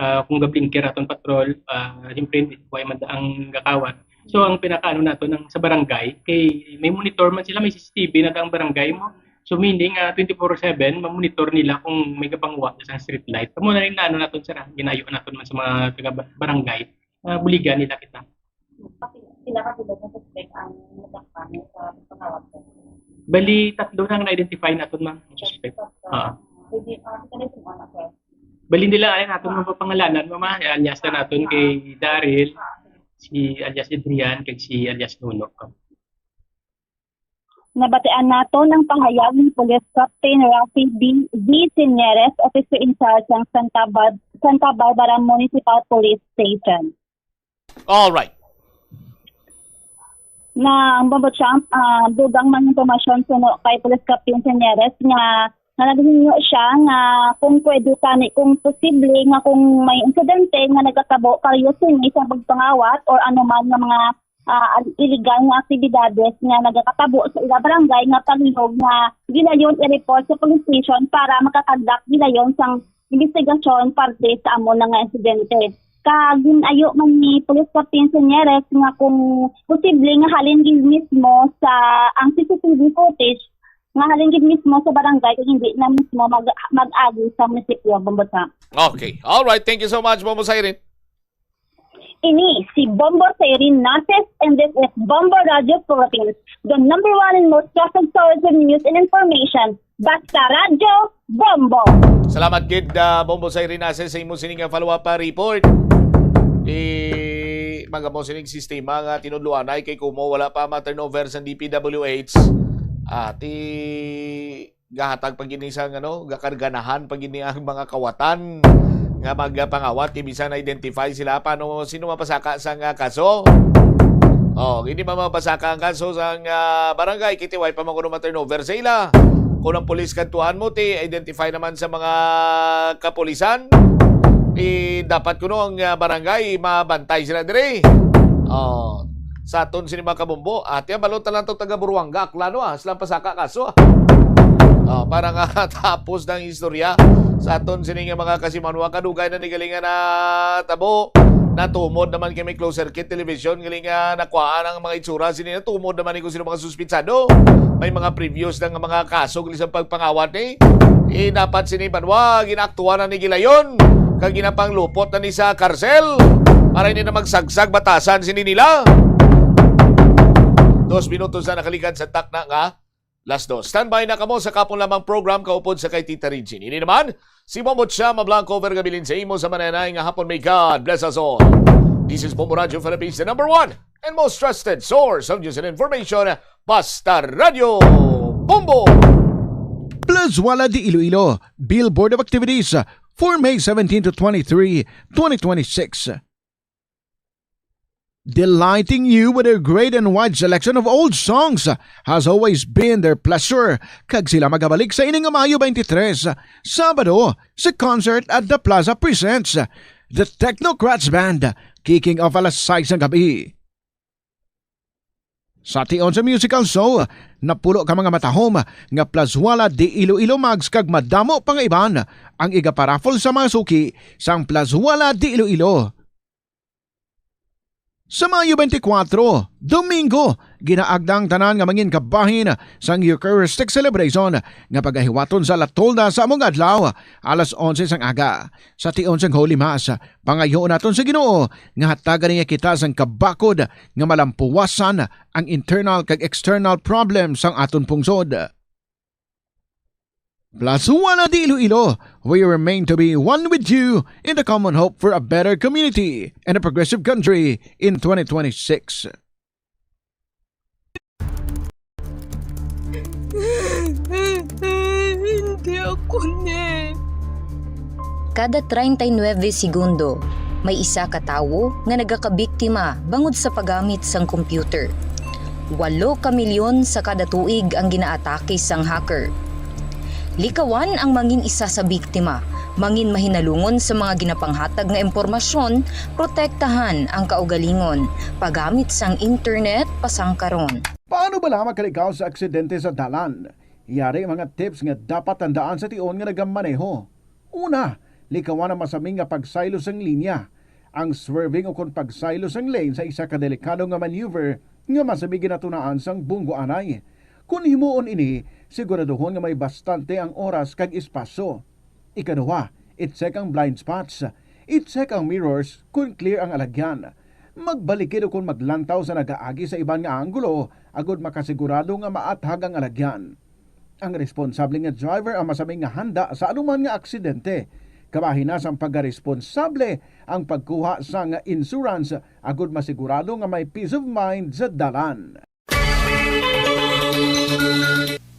ah, kung gablinker aton patrol, ah, siyempre, hindi way man da ang gakawat. So, ang pinakaano naton ang sa barangay, kay may monitor man sila, may C C T V na da ang barangay mo. So, meaning, ah, twenty-four seven, mamonitor nila kung may gapanguha sa street light. Amo na rin na ano naton, sir, ah, ginayo naton man sa mga taga ba-, barangay, ah, buligan nila kita. Pila ka bilog nga suspect ang natakpan sa pagpangawat, sir? Bali, tatlo na ang na-identify naton, ma'am, ang suspect. Tatlo. Ah. Pwede, ah, kita na yung ano, sir? Bali nila, ay, naton Ah. mga pangalanan, ma'am, ah, alias na naton Ah. kay Daryl, Ah, sige. si alias Adrian, kag si alias Nuno. Nabatian naton ang pahayag ni Police Captain Rafi B. V. Señores, officer in charge ng Santa Bar-, Santa Barbara Municipal Police Station. All right. Na ang Bombo Champ, ah, dugang man impormasyon suno kay Police Captain Señores nga, nga naghinyo siya nga kung pwede tani, kung posible nga kung may insidente nga nagkatabo karyo sini sa pagpangawat or anuman nga mga, ah, illegal nga aktibidades nga nagakatabo sa ila barangay nga palihog nga gilayon i-report sa police station para makakondak gilayon sang investigasyon parte sa amo na nga insidente. Kag gin-ayo man ni Police Captain Señores nga kung posible nga halin gid mismo sa ang C C T V footage nga halin gid mismo sa barangay kag hindi na mismo mag-, mag-agi sa munisipyo, Bombo Champ. Okay. All right. Thank you so much, Bombo Siren. Ini si Bombo Siren Nases, and this is Bombo Radio Philippines, the number one and most trusted source of news and information. Basta Radyo, Bombo! Salamat gid, ah, Bombo Siren Nases, sa imo sini nga follow-up, ah, report. I-, Magamo sining sistema nga tinudloanay kay kumo wala pa ma-turnover sa D P W H. Ah, ti gahatag pa gini sa, ano, gakarganahan pa gini ang mga kawatan nga magpangawat kay bisan na-identify sila. Paano sino mapasaka sa nga kaso? Oh, hindi ba mapasaka ang kaso sa nga barangay? Kiti way pa man kuno ma-turnover sa ila. Kung ang pulis kadtuan mo, ti identify naman sa mga kapulisan, ti dapat kuno ang, ah, barangay mabantay sila diri. Oh, sa aton sini mga kabumbo, ati ang balot lang to taga Buruanga, klaro, ah, silang pasaka kaso, ah. Oh, para nga tapos ng istorya sa aton sini nga mga kasimanwa, kadugay na ni galing nga natabo. Natumod naman kay may closed circuit television, galing nga nakuhaan ang mga itsura sini, natumod naman ni kung sino mga suspitsado. May mga previous na nga mga kaso gali sa pagpangawat ni. Eh, dapat sini banwa, ginaaktuhan na ni gilayon. Kag ginapanglupot na ni sa karsel. Para hindi na magsagsag batasan sini nila. Dos minutos na nakaligad sa takna nga las dos. Standby na kamo sa kapon lamang program kaupod sa kay Tita Regine. Ini naman, si Momot siya mablanco over gabilin sa imo sa mananay nga hapon. May God bless us all. This is Bombo Radio Philippines, the number one and most trusted source of news and information. Basta Radio Bombo! Plazuela de Iloilo, Billboard of Activities for May seventeen to twenty-three, twenty twenty-six. Delighting you with their great and wide selection of old songs has always been their pleasure, kag sila magabalik sa ini nga Mayo twenty-three, Sabado, sa concert at The Plaza presents The Technocrats Band, kicking off alas sais ng gabi. Sa tion sa musical show, napulo ka mga matahom nga Plazuela de Iloilo mugs kag madamo pa nga iban ang igaparaffle sa mga suki sang Plazuela de Iloilo. Sa Mayo twenty-four, Domingo, ginaagda ang tanan nga mangin kabahin sang Eucharistic celebration nga pagahiwaton sa alas tolda sa among adlaw, alas onse sang aga. Sa tion sang Holy Mass, pangayoon naton sa Ginoo nga hatagan niya kita sang kabakod nga malampuwasan ang internal kag external problems sang aton pungsod. Plazuela de Iloilo, we remain to be one with you in the common hope for a better community and a progressive country in twenty twenty-six. Hindi ako ni. Kada treinta y nueve segundo, may isa ka tawo nga nagakabiktima bangod sa paggamit sang computer. Walo ka milyon sa kada tuig ang ginaatake sang hacker. Likawan ang mangin isa sa biktima, mangin mahinalungon sa mga ginapanghatag nga impormasyon, protektahan ang kaugalingon, paggamit sang internet pasangkaron. Paano bala makalikaw sa aksidente sa dalan? Yari ang mga tips nga dapat tandaan sa tion nga nagamaneho. Una, likawan ang masami nga pagsaylo sang linya. Ang swerving ukon pagsaylo sang lane sa isa ka delikado nga maneuver nga masami ginatunaan sang bunggo anay. Kon himuon ini, siguraduhon nga may bastante ang oras kag espasyo. Ikaduha, i-check ang blind spots. I-check ang mirrors kon clear ang alagyan. Magbalikid ukon maglantaw sa nagaagi sa iban nga anggulo agod makasigurado nga maathag ang alagyan. Ang responsable nga driver ang masami nga handa sa anuman nga aksidente. Kabahin na sang pagkaresponsable ang pagkuha sang insurance agod masigurado nga may peace of mind sa dalan.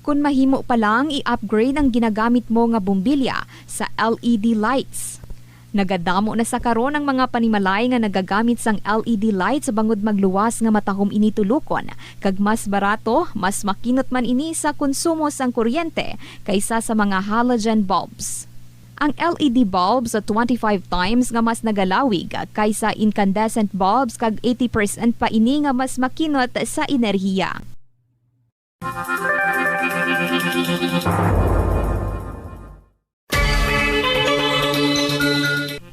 Kon mahimo pa lang, i-upgrade ang ginagamit mo nga bombilya sa L E D lights. Nagadamo na sa karon ang mga panimalay nga nagagamit sang L E D lights bangod magluwas nga matahom ini tulokon, kag mas barato, mas makinot man ini sa konsumo sang kuryente kaysa sa mga halogen bulbs. Ang L E D bulbs twenty-five times nga mas nagalawig kaysa incandescent bulbs, kag eighty percent pa ini nga mas makinot sa enerhiya.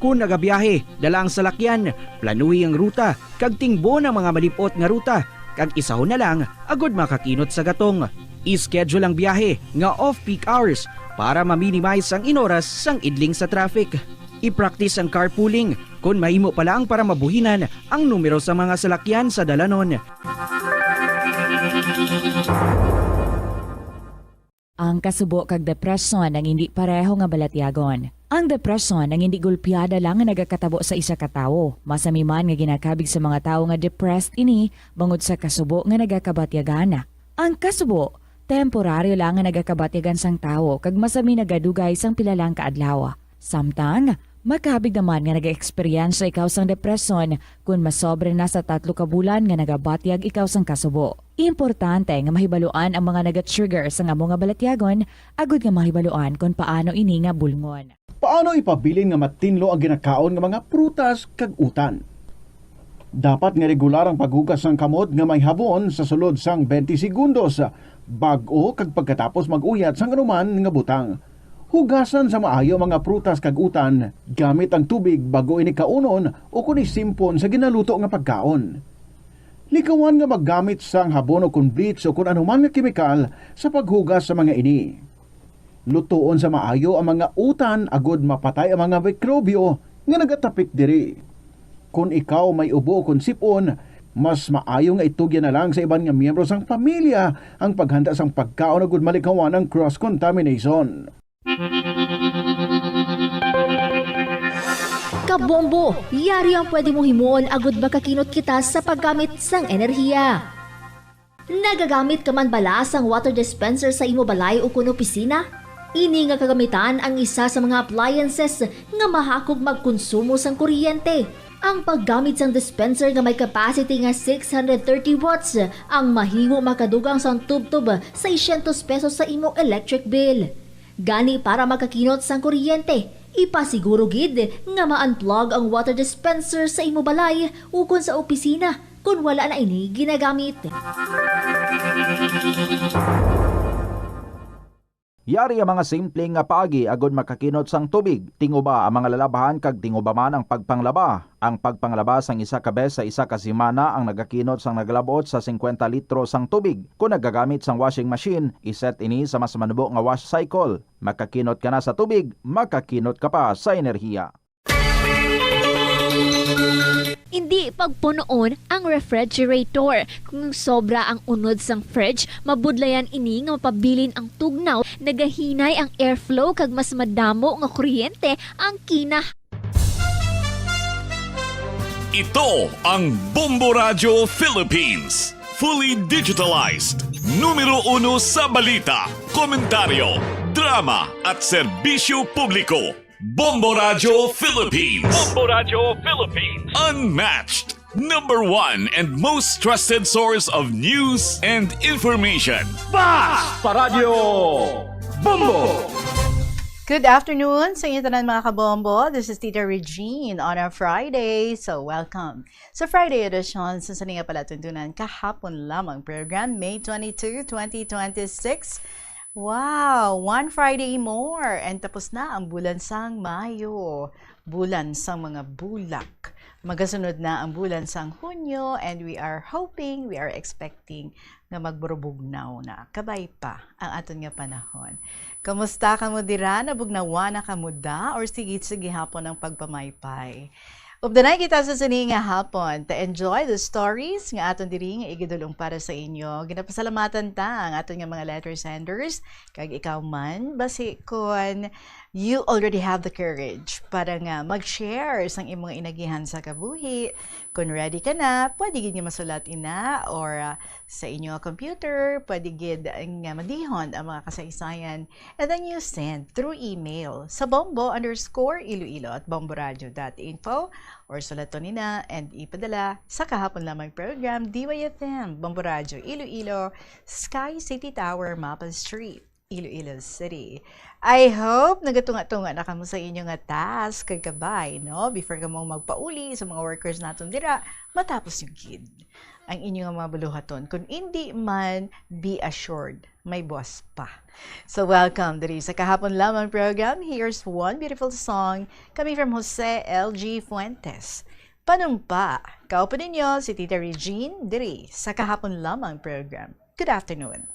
Kon nagabiyahe, dala ang salakyan, planuhi ang ruta, kag tingbon ang mga malib-ot nga ruta, kag isahon na lang agud makakinot sa gatong. I-schedule ang biyahe nga off-peak hours para ma-minimize ang inoras sang idling sa traffic. I-practice ang carpooling kon mahimo pa lang para mabuhinan ang numero sa mga salakyan sa dalanon. Ang kasubo kag depresyon ang indi pareho nga balatyagon. Ang depresyon ang hindi gulpiada lang nga nagakatabo sa isa ka tawo. Masami man nga ginakabig sa mga tawo nga depressed ini bangod sa kasubo nga nagakabatyagan. Ang kasubo, temporaryo lang nga nagakabatyagan sang tawo kag masami nagadugay sang pila lang ka adlaw. Samtang, makabig naman nga nag-eksperyensya ikaw sang depresyon kon masobra na sa tatlo ka bulan nga nagabatyag ikaw sang kasubo. Importante nga mahibaluan ang mga naga-trigger sang amo nga balatyagon agud nga mahibaluan kon paano ini nga bulngon. Paano ipabilin nga matinlo ang ginakaon nga mga prutas kag utan? Dapat nga regular ang paghugas sang kamot nga may habon sa sulod sang twenty segundos bag-o kag pagkatapos mag-uyat sang anuman nga butang. Hugasan sa maayo ang mga prutas kag utan gamit ang tubig bag-o ini kaunon o kon isimpon sa ginaluto nga pagkaon. Likawan nga maggamit sang habon o kon bleach o kon anuman nga kemikal sa paghugas sa mga ini. Lutoon sa maayo ang mga utan agud mapatay ang mga mikrobyo nga nagatapik diri. Kon ikaw may ubo o kon sip-on, mas maayo nga itugyan na lang sa iban nga miyembro sang pamilya ang paghanda sang pagkaon agud malikawan ang cross-contamination. Kabombo, yari ang pwede mong himuon agud makakinot kita sa paggamit sang enerhiya. Nagagamit ka man bala sang water dispenser sa imo balay ukon opisina? Ini nga kagamitan ang isa sa mga appliances nga mahakog magkonsumo sang kuryente. Ang paggamit sang dispenser nga may capacity nga six hundred thirty watts ang mahimo makadugang sang tubtob seiscientos pesos sa imo electric bill. Gani, para makakinot sang kuryente, ipasiguro gid nga ma-unplug ang water dispenser sa imo balay ukon sa opisina kon wala na ini ginagamit. Yari ang mga simple nga paagi agud makakinot sang tubig. Tinguba ang mga lalabhan kag tinguba man ang pagpanglaba. Ang pagpanglaba sang isa ka bes sa isa ka semana ang nagakinot sang nagalab-ot sa singkwenta litro sang tubig. Kon nagagamit sang washing machine, iset ini sa mas manubo nga wash cycle. Makakinot ka na sa tubig, makakinot ka pa sa enerhiya. Indi pagpunoon ang refrigerator. Kung sobra ang unod sang fridge, mabudlayan ini nga mapabilin ang tugnaw, nagahinay ang airflow kag mas madamo nga kuryente ang kina. Ito ang Bombo Radyo Philippines. Fully digitalized. Numero uno sa balita, komentaryo, drama at serbisyo publiko. Bombo Radyo Philippines. Bombo Radyo Philippines. Unmatched. Number one and most trusted source of news and information. Basta Radyo Bombo! Good afternoon sa inyo tanan, mga kabombo. This is Tita Regine on a Friday. So, welcome sa Friday edition sa sini nga palatuntunan kahapon lamang program, May twenty-two, twenty twenty-six. Wow! One Friday more and tapos na ang bulan sang Mayo. Bulan sang mga bulak. Magasunod na ang bulan sang Hunyo and we are hoping, we are expecting nga magburubugnaw na. Kabay pa ang aton nga panahon. Kamusta kamo dira? Nabugnawan na kamo da? Or sige, sige hapon ang pagpamaypay? Updanay kita sa sini nga hapon. Ta enjoy the stories nga aton diri nga igidulong para sa inyo. Ginapasalamatan ta ang aton nga mga letter senders. Kag ikaw man, basi kon you already have the courage para nga mag-share sang imong inagihan sa kabuhi. Kon ready ka na, pwede gid nga masulat ina or, ah, sa inyo nga computer, pwede gid nga madihon ang mga kasaysayan. And then you send through email sa bombo underscore iloilo at bomboradio dot info or sulaton nina and ipadala sa kahapon lamang program, D Y F M, Bombo Radio, Iloilo, Sky City Tower, Maple Street, Iloilo City. I hope nagatunga-tunga na kamo sa inyo nga task kag kabay, no? Before kamo magpauli sa mga workers naton dira, matapos nyo gid ang inyo nga mga buluhaton. Kung hindi man, be assured, may buwas pa. So, welcome diri sa kahapon lamang program. Here's one beautiful song coming from Jose L G Fuentes. Panumpa, kaupo ninyo si Tita Regine diri sa kahapon lamang program. Good afternoon.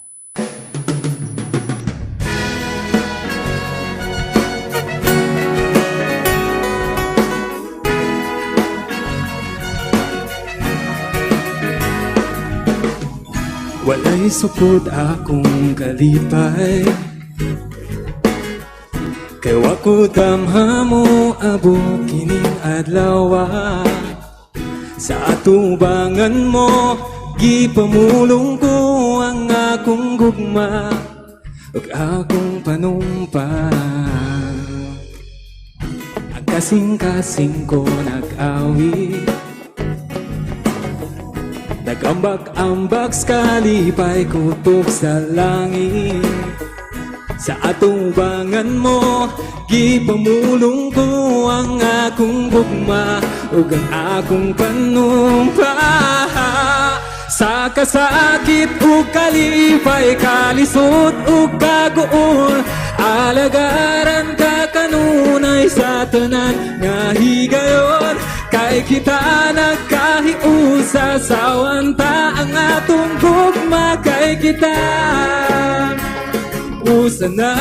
Walay supod akong kalipay. Kay wa ko damha mo abot kining adlaw, sa atubangan mo gipamulong ko ang akong gugma ug akong panumpa. Ang kasing-kasing ko nag-awit, nag-ambak-ambak sa kalipay kutob sa langit. Sa atubangan mo gipamulong ko ang akong gugma ug ang akong panumpa. Sa kasakit ug kalipay, kalisod ug kaguol, alagaran ka kanunay sa tanan nga higayon. Kay kita nagkahiusa, sawan ta ang atong gugma, kay kita usa na.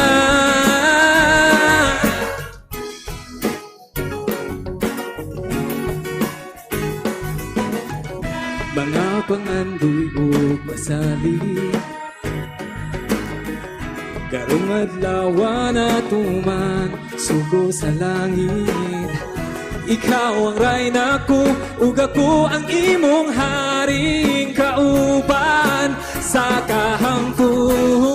Mga pangandoy ug pasalig, karong adlaw natuman sugo sa langit. Ikaw ang rayna ko, ug ako ang imong haring kauban sa kahangturan.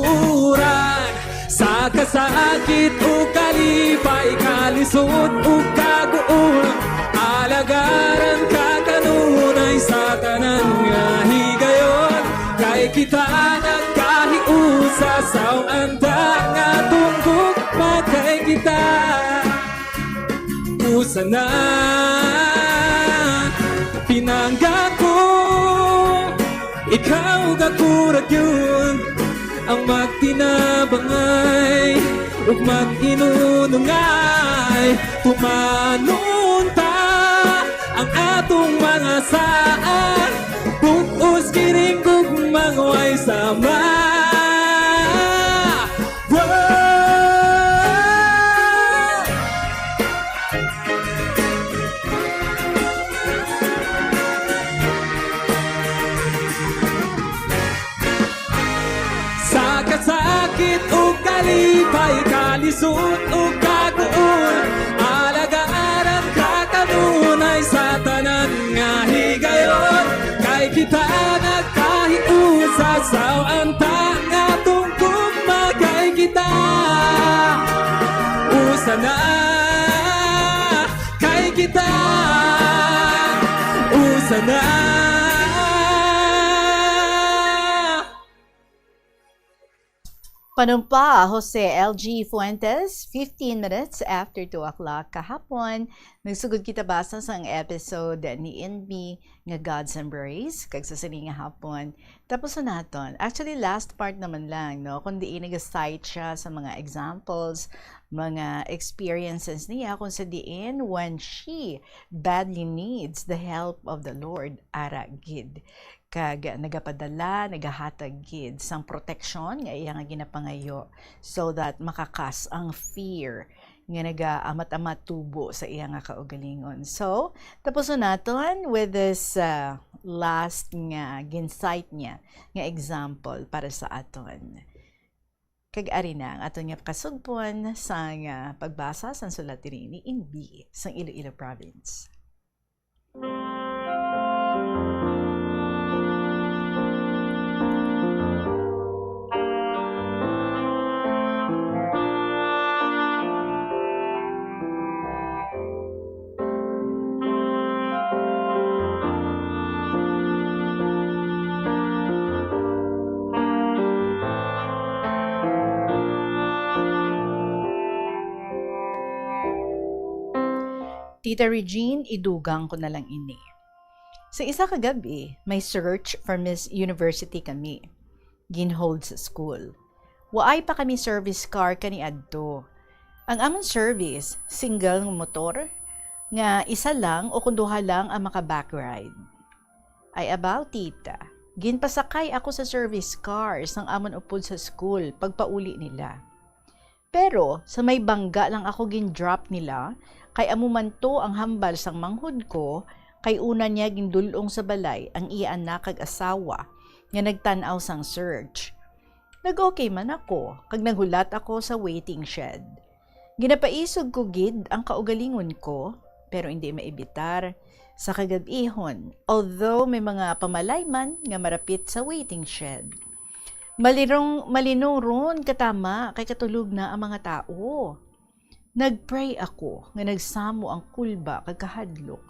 Sa kasakit ug kalipay, kalisod ug kaguol, alagaran ka kanunay sa tanan nga higayon. Kay kita nagkahiusa, sawan ta ang atong gugma, kay kita usa na. Pinangga ko, ikaw ug ako ra gyud ang magtinabangay ug mag-inunungay. Tumanon ta ang atong mga sala, bug-os gining gugmang way sama. Wow! Sa kasakit ug kalipay, kalisod ug kaguol, alagaran ka kanunay sa tanan nga higayon. Kay kita nagkahiusa, sawan ta nga atong gugma, kay kita usa na. Kay kita usa na. Panumpa, Jose L G Fuentes, fifteen minutes after two o'clock kahapon. Nagsugod kita basa sang episode ni Inbi nga God's Embrace, kag sa sini nga hapon, tapuson naton. Actually, last part naman lang, no? Kung diin nag-cite siya sa mga examples, mga experiences niya, kung sa diin when she badly needs the help of the Lord, ara gid. Kag nagapadala, nagahatag gid sang proteksyon nga iya nga ginapangayo, so that makakas ang fear nga nagaamat-amat tubo sa iya nga kaugalingon. So, tapuson naton with this, uh, last nga gin-cite niya nga example para sa aton. Kag ari na ang aton nga kasugpon sang, uh, pagbasa sang sulat diri ni Inbi sang Iloilo Province. Tita Regine, idugang ko na lang ini. Sa isa ka gab-i, may search for Miss University kami. Gin-hold sa school. Waay pa kami service car kaniadto. Ang amon service, single nga motor, nga isa lang o kon duha lang ang maka-back ride. Ay abaw, tita, ginpasakay ako sa service car sang amon upod sa school pagpauli nila. Pero sa may bangga lang ako gin-drop nila, kay amo man to ang hambal sang manghod ko, kay una niya gindul-ong sa balay ang iya anak kag asawa nga nagtan-aw sang search. Nag-okay man ako, kag naghulat ako sa waiting shed. Ginapaisog ko gid ang kaugalingon ko, pero hindi maibitar sa kagab-ihon, although may mga pamalayman nga marapit sa waiting shed. Malirong, malinong ron katama kay katulog na ang mga tawo. Nagpray ako nga nagsamo ang kulba kag kahadlok.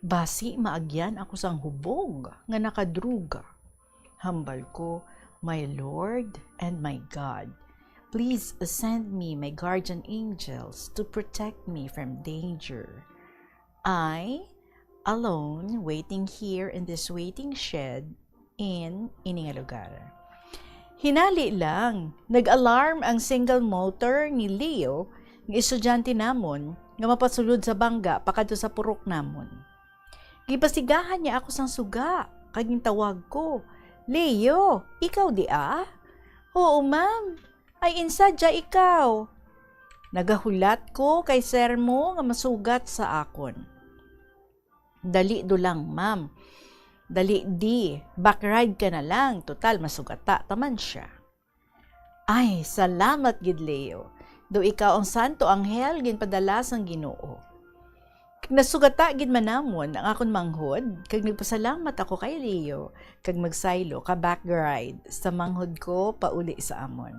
Basi maagyan ako sang hubog nga nakadruga. Hambal ko, "My Lord and my God, please send me my guardian angels to protect me from danger. I, alone, waiting here in this waiting shed in ini nga lugar." Hinali lang, nag-alarm ang single motor ni Leo nga estudyante namon nga mapasulod sa bangga pakadto sa purok namon. Gipasigahan niya ako sang suga, kag gintawag ko, "Leo, ikaw di ah?" "Oo, ma'am." "Ay, insadya ikaw?" "Nagahulat ko kay sir mo nga masugat sa akon." "Dali do lang, ma'am. Dali di, back ride ka na lang, total masugata ta man siya." Ay, salamat gid, Leo. Daw ikaw ang santo anghel ginpadala sang Ginoo. Kag nasugata gid man namon ang akon manghod, kag nagpasalamat ako kay Leo, kag magsaylo ka back ride sa manghod ko pauli sa amon.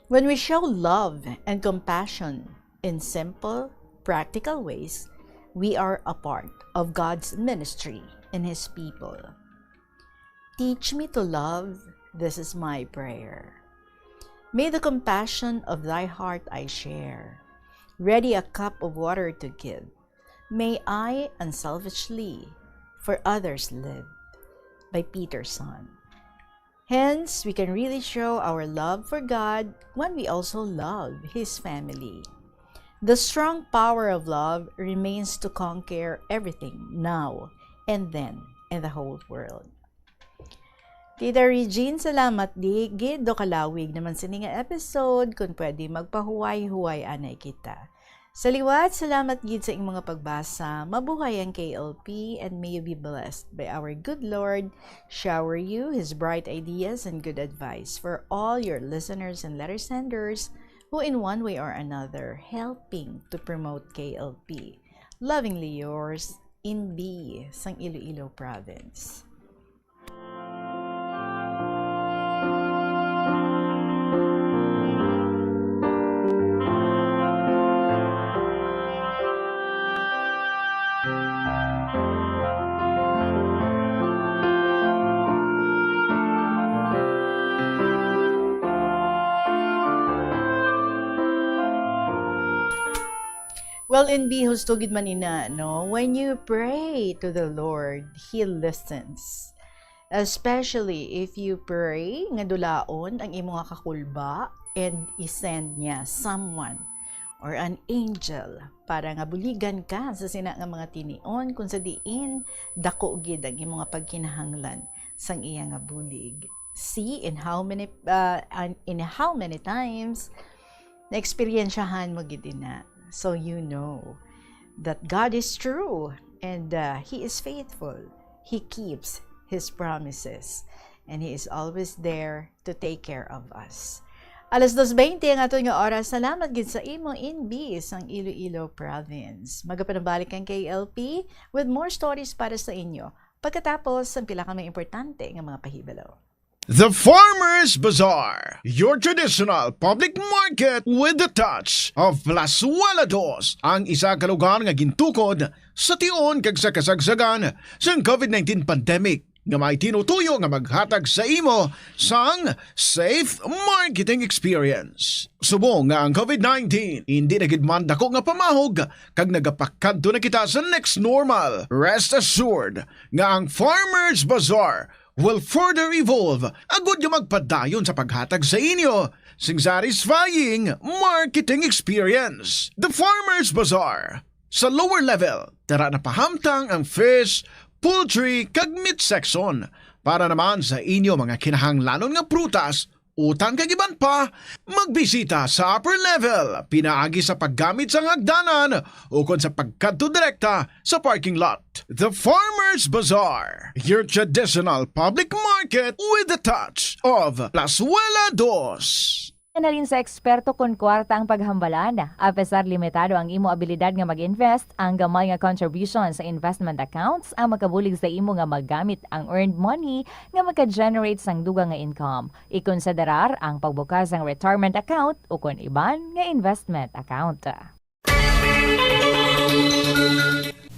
When we show love and compassion in simple, practical ways, we are a part of God's ministry in His people. Teach me to love, this is my prayer. May the compassion of thy heart I share. Ready a cup of water to give. May I unselfishly for others live. By Peterson. Hence, we can really show our love for God when we also love His family. The strong power of love remains to conquer everything now and then in the whole world. Tita Regine, salamat di gid do kalawig naman sini nga episode. Kung pwede, magpahuway-huway anay kita. Sa liwat, salamat gid sa inyong mga pagbasa. Mabuhay ang K L P and may you be blessed by our good Lord. Shower you His bright ideas and good advice for all your listeners and letter senders who in one way or another helping to promote K L P. Lovingly yours, Inbi, sang Iloilo Province. Well, indeed, husto gid man ina, no? When you pray to the Lord, He listens. Especially if you pray nga dulaon ang imo nga kakulba and i-send niya someone or an angel para nga buligan ka sa sina nga mga tinion, kung sa diin dako gid ang imo nga pagkinahanglan sang iya nga bulig. See in how many, uh, an- in how many times naeksperyensyahan mo gid ina. So you know that God is true and, uh, He is faithful. He keeps His promises and He is always there to take care of us. Alas dos veinte ang aton nga oras. Salamat gid sa imo, Inbi, sang Iloilo Province. Magapanabalik ang K L P with more stories para sa inyo pagkatapos sang pila ka mga importante nga mga pahibalo. The Farmers Bazaar, your traditional public market with the touch of Plazuela Dos, ang isa ka lugar nga gintukod sa tion kag sa kasagsagan sang covid nineteen pandemic, nga may tinutuyo nga maghatag sa imo sang safe marketing experience. Subong nga ang covid nineteen indi na gid man dako nga pamahog, kag nagapakadto na kita sa next normal, rest assured nga ang Farmers Bazaar will further evolve agud nga magpadayon sa paghatag sa inyo sing satisfying marketing experience. The Farmers Bazaar. Sa lower level, tara na pahamtang ang fish, poultry, kag meat section. Para naman sa inyo mga kinahanglanon nga prutas, utan kag iban pa, magbisita sa upper level pinaagi sa paggamit sang hagdanan ukon sa pagkadto direkta sa parking lot. The Farmers Bazaar, your traditional public market with the touch of Plazuela Dos. Nalin sa eksperto kon kwarta ang paghambalan. Apesar limitado ang imo abilidad nga mag-invest, ang gamay nga contribution sa investment accounts ang makabulig sa imo nga magamit ang earned money nga maka-generate sang dugang nga income. Ikonsiderar ang pagbukas sang retirement account o kon iban nga investment account.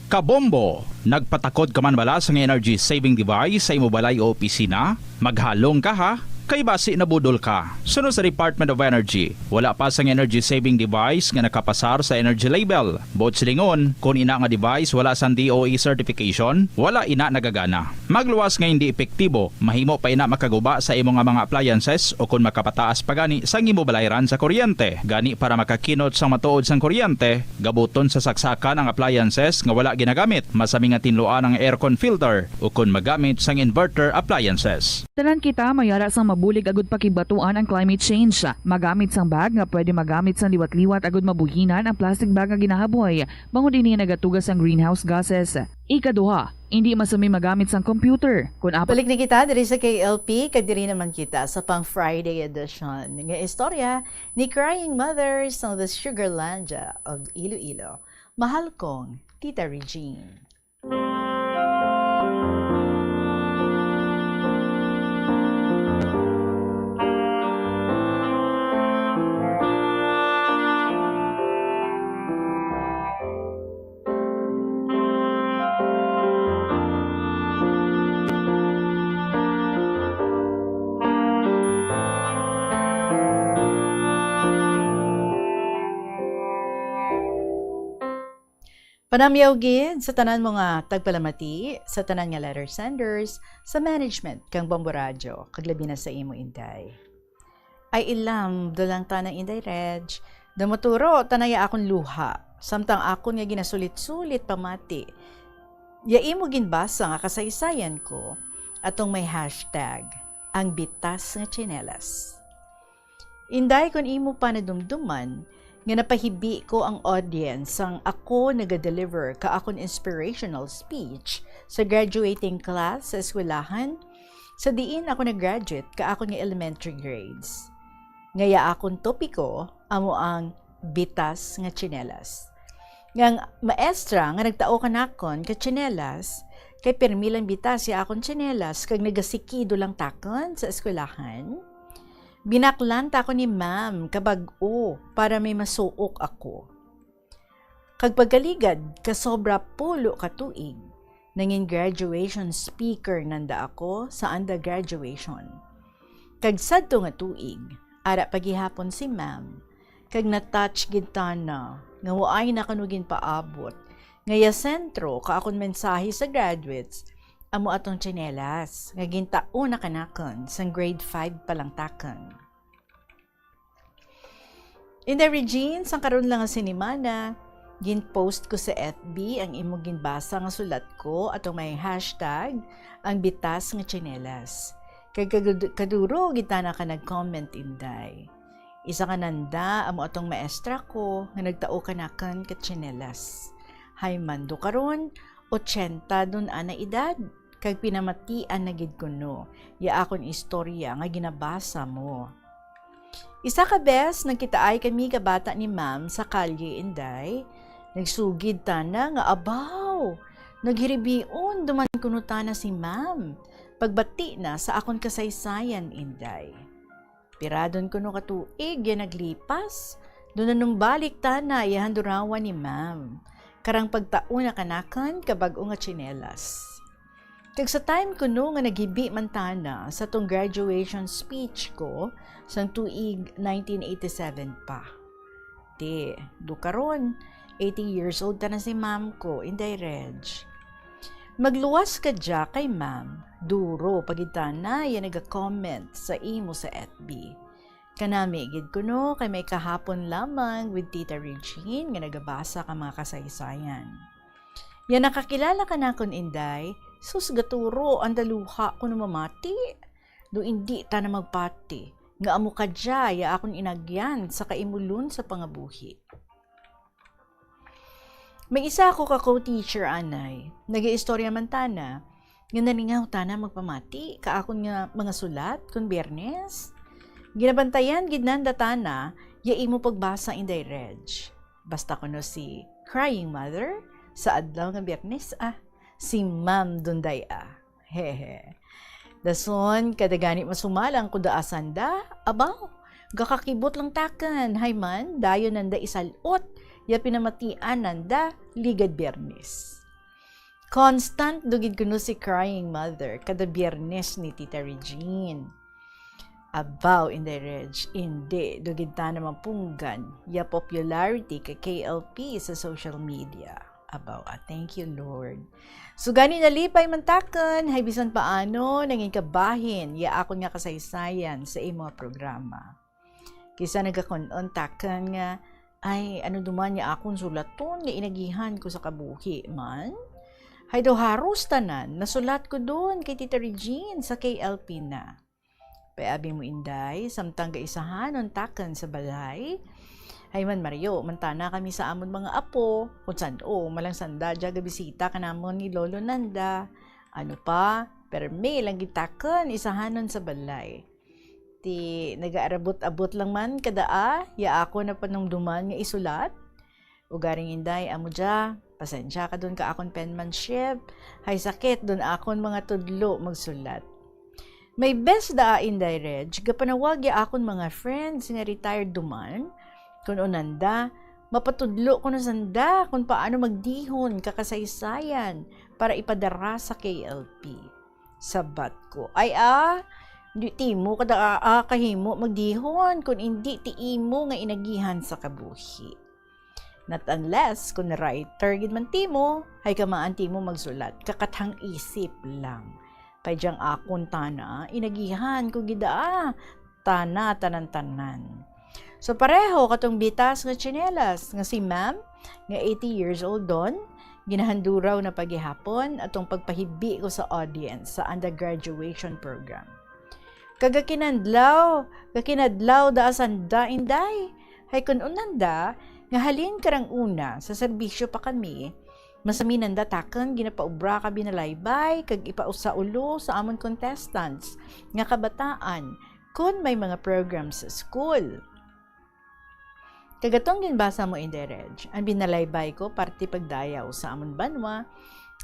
Kabombo! Nagpatakod ka man bala sang energy saving device sa imo balay o opisina? Maghalong ka, ha, kay basi nabudol ka. Suno sa Department of Energy, wala pa sang energy saving device nga nakapasar sa energy label. Buot silingon, kon ina nga device wala sang D O E certification, wala ina nagagana. Magluwas nga hindi epektibo, mahimo pa ina makaguba sa imo nga mga appliances o kon makapataas pa gani sang imo balayran sa kuryente. Gani, para makakinot sang matuod sang kuryente, gabuton sa saksakan ang appliances nga wala ginagamit. Masami nga tinluan ang aircon filter o kon magamit sang inverter appliances. Tanan kita may ara sang mabulig agud pakigbatuan ang climate change. Magamit sang bag nga pwede magamit sang liwat-liwat agud mabuhinan ang plastic bag nga ginahaboy, bangod ini nagatuga sang greenhouse gases. Ikaduha, indi masami magamit sang computer. Kon apat Balik na kita diri sa K L P, kag diri naman kita sa pang Friday edition nga istorya ni Crying Mother sang The Sugarlandia of Iloilo. Mahal kong Tita Regine. Panamyaw gid sa tanan mo nga tagpalamati, sa tanan nga letter senders, sa management kang Bombo Radyo, kag labi na sa imo, Inday. Ay ilam, dulang tana, Inday Reg, daw maturo tana ya akon luha, samtang akon nga ginasulit-sulit pamati ya imo ginbasa nga kasaysayan ko, atong may hashtag, ang bitas nga tsinelas. Inday, kon imo pa nadumduman nga napahibi ko ang audience sang ako naga-deliver ka akon inspirational speech sa graduating class sa eskwelahan, sa diin ako nag-graduate ka akon nga elementary grades. Nga ya akon topiko amo ang bitas nga tsinelas. Nga ang maestra nga nagtao kanakon ka tsinelas, kay pirmi lang bitas ya akon tsinelas kag nagasikido lang takon sa eskwelahan. Binaklan ta ako ni ma'am ka bag-o para may masuok ako. Kag pagkaligad, kasobra pulo ka tuig, nangin graduation speaker nanda ako sa anda graduation. Kag sadto nga tuig, ara pa gihapon si ma'am, kag na-touch gid tana nga waay na kuno ginpaabot nga ya sentro ka akon mensahe sa graduates amo atong tsinelas nga gintao na kanakon sang grade five pa lang takon. Inday Regine, sang karon lang nga sinimana, gin-post ko sa F B ang imo ginbasa nga sulat ko atong may hashtag ang bitas nga tsinelas. Kag kagud- kaduro gid tana ka nag-comment, Inday. Isa ka nanda amo atong maestra ko nga nagtao kanakon ka tsinelas. Hay mando karon, ochenta dun ana edad, kag pinamatian na gid kuno ya akon istorya nga ginabasa mo. Isa ka bes, nagkitaay kami ka bata ni Ma'am sa kalye, Inday. Nagsugid tana nga, abaw! Naghiribion duman kuno tana si Ma'am pagbati na sa akon kasaysayan, Inday. Piradon kuno ka tuig ya naglipas, do nanumbalik tana ya handurawan ni Ma'am, karang pagtao na kanakon ka bag-o nga tsinelas. Kag sa time kuno nga naghibi man tana sa tong graduation speech ko sang tuig nineteen eighty-seven pa. Ti, do karon, eighty years old tana si ma'am ko, Inday Reg. Magluwas ka dya kay ma'am, duro pa gid tana ya naga-comment sa imo sa F B. Kanami gid kuno kay may kahapon lamang with Tita Regine nga nagabasa ka mga kasaysayan. Ya nakakilala ka nakon, Inday, sus, gaturo ang daluha kuno mamati. Do indi tana magpati nga amo ka dya ya akon inagyan sa kaimulon sa pangabuhi. May isa ako ka co-teacher anay, nagaistorya man tana nga nalingaw tana magpamati ka akon nga mga sulat kon Biyernes. Ginabantayan gid nanda tana ya imo pagbasa, Inday Reg. Basta kuno si Crying Mother sa adlaw nga Biyernes, ah, si Ma'am Dunday, ah. Hehe. Dason, kada gani masumalang ko daa sanda, abaw, gakakibot lang takon, hay man, dayon nanda isalot, ya pinamatian nanda, ligad Biyernes. Constant do gid kuno si Crying Mother kada Biyernes ni Tita Regine. Abaw, Inday Reg, indi do gid tana mapunggan ya popularity kay K L P sa social media. Abaw, ah, thank you, Lord. So, gani nalipay man takon, hay bisan paano, nangin kabahin ya akon nga kasaysayan sa imo nga programa. Kisa nagakun-on takon nga, ay, ano duman ya akon sulaton nga inagihan ko sa kabuhi man? Hay daw haros tanan, nasulat ko don kay Tita Regine sa K L P na. Pay abi mo, Inday, samtang gaisahanon takon sa balay. Hay man, Mario, mantana kami sa amon mga apo, kung san-o, malang sanda dya gabisita kanamon ni Lolo Nanda. Ano pa, permi lang gid takon isahanon sa balay. Ti nagaarabot-abot lang man kada a, ya ako na panumduman nga isulat. Ugaring, Inday, amo dya, pasensya ka don ka akon penmanship. Hay sakit don akon mga tudlo magsulat. May bes daa, Inday Reg, gapanawag ya akon mga friends nga retired duman. Kun unanda, mapatudlo ko na sanda kung paano magdihon ka kasaysayan para ipadara sa K L P. Sabat ko, ay, ah, di timo kada a, ah, kahimo magdihon kun indi ti imo nga inagihan sa kabuhi. Not unless kun writer gid man timo, hay kamaan timo magsulat, kakathang isip lang. Kay diyang akon tana, inagihan ko gid, ah, tana, tanan-tanan. So, pareho katong bitas nga tsinelas nga si Ma'am, nga eighty years old don, ginahanduraw na pa gihapon atong pagpahibi ko sa audience sa anda graduation program. Kag gakinadlaw, gakinadlaw daa sanda, Inday. Hay kun unanda, nga halin karang una, sa serbisyo pa kami, masami nanda takon ginapaubra ka binalaybay kag ipausaulo sa amon contestants nga kabataan kon may mga programs sa school. Kag atong ginbasa mo, Inday Reg, ang binalaybay ko parte pagdayaw sa amon banwa,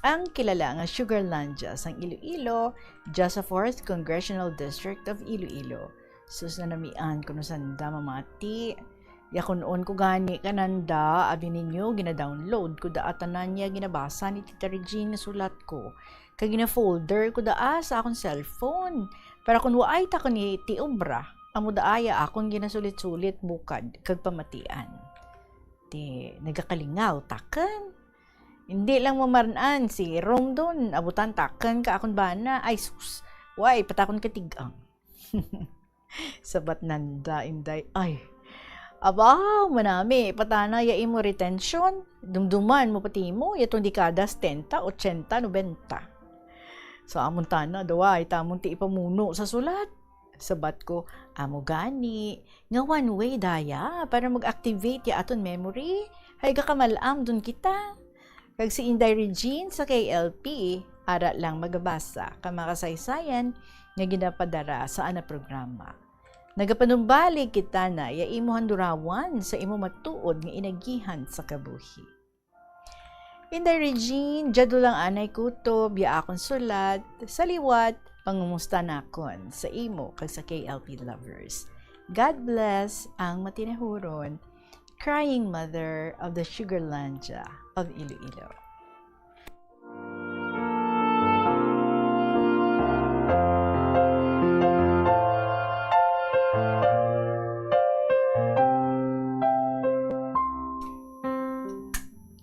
ang kilala nga Sugarlandia sang Iloilo, dya sa fourth Congressional District of Iloilo. Sus, nanamian ko no sanda mamati. Yakun-on ko gani kananda, abi ninyo, gina-download ko daa tanan niya ginabasa ni Tita Regine nga sulat ko. Kag gina-folder ko daa sa akon cellphone. Para kun waay ta ko ni ti obra, amo daa ya akon ginasulit-sulit bukad kag pamatian. Ti nagakalingaw takon. Hindi lang mamarn-an si Romdon, abutan takon ka akon bana. Ay sus, way patakon ka tig-ang. Sabat nanda, Inday. Ay, abaw, manami, patana ya imo retention. Dumduman mo pati mo, yatong dekada setenta, ochenta, nobenta. So, amon tana, daw ay tamon ti ipamuno sa sulat. Sabat ko, amo gani, nga one way daya para mag-activate ya aton memory. Hay gakamal-am dun kita. Kag si Inday Regine sa K L P, ara lang magabasa ka mga kasaysayan nga ginapadara sa ana programa. Nagapanumbalik kita na ya imo handurawan sa imo matuod nga inagihan sa kabuhi. Inday Regine, dya do lang anay kutob ya akon sulat, sa liwat, pangumusta nakon sa imo kag sa K L P lovers. God bless ang matinahuron, crying mother of the Sugarlandia of Iloilo.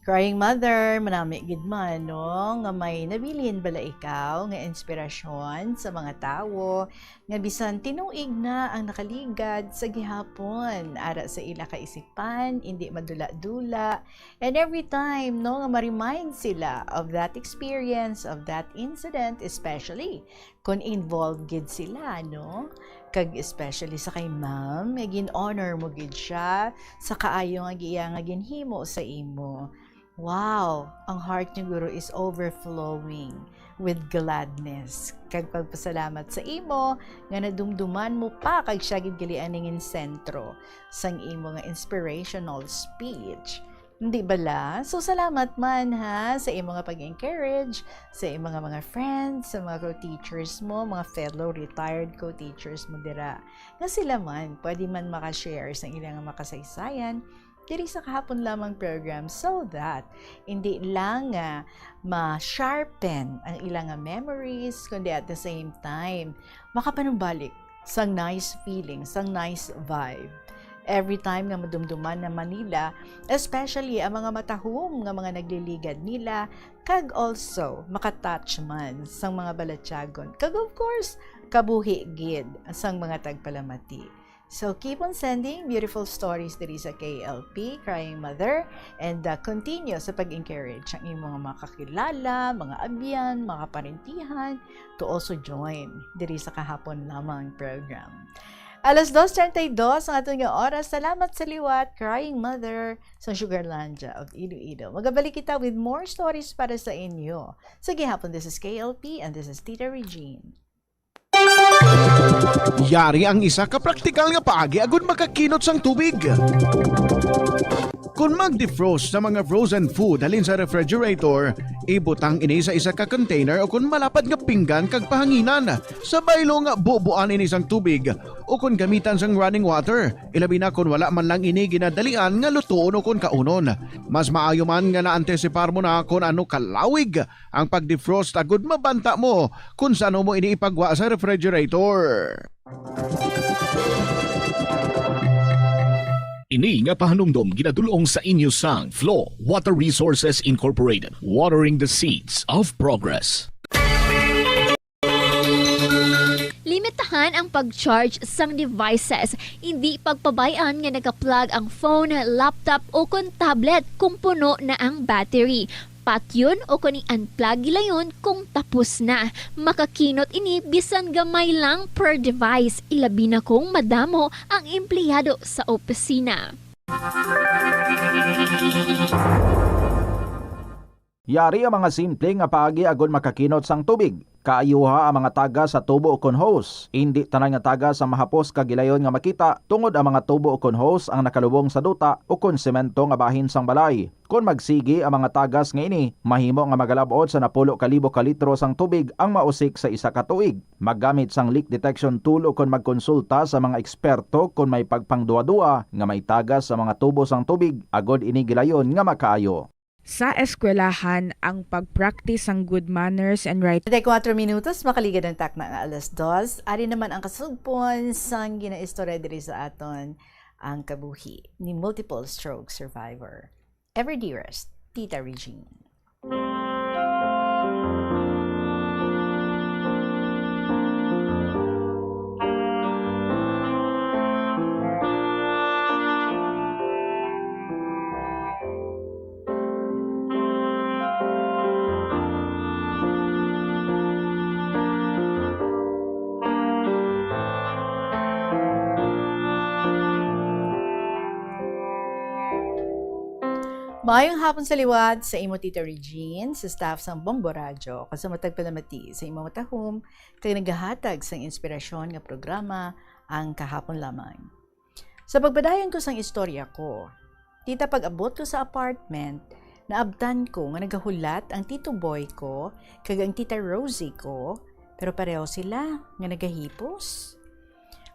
Crying mother, manami gid man, no, nga may nabilin bala ikaw nga inspirasyon sa mga tawo nga bisan tinuig na ang nakaligad sa gihapon, ara sa ila kaisipan, indi madula-dula, and every time, no, nga ma-remind sila of that experience, of that incident, especially kung involved gid sila, no? Kag especially sa kay ma'am, nga gin-honor mo gid siya sa kaayo nga giya nga ginhimo sa imo. Wow! Ang heart niyo, guro, is overflowing with gladness. Kag pagpasalamat sa imo nga nadumduman mo pa kag siya gid gali ning sentro sang imo nga inspirational speech. Hindi bala? So, salamat man, ha, sa imo nga pag-encourage, sa imo nga mga friends, sa mga co-teachers mo, mga fellow retired co-teachers mo dira. Nga sila man, pwede man makashare sa ilang makasaysayan diri sa kahapon lamang program, so that hindi lang nga ma-sharpen ang ilang nga memories, kundi at the same time, makapanumbalik sang nice feeling, sang nice vibe. Every time nga madumduman naman nila, especially ang mga matahom nga mga nagliligad nila, kag also makatouch man sang mga balatyagon, kag of course, kabuhi gid sang mga tagpalamati. So keep on sending beautiful stories diri sa K L P, Crying Mother, and, uh, continue sa pag-encourage ang imong mga kakilala, mga abyan, mga kaparentihan to also join diri sa kahapon lamang program. Alas dos treinta y dos ang aton nga oras. Salamat sa liwat, Crying Mother sa Sugarlandia of Iloilo. Magabalik kita with more stories para sa inyo. Sa gihapon, this is K L P and this is Tita Regine. Yari ang isa ka praktikal nga paagi agud makakinot sang tubig. Kon mag-defrost sa mga frozen food halin sa refrigerator, ibutang ini sa isa ka container o kon malapad nga pinggan kag pahanginan. Sa baylo nga bubuan ini sang tubig o kon gamitan sang running water, ilabi na kon wala man lang ini ginadalian nga lutuon o kon kaunon. Mas maayo man nga naantisipar mo na kon ano kalawig ang pag-defrost agud mabanta mo kon sano mo ini ipagwa sa refrigerator. Ini nga pahanumdom ginadul-ong sa inyo sang Flow Water Resources Incorporated, watering the seeds of progress. Limitahan ang pag-charge sang devices. Indi pagpabay-an nga naka-plug ang phone, laptop, o kon tablet kung puno na ang battery. Patyon o kon i-unplug gilayon kung tapos na. Makakinot ini bisan gamay lang per device, ilabi na kung madamo ang empleyado sa opisina. Yari ang mga simple nga paagi agod makakinot sang tubig. Kaayuha ang mga tagas sa tubo ukon hose. Indi tanan nga tagas ang mahapos kag gilayon nga makita, tungod ang mga tubo ukon hose ang nakalubong sa duta ukon semento nga bahin sang balay. Kon magsigi ang mga tagas nga ini, mahimo nga magalab-ot sa napulo ka libo ka litro sang tubig ang mausik sa isa ka tuig. Maggamit sang leak detection tool ukon magkonsulta sa mga eksperto kon may pagpangduwa-dua nga may tagas sa mga tubo sang tubig agod ini gilayon nga makaayo. Sa eskwelahan ang pag-practice sang good manners and right. Treinta y cuatro minutos, makaligad ang takna nga alas dos. Ari naman ang kasugpon sang ginaistorya diri sa aton, ang kabuhi ni multiple stroke survivor, ever dearest, Tita Regine. Maayong hapon sa liwat sa imo, Tita Regine, sa staff sang Bombo Radyo, kag sa matag palamati sa imo matahom kag nagahatag sang inspirasyon nga programa, Ang Kahapon Lamang. Sa pagpadayon ko sang istorya ko, Tita, pag-abot ko sa apartment, naabtan ko nga nagahulat ang Tito Boy ko kag ang Tita Rosie ko, pero pareho sila nga nagahipos.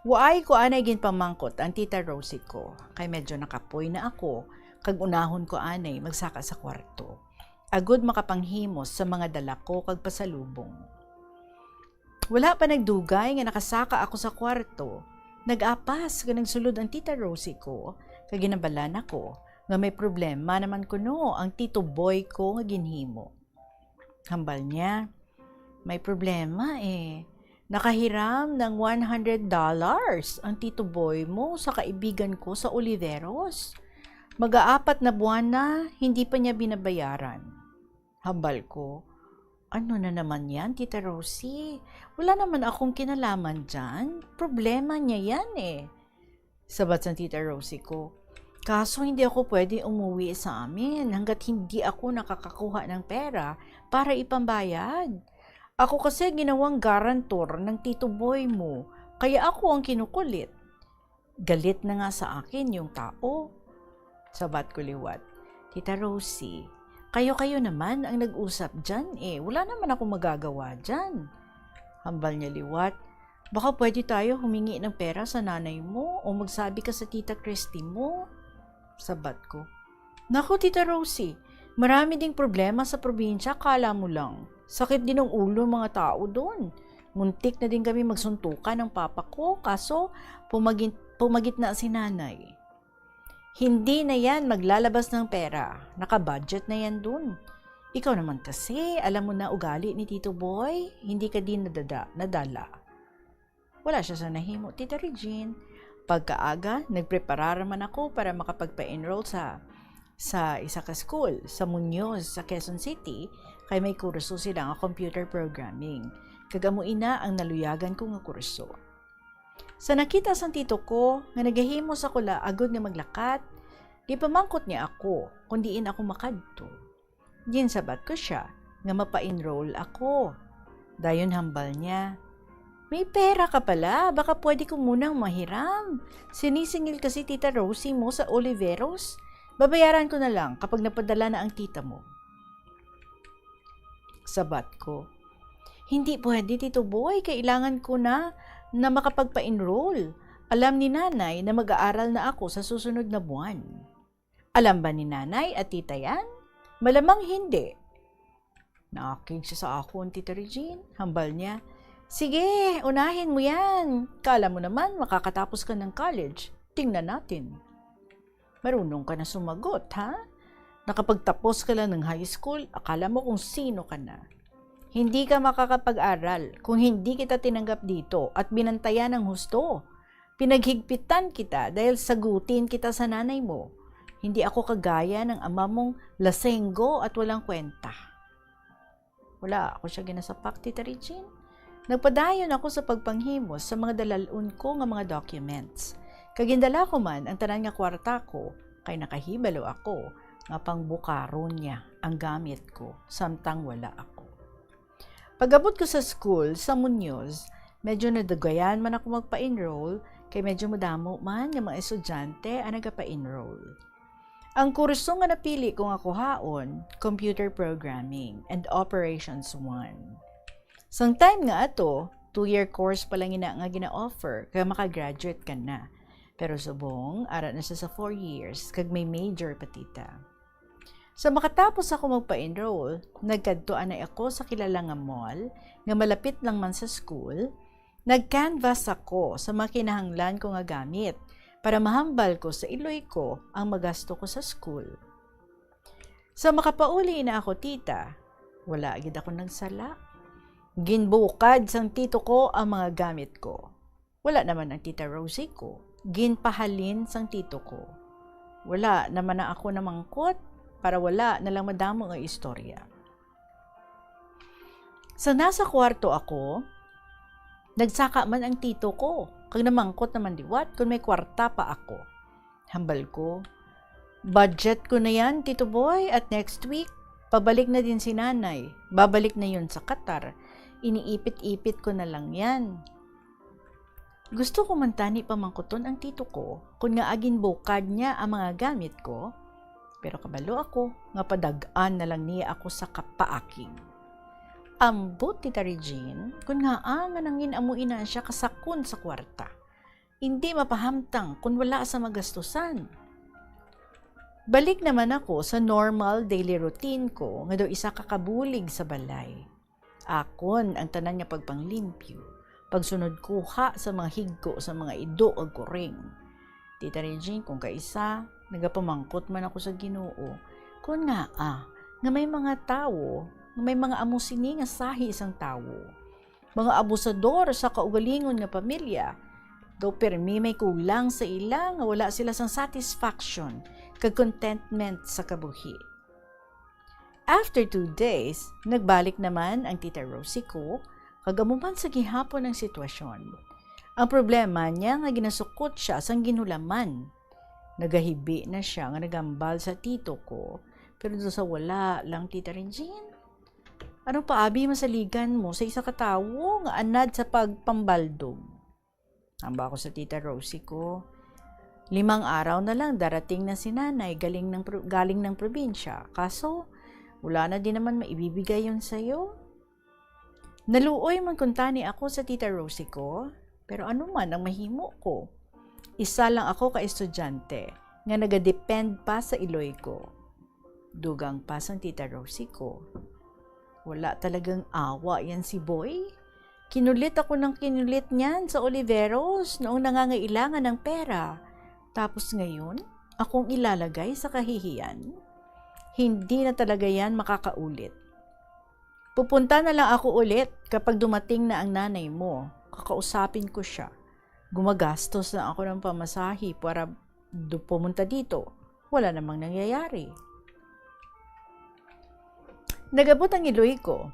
Waay ko anay ginpamangkot ang Tita Rosie ko, kay medyo nakapoy na ako, kag unahon ko anay magsaka sa kwarto, agud makapanghimos sa mga dala ko kag pasalubong. Wala pa nagdugay nga nakasaka ako sa kwarto, nag-apas kag nagsulod ang Tita Rosie ko, kag ginabalan ako nga may problema naman kuno ang Tito Boy ko nga ginhimo. Hambal niya, "May problema, eh. Nakahiram ng one hundred dollars ang Tito Boy mo sa kaibigan ko sa Oliveros. Mag-aapat na buwan na, hindi pa niya binabayaran." Hambal ko, "Ano na naman yan, Tita Rosie? Wala naman akong kinalaman dyan. Problema niya yan, eh." Sabat sang Tita Rosie ko, Kaso hindi ako pwede umuwi sa amin hanggat hindi ako nakakakuha ng pera para ipambayad. Ako kasi ginawang garantor ng tito boy mo, kaya ako ang kinukulit. Galit na nga sa akin yung tao. Sabat ko liwat, "Tita Rosie, kayo-kayo naman ang nag-usap dyan eh. Wala naman ako magagawa dyan." Hambal niya liwat, "Baka pwede tayo humingi ng pera sa nanay mo o magsabi ka sa Tita Christy mo." Sabat ko, "Naku, Tita Rosie, marami ding problema sa probinsya, kala mo lang. Sakit din ang ulo ng mga tao doon. Muntik na din kami magsuntukan ng papa ko, kaso pumagin-, pumagitna si nanay." "Hindi na yan maglalabas ng pera. Naka-budget na yan dun. Ikaw naman kasi, alam mo na ugali ni Tito Boy, hindi ka din nadada, nadala." Wala siya sa nahimo, Tita Regine. Pagkaaga, nagpreparar man ako para makapagpa-enroll sa, sa isa ka school, sa Muñoz, sa Quezon City, kay may kurso sila nga computer programming. Kag amo ina ang naluyagan ko nga kurso. Sa nakita sang tito ko nga nagahimo sa kula agod nga maglakat, gipamangkot niya ako kon diin ako makadto. Ginsabat ko sia nga mapa-enroll ako. Dayon hambal niya, "May pera ka pala, baka pwede ko munang mahiram. Sinisingil kasi Tita Rosie mo sa Oliveros. Babayaran ko na lang kapag napadala na ang tita mo." Sabat ko, "Hindi pwede, Tito Boy. Kailangan ko na, na makapagpa-enroll. Alam ni Nanay na mag-aaral na ako sa susunod na buwan." "Alam ba ni Nanay at Tita yan?" "Malamang hindi." Naakig siya sa akon, Tita Regine. Hambal niya, "Sige, unahin mo yan. Kala mo naman, makakatapos ka ng college. Tingnan natin." Marunong ka na sumagot, ha? Nakapagtapos ka lang ng high school, akala mo kung sino ka na. Hindi ka makakapag-aral kung hindi kita tinanggap dito at binantayan ng husto. Pinaghigpitan kita dahil sagutin kita sa nanay mo. Hindi ako kagaya ng ama mong lasenggo at walang kwenta. Wala ako siya ginasapak, Tita Regine. Nagpadayon ako sa pagpanghimos sa mga dalalon ko nga mga documents. Kag gindala ko man ang tanan nga kwarta ko, kay nakahibalo ako nga pangbukaron niya ang gamit ko samtang wala ako. Pag-abot ko sa school sa Muñoz, medyo nadugayan man ako magpa-enroll, kay medyo madamo man nga mga estudyante ang nagapa-enroll. Ang kurso nga napili ko nga kuhaon, Computer Programming and Operations one. Sang time nga ato, two-year course pa lang ina nga gina-offer, kag maka-graduate ka na. Pero subong, ara na siya sa four years, kag may major pa, tita. Sa makatapos ako magpa-enroll, nagkadto anay ako sa kilala nga mall nga malapit lang man sa school. Nag-canvas ako sa mga kinahanglan ko nga gamit para mahambal ko sa iloy ko ang magasto ko sa school. Sa makapauli na ako, tita, wala gid ako nagsala. Ginbukad sang tito ko ang mga gamit ko. Wala naman ang Tita Rosie ko. Ginpahalin sang tito ko. Wala naman na ako namangkot para wala na lang madamo nga istorya. Sa nasa kwarto ako, nagsaka man ang tito ko, kag namangkot naman liwat kon may kwarta pa ako. Hambal ko, "Budget ko na yan, Tito Boy, at next week, pabalik na din si Nanay. Babalik na yun sa Qatar. Iniipit-ipit ko na lang yan." Gusto ko man tani pamangkuton ang tito ko kon ngaa ginbukad niya ang mga gamit ko, pero kabalo ako nga padag-an na lang niya ako sa kapaakig. Ambot, Tita Regine, kon ngaa nga nangin-amo ina siya kasakon sa kwarta. Indi mapahamtang kon wala sa magastusan. Balik naman ako sa normal daily routine ko nga daw isa ka kabulig sa balay. Akon ang tanan nga pagpanglimpyo, pagsunod kuha sa mga higko sa mga ido ug kuring. Tita Regine, kung kaisa, nagapamangkot man ako sa Ginoo, kon ngaa nga may mga tawo nga may mga amo sini nga sahi sang tawo, mga abusador sa kaugalingon nga pamilya, daw pirmi may kulang sa ila nga wala sila sang satisfaction kag contentment sa kabuhi. After two days, nagbalik naman ang Tita Rosie ko, kag amo man sa gihapon ang sitwasyon. Ang problema niya nga ginasukot siya sang ginhulaman. Nagahibi na siya nga nagambal sa tito ko, pero do sa wala lang, Tita Regine. Ano pa abi masaligan mo sa isa ka tawo nga anad sa pagpambaldog? Hamba ko sa Tita Rosie ko, "Limang araw na lang darating na si Nanay galing ng pro-, galing ng probinsya. Kaso, wala na din naman maibibigay yon sa'yo." Naluoy man kuntani ako sa Tita Rosie ko, pero ano man ang mahimo ko? Isa lang ako ka estudyante nga nagadepend pa sa iloy ko. Dugang pa sang Tita Rosie ko, "Wala talagang awa yan si Boy. Kinulit ako ng kinulit niyan sa Oliveros noong nangangailangan ng pera. Tapos ngayon, akong ilalagay sa kahihiyan? Hindi na talaga yan makakaulit. Pupunta na lang ako ulit kapag dumating na ang nanay mo. Kakausapin ko siya. Gumagastos na ako ng pamasahe para du-, pumunta dito. Wala namang nangyayari." Nag-abot ang iloy ko,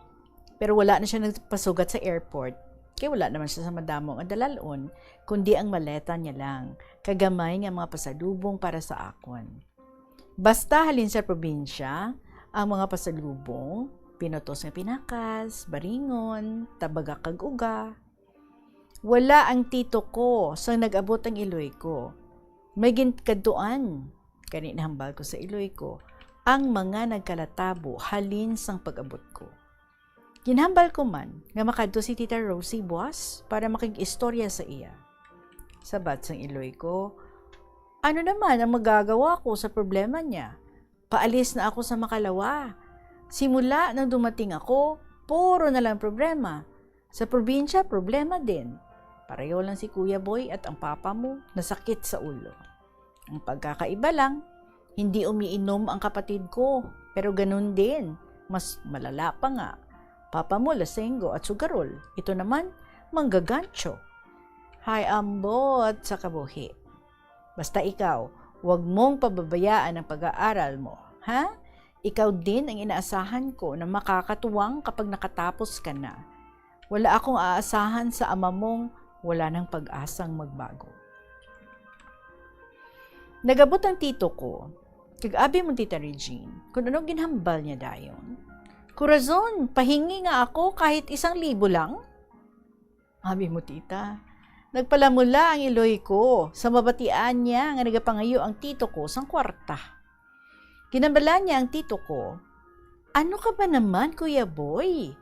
pero wala na siya nagpasugat sa airport, kay wala naman siya sa madamo nga dalalon, kundi ang maleta niya lang, kagamay nga mga pasalubong para sa akon. Basta halin sa probinsya, ang mga pasalubong, pinutos nga pinakas, baringon, tabaga kag uga. Wala ang tito ko sang nag-abot ang iloy ko. May ginkadtuan, kani nahambal ko sa iloy ko, ang mga nagkalatabo halin sang pag-abot ko. Ginhambal ko man nga makadto si Tita Rosie buas para makig-istorya sa iya. Sabat sang iloy ko, "Ano naman ang magagawa ko sa problema niya? Paalis na ako sa makalawa. Simula nang dumating ako, puro na lang problema. Sa probinsya, problema din. Pareho lang si Kuya Boy at ang papa mo nasakit sa ulo." Ang pagkakaiba lang, hindi umiinom ang kapatid ko, pero ganun din. Mas malala pa nga. Papa mo lasenggo at sugarol. Ito naman, manggagancho. Hay ambot sa kabuhi. Basta ikaw, wag mong pababayaan ang pag-aaral mo, ha? Ikaw din ang inaasahan ko na makakatuwang kapag nakatapos ka na. Wala akong aasahan sa ama mong wala nang pag-asang magbago. Nagabot ang tito ko, kag abi mo, Tita Regine, kung ano ginhambal niya dayon. "Corazon, pahingi nga ako kahit isang libo lang." Abi mo, tita, nagpalamula ang iloy ko sa mabatian niya nga nagapangayo ang tito ko sang kwarta. Ginhambalan niya ang tito ko, "Ano ka ba naman, Kuya Boy?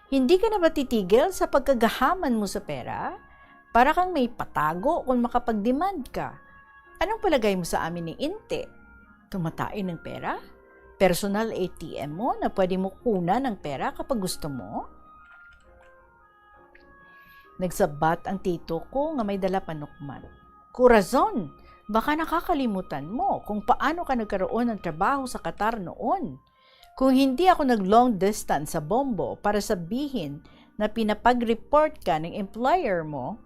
Hindi ka na ba titigil sa pagkagahaman mo sa pera? Para kang may patago kung makapag-demand ka. Anong palagay mo sa amin ni Inte? Tumatain ng pera? Personal A T M mo na pwede mo kunan ng pera kapag gusto mo?" Nagsabat ang tito ko nga may dala panukman, "Corazon, baka nakakalimutan mo kung paano ka nagkaroon ng trabaho sa Qatar noon. Kung hindi ako nag-long distance sa Bombo para sabihin na pinapag-report ka ng employer mo,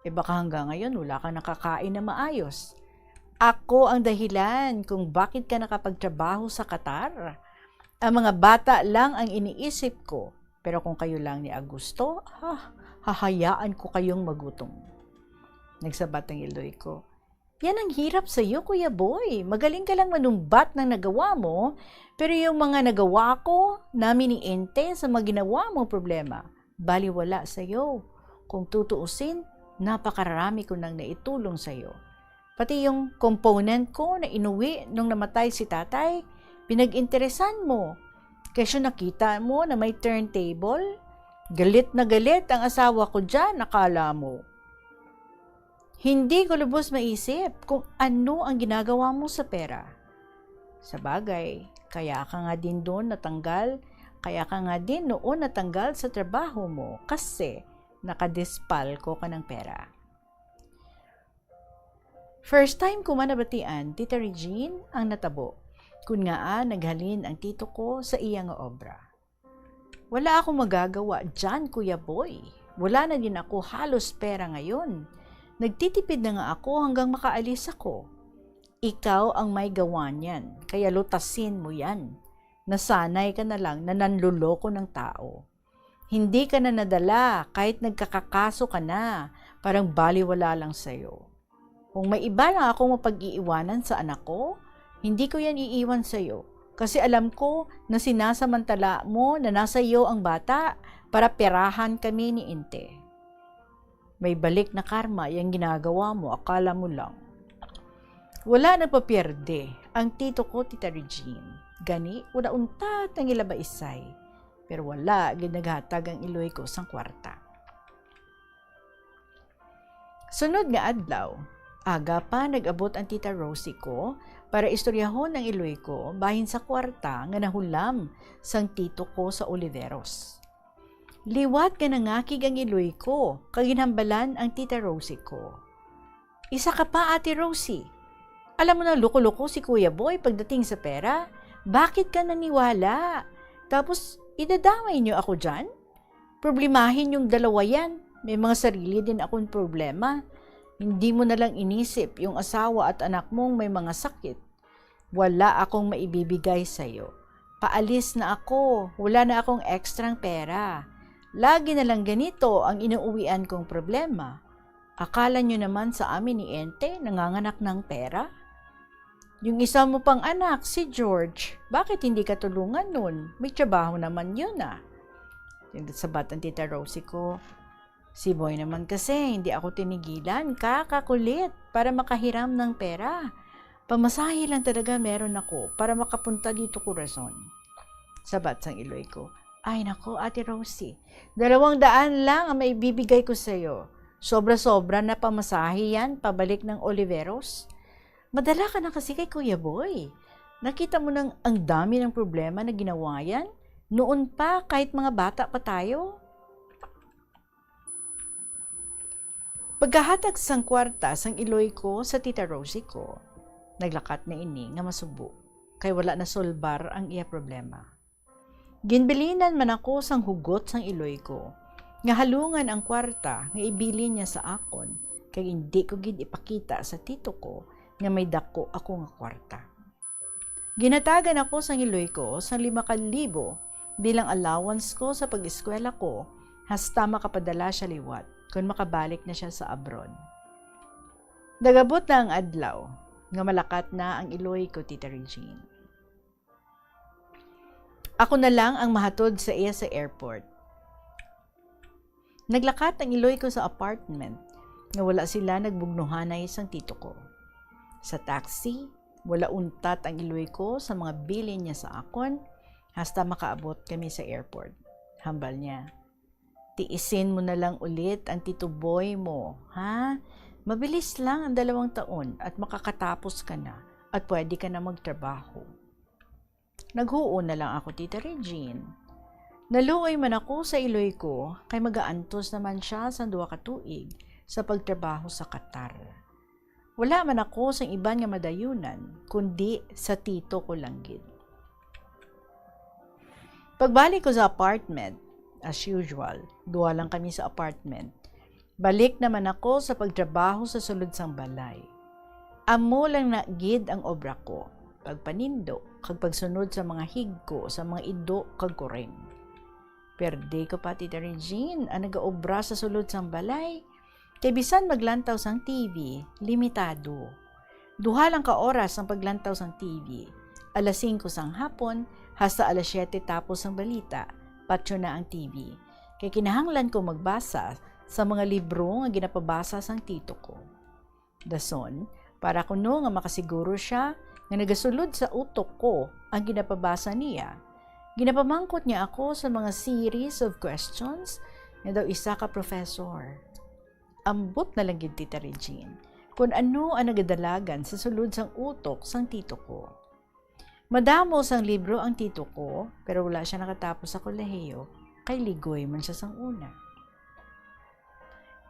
eh baka hanggang ngayon wala kang nakakain na maayos. Ako ang dahilan kung bakit ka nakapagtrabaho sa Qatar. Ang mga bata lang ang iniisip ko, pero kung kayo lang ni Augusto, ah, hahayaan ko kayong magutom." Nagsabat ang iloy ko, "Yan ang hirap sa iyo, Kuya Boy. Magaling ka lang manumbat ng nagawa mo, pero yung mga nagawa ko, namin ni Ente, sa mga ginawa mong problema, baliwala sa iyo. Kung tutuusin, napakarami ko nang naitulong sa iyo. Pati yung component ko na inuwi nung namatay si tatay, pinag-interesan mo. Kesyo nakita mo na may turntable? Galit na galit ang asawa ko dyan, akala mo. Hindi ko lubos maisip kung ano ang ginagawa mo sa pera. Sa bagay, kaya ka nga din doon natanggal, kaya ka nga din noon natanggal sa trabaho mo kasi nakadispalko ka ng pera." First time ko man nabatian, Tita Regine, ang natabo, kun ngaa naghalin ang tito ko sa iya nga obra. "Wala akong magagawa dyan, Kuya Boy. Wala na din ako halos pera ngayon. Nagtitipid na nga ako hanggang makaalis ako. Ikaw ang may gawa niyan, kaya lutasin mo yan. Nasanay ka na lang na nanloloko ng tao. Hindi ka na nadala kahit nagkakakaso ka na, parang baliwala lang sa'yo." Kung may iba lang akong mapag-iiwanan sa anak ko, hindi ko yan iiwan sa'yo. Kasi alam ko na sinasamantala mo na nasa iyo ang bata para perahan kami ni Ente. May balik na karma yang ginagawa mo, akala mo lang. Wala nagpapierde ang tito ko, Tita Regine. Gani, wala untat ang ila maisay. Pero wala gid naghatag ang iloy ko sang kwarta. Sunod nga adlaw, aga pa nag-abot ang Tita Rosie ko para istoryahon ang iloy ko bahin sa kwarta nga nahulam sang tito ko sa Oliveros. Liwat nga nangakig ang iloy ko kag ginhambalan ang Tita Rosie ko. "Isa ka pa, Ate Rosie. Alam mo na, loko-loko si Kuya Boy pagdating sa pera. Bakit ka naniwala? Tapos, idadamay niyo ako dyan? Problemahin yung dalawa yan. May mga sarili din akong problema. Hindi mo na lang inisip yung asawa at anak mong may mga sakit. Wala akong maibibigay sa'yo. Paalis na ako. Wala na akong extrang pera. Lagi na lang ganito ang inuuwian kong problema. Akala nyo naman sa amin ni Ente, nanganganak ng pera? Yung isa mo pang anak, si George, bakit hindi ka tulungan nun? May trabaho naman yun, ah." Yung sabat ang Tita Rosie ko, "Si Boy naman kasi, hindi ako tinigilan. Kakakulit para makahiram ng pera. Pamasahe lang talaga meron ako para makapunta dito, kurason." Sabat sang iloy ko, "Ay nako, Ate Rosie, dalawang daan lang ang maibibigay ko sa'yo. Sobra-sobra na pamasahe yan pabalik ng Oliveros. Madala ka na kasi kay Kuya Boy. Nakita mo nang ang dami ng problema na ginawa yan. Noon pa, kahit mga bata pa tayo." Pagkahatag sang kwarta sang iloy ko sa Tita Rosie ko, naglakat na ini nga masubo, kay wala na solbar ang iya problema. Ginbilinan man ako sang hugot sang iloy ko, nga halungan ang kwarta nga ibilin niya sa akon, kay indi ko gid ipakita sa tito ko nga may dako ako nga kwarta. Ginhatagan ako sang iloy ko sang lima ka libo bilang allowance ko sa pag-eskwela ko, hasta makapadala sia liwat kon makabalik na sia sa abroad. Nagabot na ang adlaw nga malakat na ang iloy ko, Tita Regine. Ako na lang ang mahatod sa iya sa airport. Naglakat ang iloy ko sa apartment nga wala sila nagbugnuhanay sang tito ko. Sa taxi, wala untat ang iloy ko sa mga bilin niya sa akon, hasta makaabot kami sa airport. Hambal niya, "Tiisin mo na lang ulit ang Tito Boy mo, ha? Mabilis lang ang dalawang taon at makakatapos ka na at pwede ka na magtrabaho." Naghuo na lang ako, Tita Regine. Naluoy man ako sa iloy ko, kay magaantos naman sia sang duha ka tuig sa pagtrabaho sa Qatar. Wala man ako sang iban nga madayunan, kundi sa tito ko lang gid. Pagbalik ko sa apartment, as usual, duha lang kami sa apartment. Balik naman ako sa pagtrabaho sa sulod sang balay. Amo lang na gid ang obra ko, pagpanindo kag pagsunod sa mga higko sa mga ido kag kuring. Pierde ko pa, Tita Regine, ang nagaobra sa sulod sang balay, kay bisan maglantaw sang T V, limitado. Duha lang ka oras ang paglantaw sang T V. Alas singko sang hapon hasta alas siyete tapos ang balita, patyo na ang T V. Kay kinahanglan ko magbasa sa mga libro nga ginapabasa sang tito ko. Dason, para kuno nga makasiguro sia nga nagasulod sa utok ko ang ginapabasa niya, ginapamangkot niya ako sa mga series of questions nga daw isa ka professor. Ambot na lang gid, Tita Regine, kun ano ang nagadalagan sa sulod sang utok sang tito ko. Madamo sang libro ang tito ko, pero wala sia nakatapos sa kolehiyo, kay ligoy man sia sang una.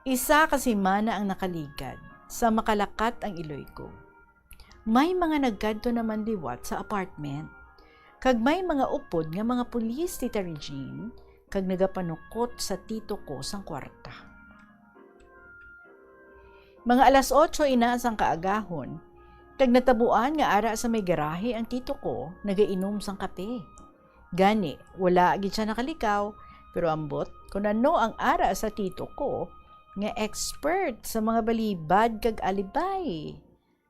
Isa ka semana ang nakaligad sa makalakat ang iloy ko. May mga nagkadto naman liwat sa apartment, kag may mga upod nga mga pulis, Tita Regine, kag nagapanukot sa tito ko sang kwarta. Mga alas otso ina sang kaagahon, kag natabuan nga ara sa may garahe ang tito ko nagainom sang kape. Gani, wala gid sia nakalikaw, pero ambot kun ano ang ara sa tito ko, nga expert sa mga balibad kag alibay.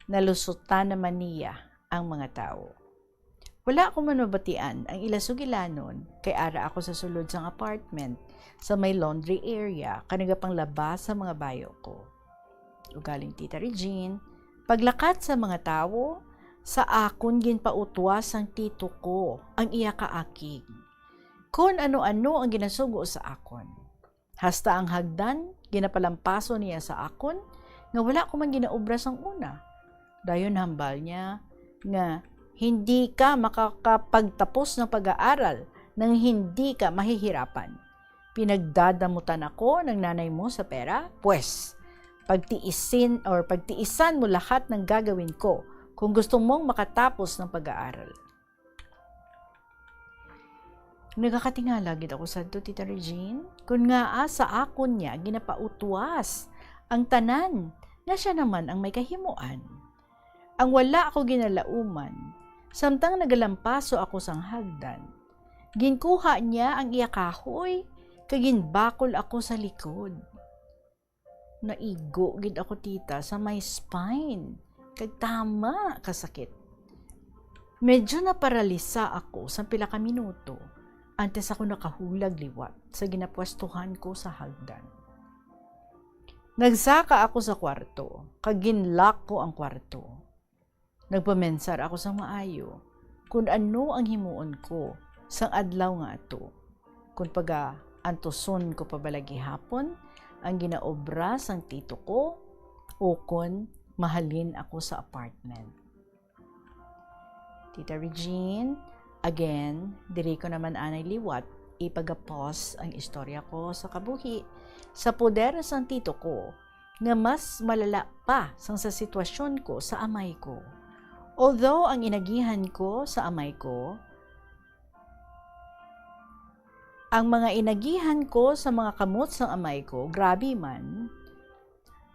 Nalusutan naman niya ang mga tawo. Wala ko man mabatian ang ila sugilanon, kay ara ako sa sulod sang apartment sa may laundry area kag nagapanglaba sa mga bayo ko. Ugaling Tita Regine, paglakat sa mga tawo, sa akon ginpautwas sang tito ko ang iya kaakig, kon ano-ano ang ginasugo sa akon. Hasta ang hagdan, ginapalampaso niya sa akon nga wala ko man ginaobra sang una. Dayon hambal niya nga hindi ka makakapagtapos ng pag-aaral nang hindi ka mahihirapan. Pinagdadamutan ako ng nanay mo sa pera? Pwes, pagtiisin or pagtiisan mo lahat ng gagawin ko kung gusto mong makatapos ng pag-aaral. Nagakatingala gid ako sadto, Tita Regine, kun ngaa sa akon niya ginapautwas ang tanan nga siya naman ang may kahimuan. Ang wala ako ginalauman, samtang nagalampaso ako sang hagdan, ginkuha niya ang iya kahoy kag ginbakol ako sa likod. Naigo gid ako, tita, sa may spine, kag tama ka sakit. Medyo naparalisa ako sa pila ka minuto antes ako nakahulag liwat sa ginapwestuhan ko sa hagdan. Nagsaka ako sa kwarto, kag ginlock ko ang kwarto. Nagpamensar ako sang maayo kun ano ang himuon ko sang adlaw nga ato, kun pagaantuson ko pa bala gihapon ang ginaobra sang tito ko, o kon mahalin ako sa apartment. Tita Regine, again, diri ko naman anay liwat ipagapos ang istorya ko sa kabuhi sa poder sang tito ko, nga mas malala pa sang sa sitwasyon ko sa amay ko. Although ang inagihan ko sa amay ko, ang mga inagihan ko sa mga kamot sang amay ko, grabe man.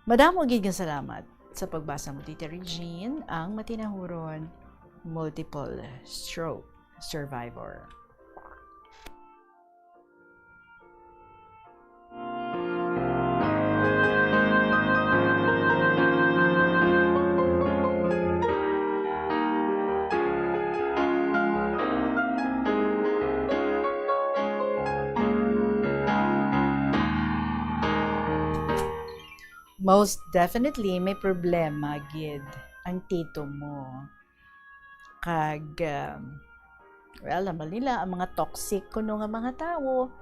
Madamo gid nga salamat sa pagbasa mo, Tita Regine, ang matinahuron multiple stroke survivor. Most definitely, may problema gid ang tito mo. Kag, um, well, alam nila, ang mga toxic kuno nga mga tawo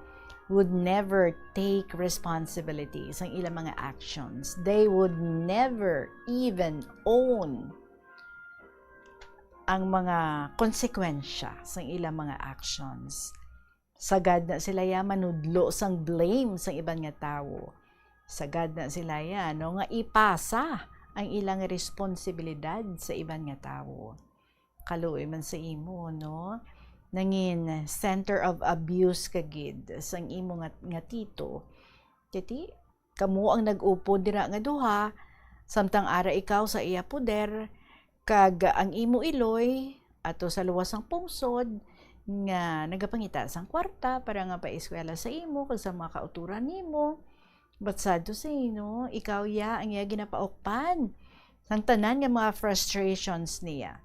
would never take responsibility sang ilang mga actions. They would never even own ang mga konsekwensya sang ilang mga actions. Sagad na sila ya manudlo sang blame sang iban nga tawo. Sagad na sila ya, no, nga ipasa ang ilang responsibilidad sa iban nga tawo. Kaluoy man sa imo, no? Nangin center of abuse ka gid sang imo nga, nga tito. Kay ti, kamo ang nag-upod dira nga duha, samtang ara ikaw sa iya poder, kag ang imo iloy ato sa luwas sang pungsod nga nagapangita sang kwarta para nga paeskwela sa imo kag sa mga kautoran nimo. But sad to say, no, ikaw ya ang iya ginapaukpan sang tanan nga mga frustrations niya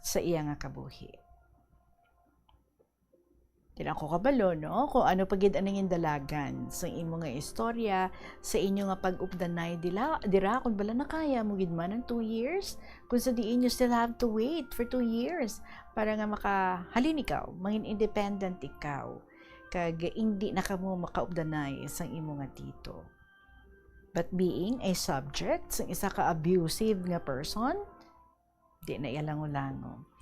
sa iya nga kabuhi. Di na ako kabalo, no, kung ano pa gid ang nangin dalagan sa imo nga istorya, sa inyo nga pag-updanay dila, dira, kung bala nakaya mo gid man ang two years, kung sa diin you still have to wait for two years para nga makahalin ikaw, mangin independent ikaw, kag indi na kamo makaupdanay sang imo nga tito. But being a subject sang isa ka abusive nga person, di na iya lango-lango.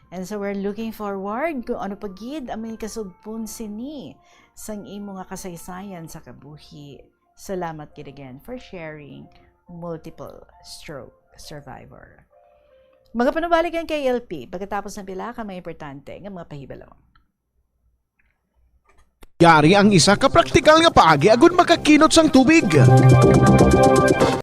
And so we're looking forward kung ano pa gid ang may kasugpon sini sang imo nga kasaysayan sa kabuhi. Salamat gid again for sharing, multiple stroke survivor. Magapanubalik ang K L P pagkatapos ng pila ka mga importante nga mga pahibalo. Yari ang isa ka praktikal nga paagi agud makakinot sang tubig.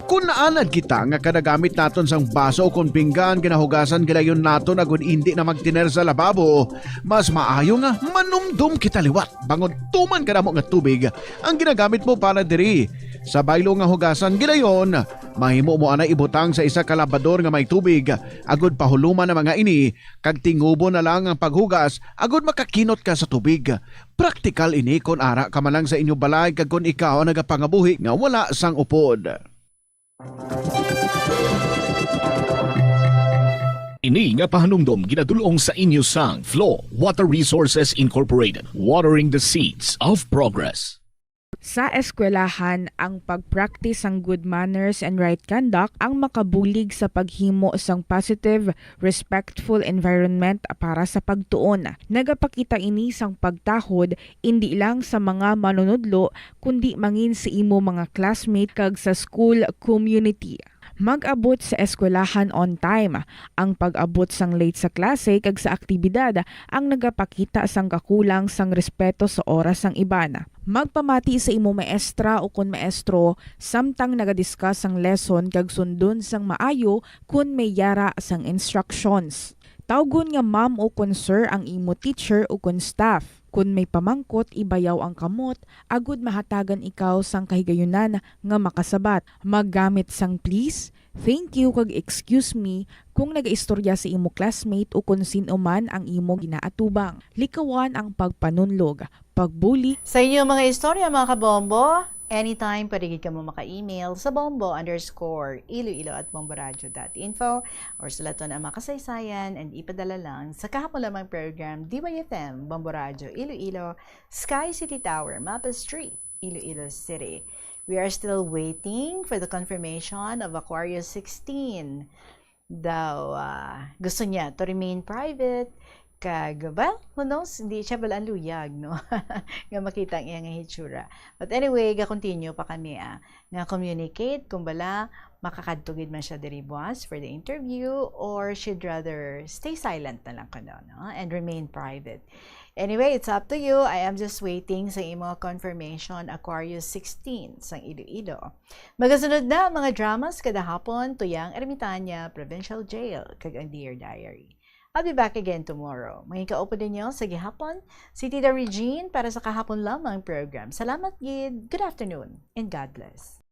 Kun naanad kita nga kada gamit naton sang baso o kon pinggan ginahugasan gilayon naton agud indi na magtiner sa lababo, mas maayo nga manumdom kita liwat bangod tuman kadamo nga tubig ang ginagamit mo para diri. Sa baylo nga hugasan gilayon, mahimo mo anay ibutang sa isa ka labador nga may tubig, agud pahuluman ang mga ini, kag tingubo na lang ang paghugas agud makakinot ka sa tubig. Praktikal ini kon ara ka man lang sa inyo balay kag kon ikaw ang nagapangabuhi nga wala sang upod. Ini nga pahanumdom ginadul-ong sa inyo sang Flow Water Resources Incorporated, watering the seeds of progress. Sa eskwelahan, ang pag-practice sang good manners and right conduct ang makabulig sa paghimo sang positive, respectful environment para sa pagtuon. Nagapakita ini sang pagtahod indi lang sa mga manunudlo kundi mangin sa imo mga classmate kag sa school community. Mag-abot sa eskwelahan on time. Ang pag-abot sang late sa klase kag sa aktibidad ang nagapakita sang kakulang sang respeto sa oras sang iban. Magpamati sa imo maestra o kon maestro samtang nagadiscuss sang lesson kag sundon sang maayo kon may yara sang instructions. Tawgon nga ma'am o kon sir ang imo teacher o kon staff. Kon may pamangkot, ibayaw ang kamot agud mahatagan ikaw sang kahigayunan nga makasabat. Maggamit sang please, thank you, kag excuse me kung nagaistorya sa imo classmate o kon sin-o man ang imo ginaatubang. Likawan ang pagpanunlog, pagbuli, Sa inyo mga istorya, mga kabombo, anytime pwede gid kamo maka-email sa bombo underscore iloilo at bomboradio dot info or sulaton ang mga kasaysayan and ipadala lang sa kahapon lamang program D Y F M Bombo Radio Iloilo, Sky City Tower, Mapa Street, Iloilo City. We are still waiting for the confirmation of Aquarius sixteen. Daw, ah, gusto niya to remain private. Kag, well, who knows? Hindi siya bala ang luyag, no? Nga makita ang iyang hitsura. But anyway, ga-continue pa kami, ah, nga communicate kung bala makakadto gid man siya diri buwas for the interview or she'd rather stay silent na lang kuno, no? And remain private. Anyway, it's up to you. I am just waiting sa imo confirmation, Aquarius sixteen, sang Iloilo. Magasunod na ang mga dramas kada hapon, Tuyang Ermitanya, Provincial Jail, kag ang Dear Diary. I'll be back again tomorrow. Mangin kaupod ninyo sa gihapon, si Tita Regine para sa kahapon lamang program. Salamat gid. Good afternoon and God bless.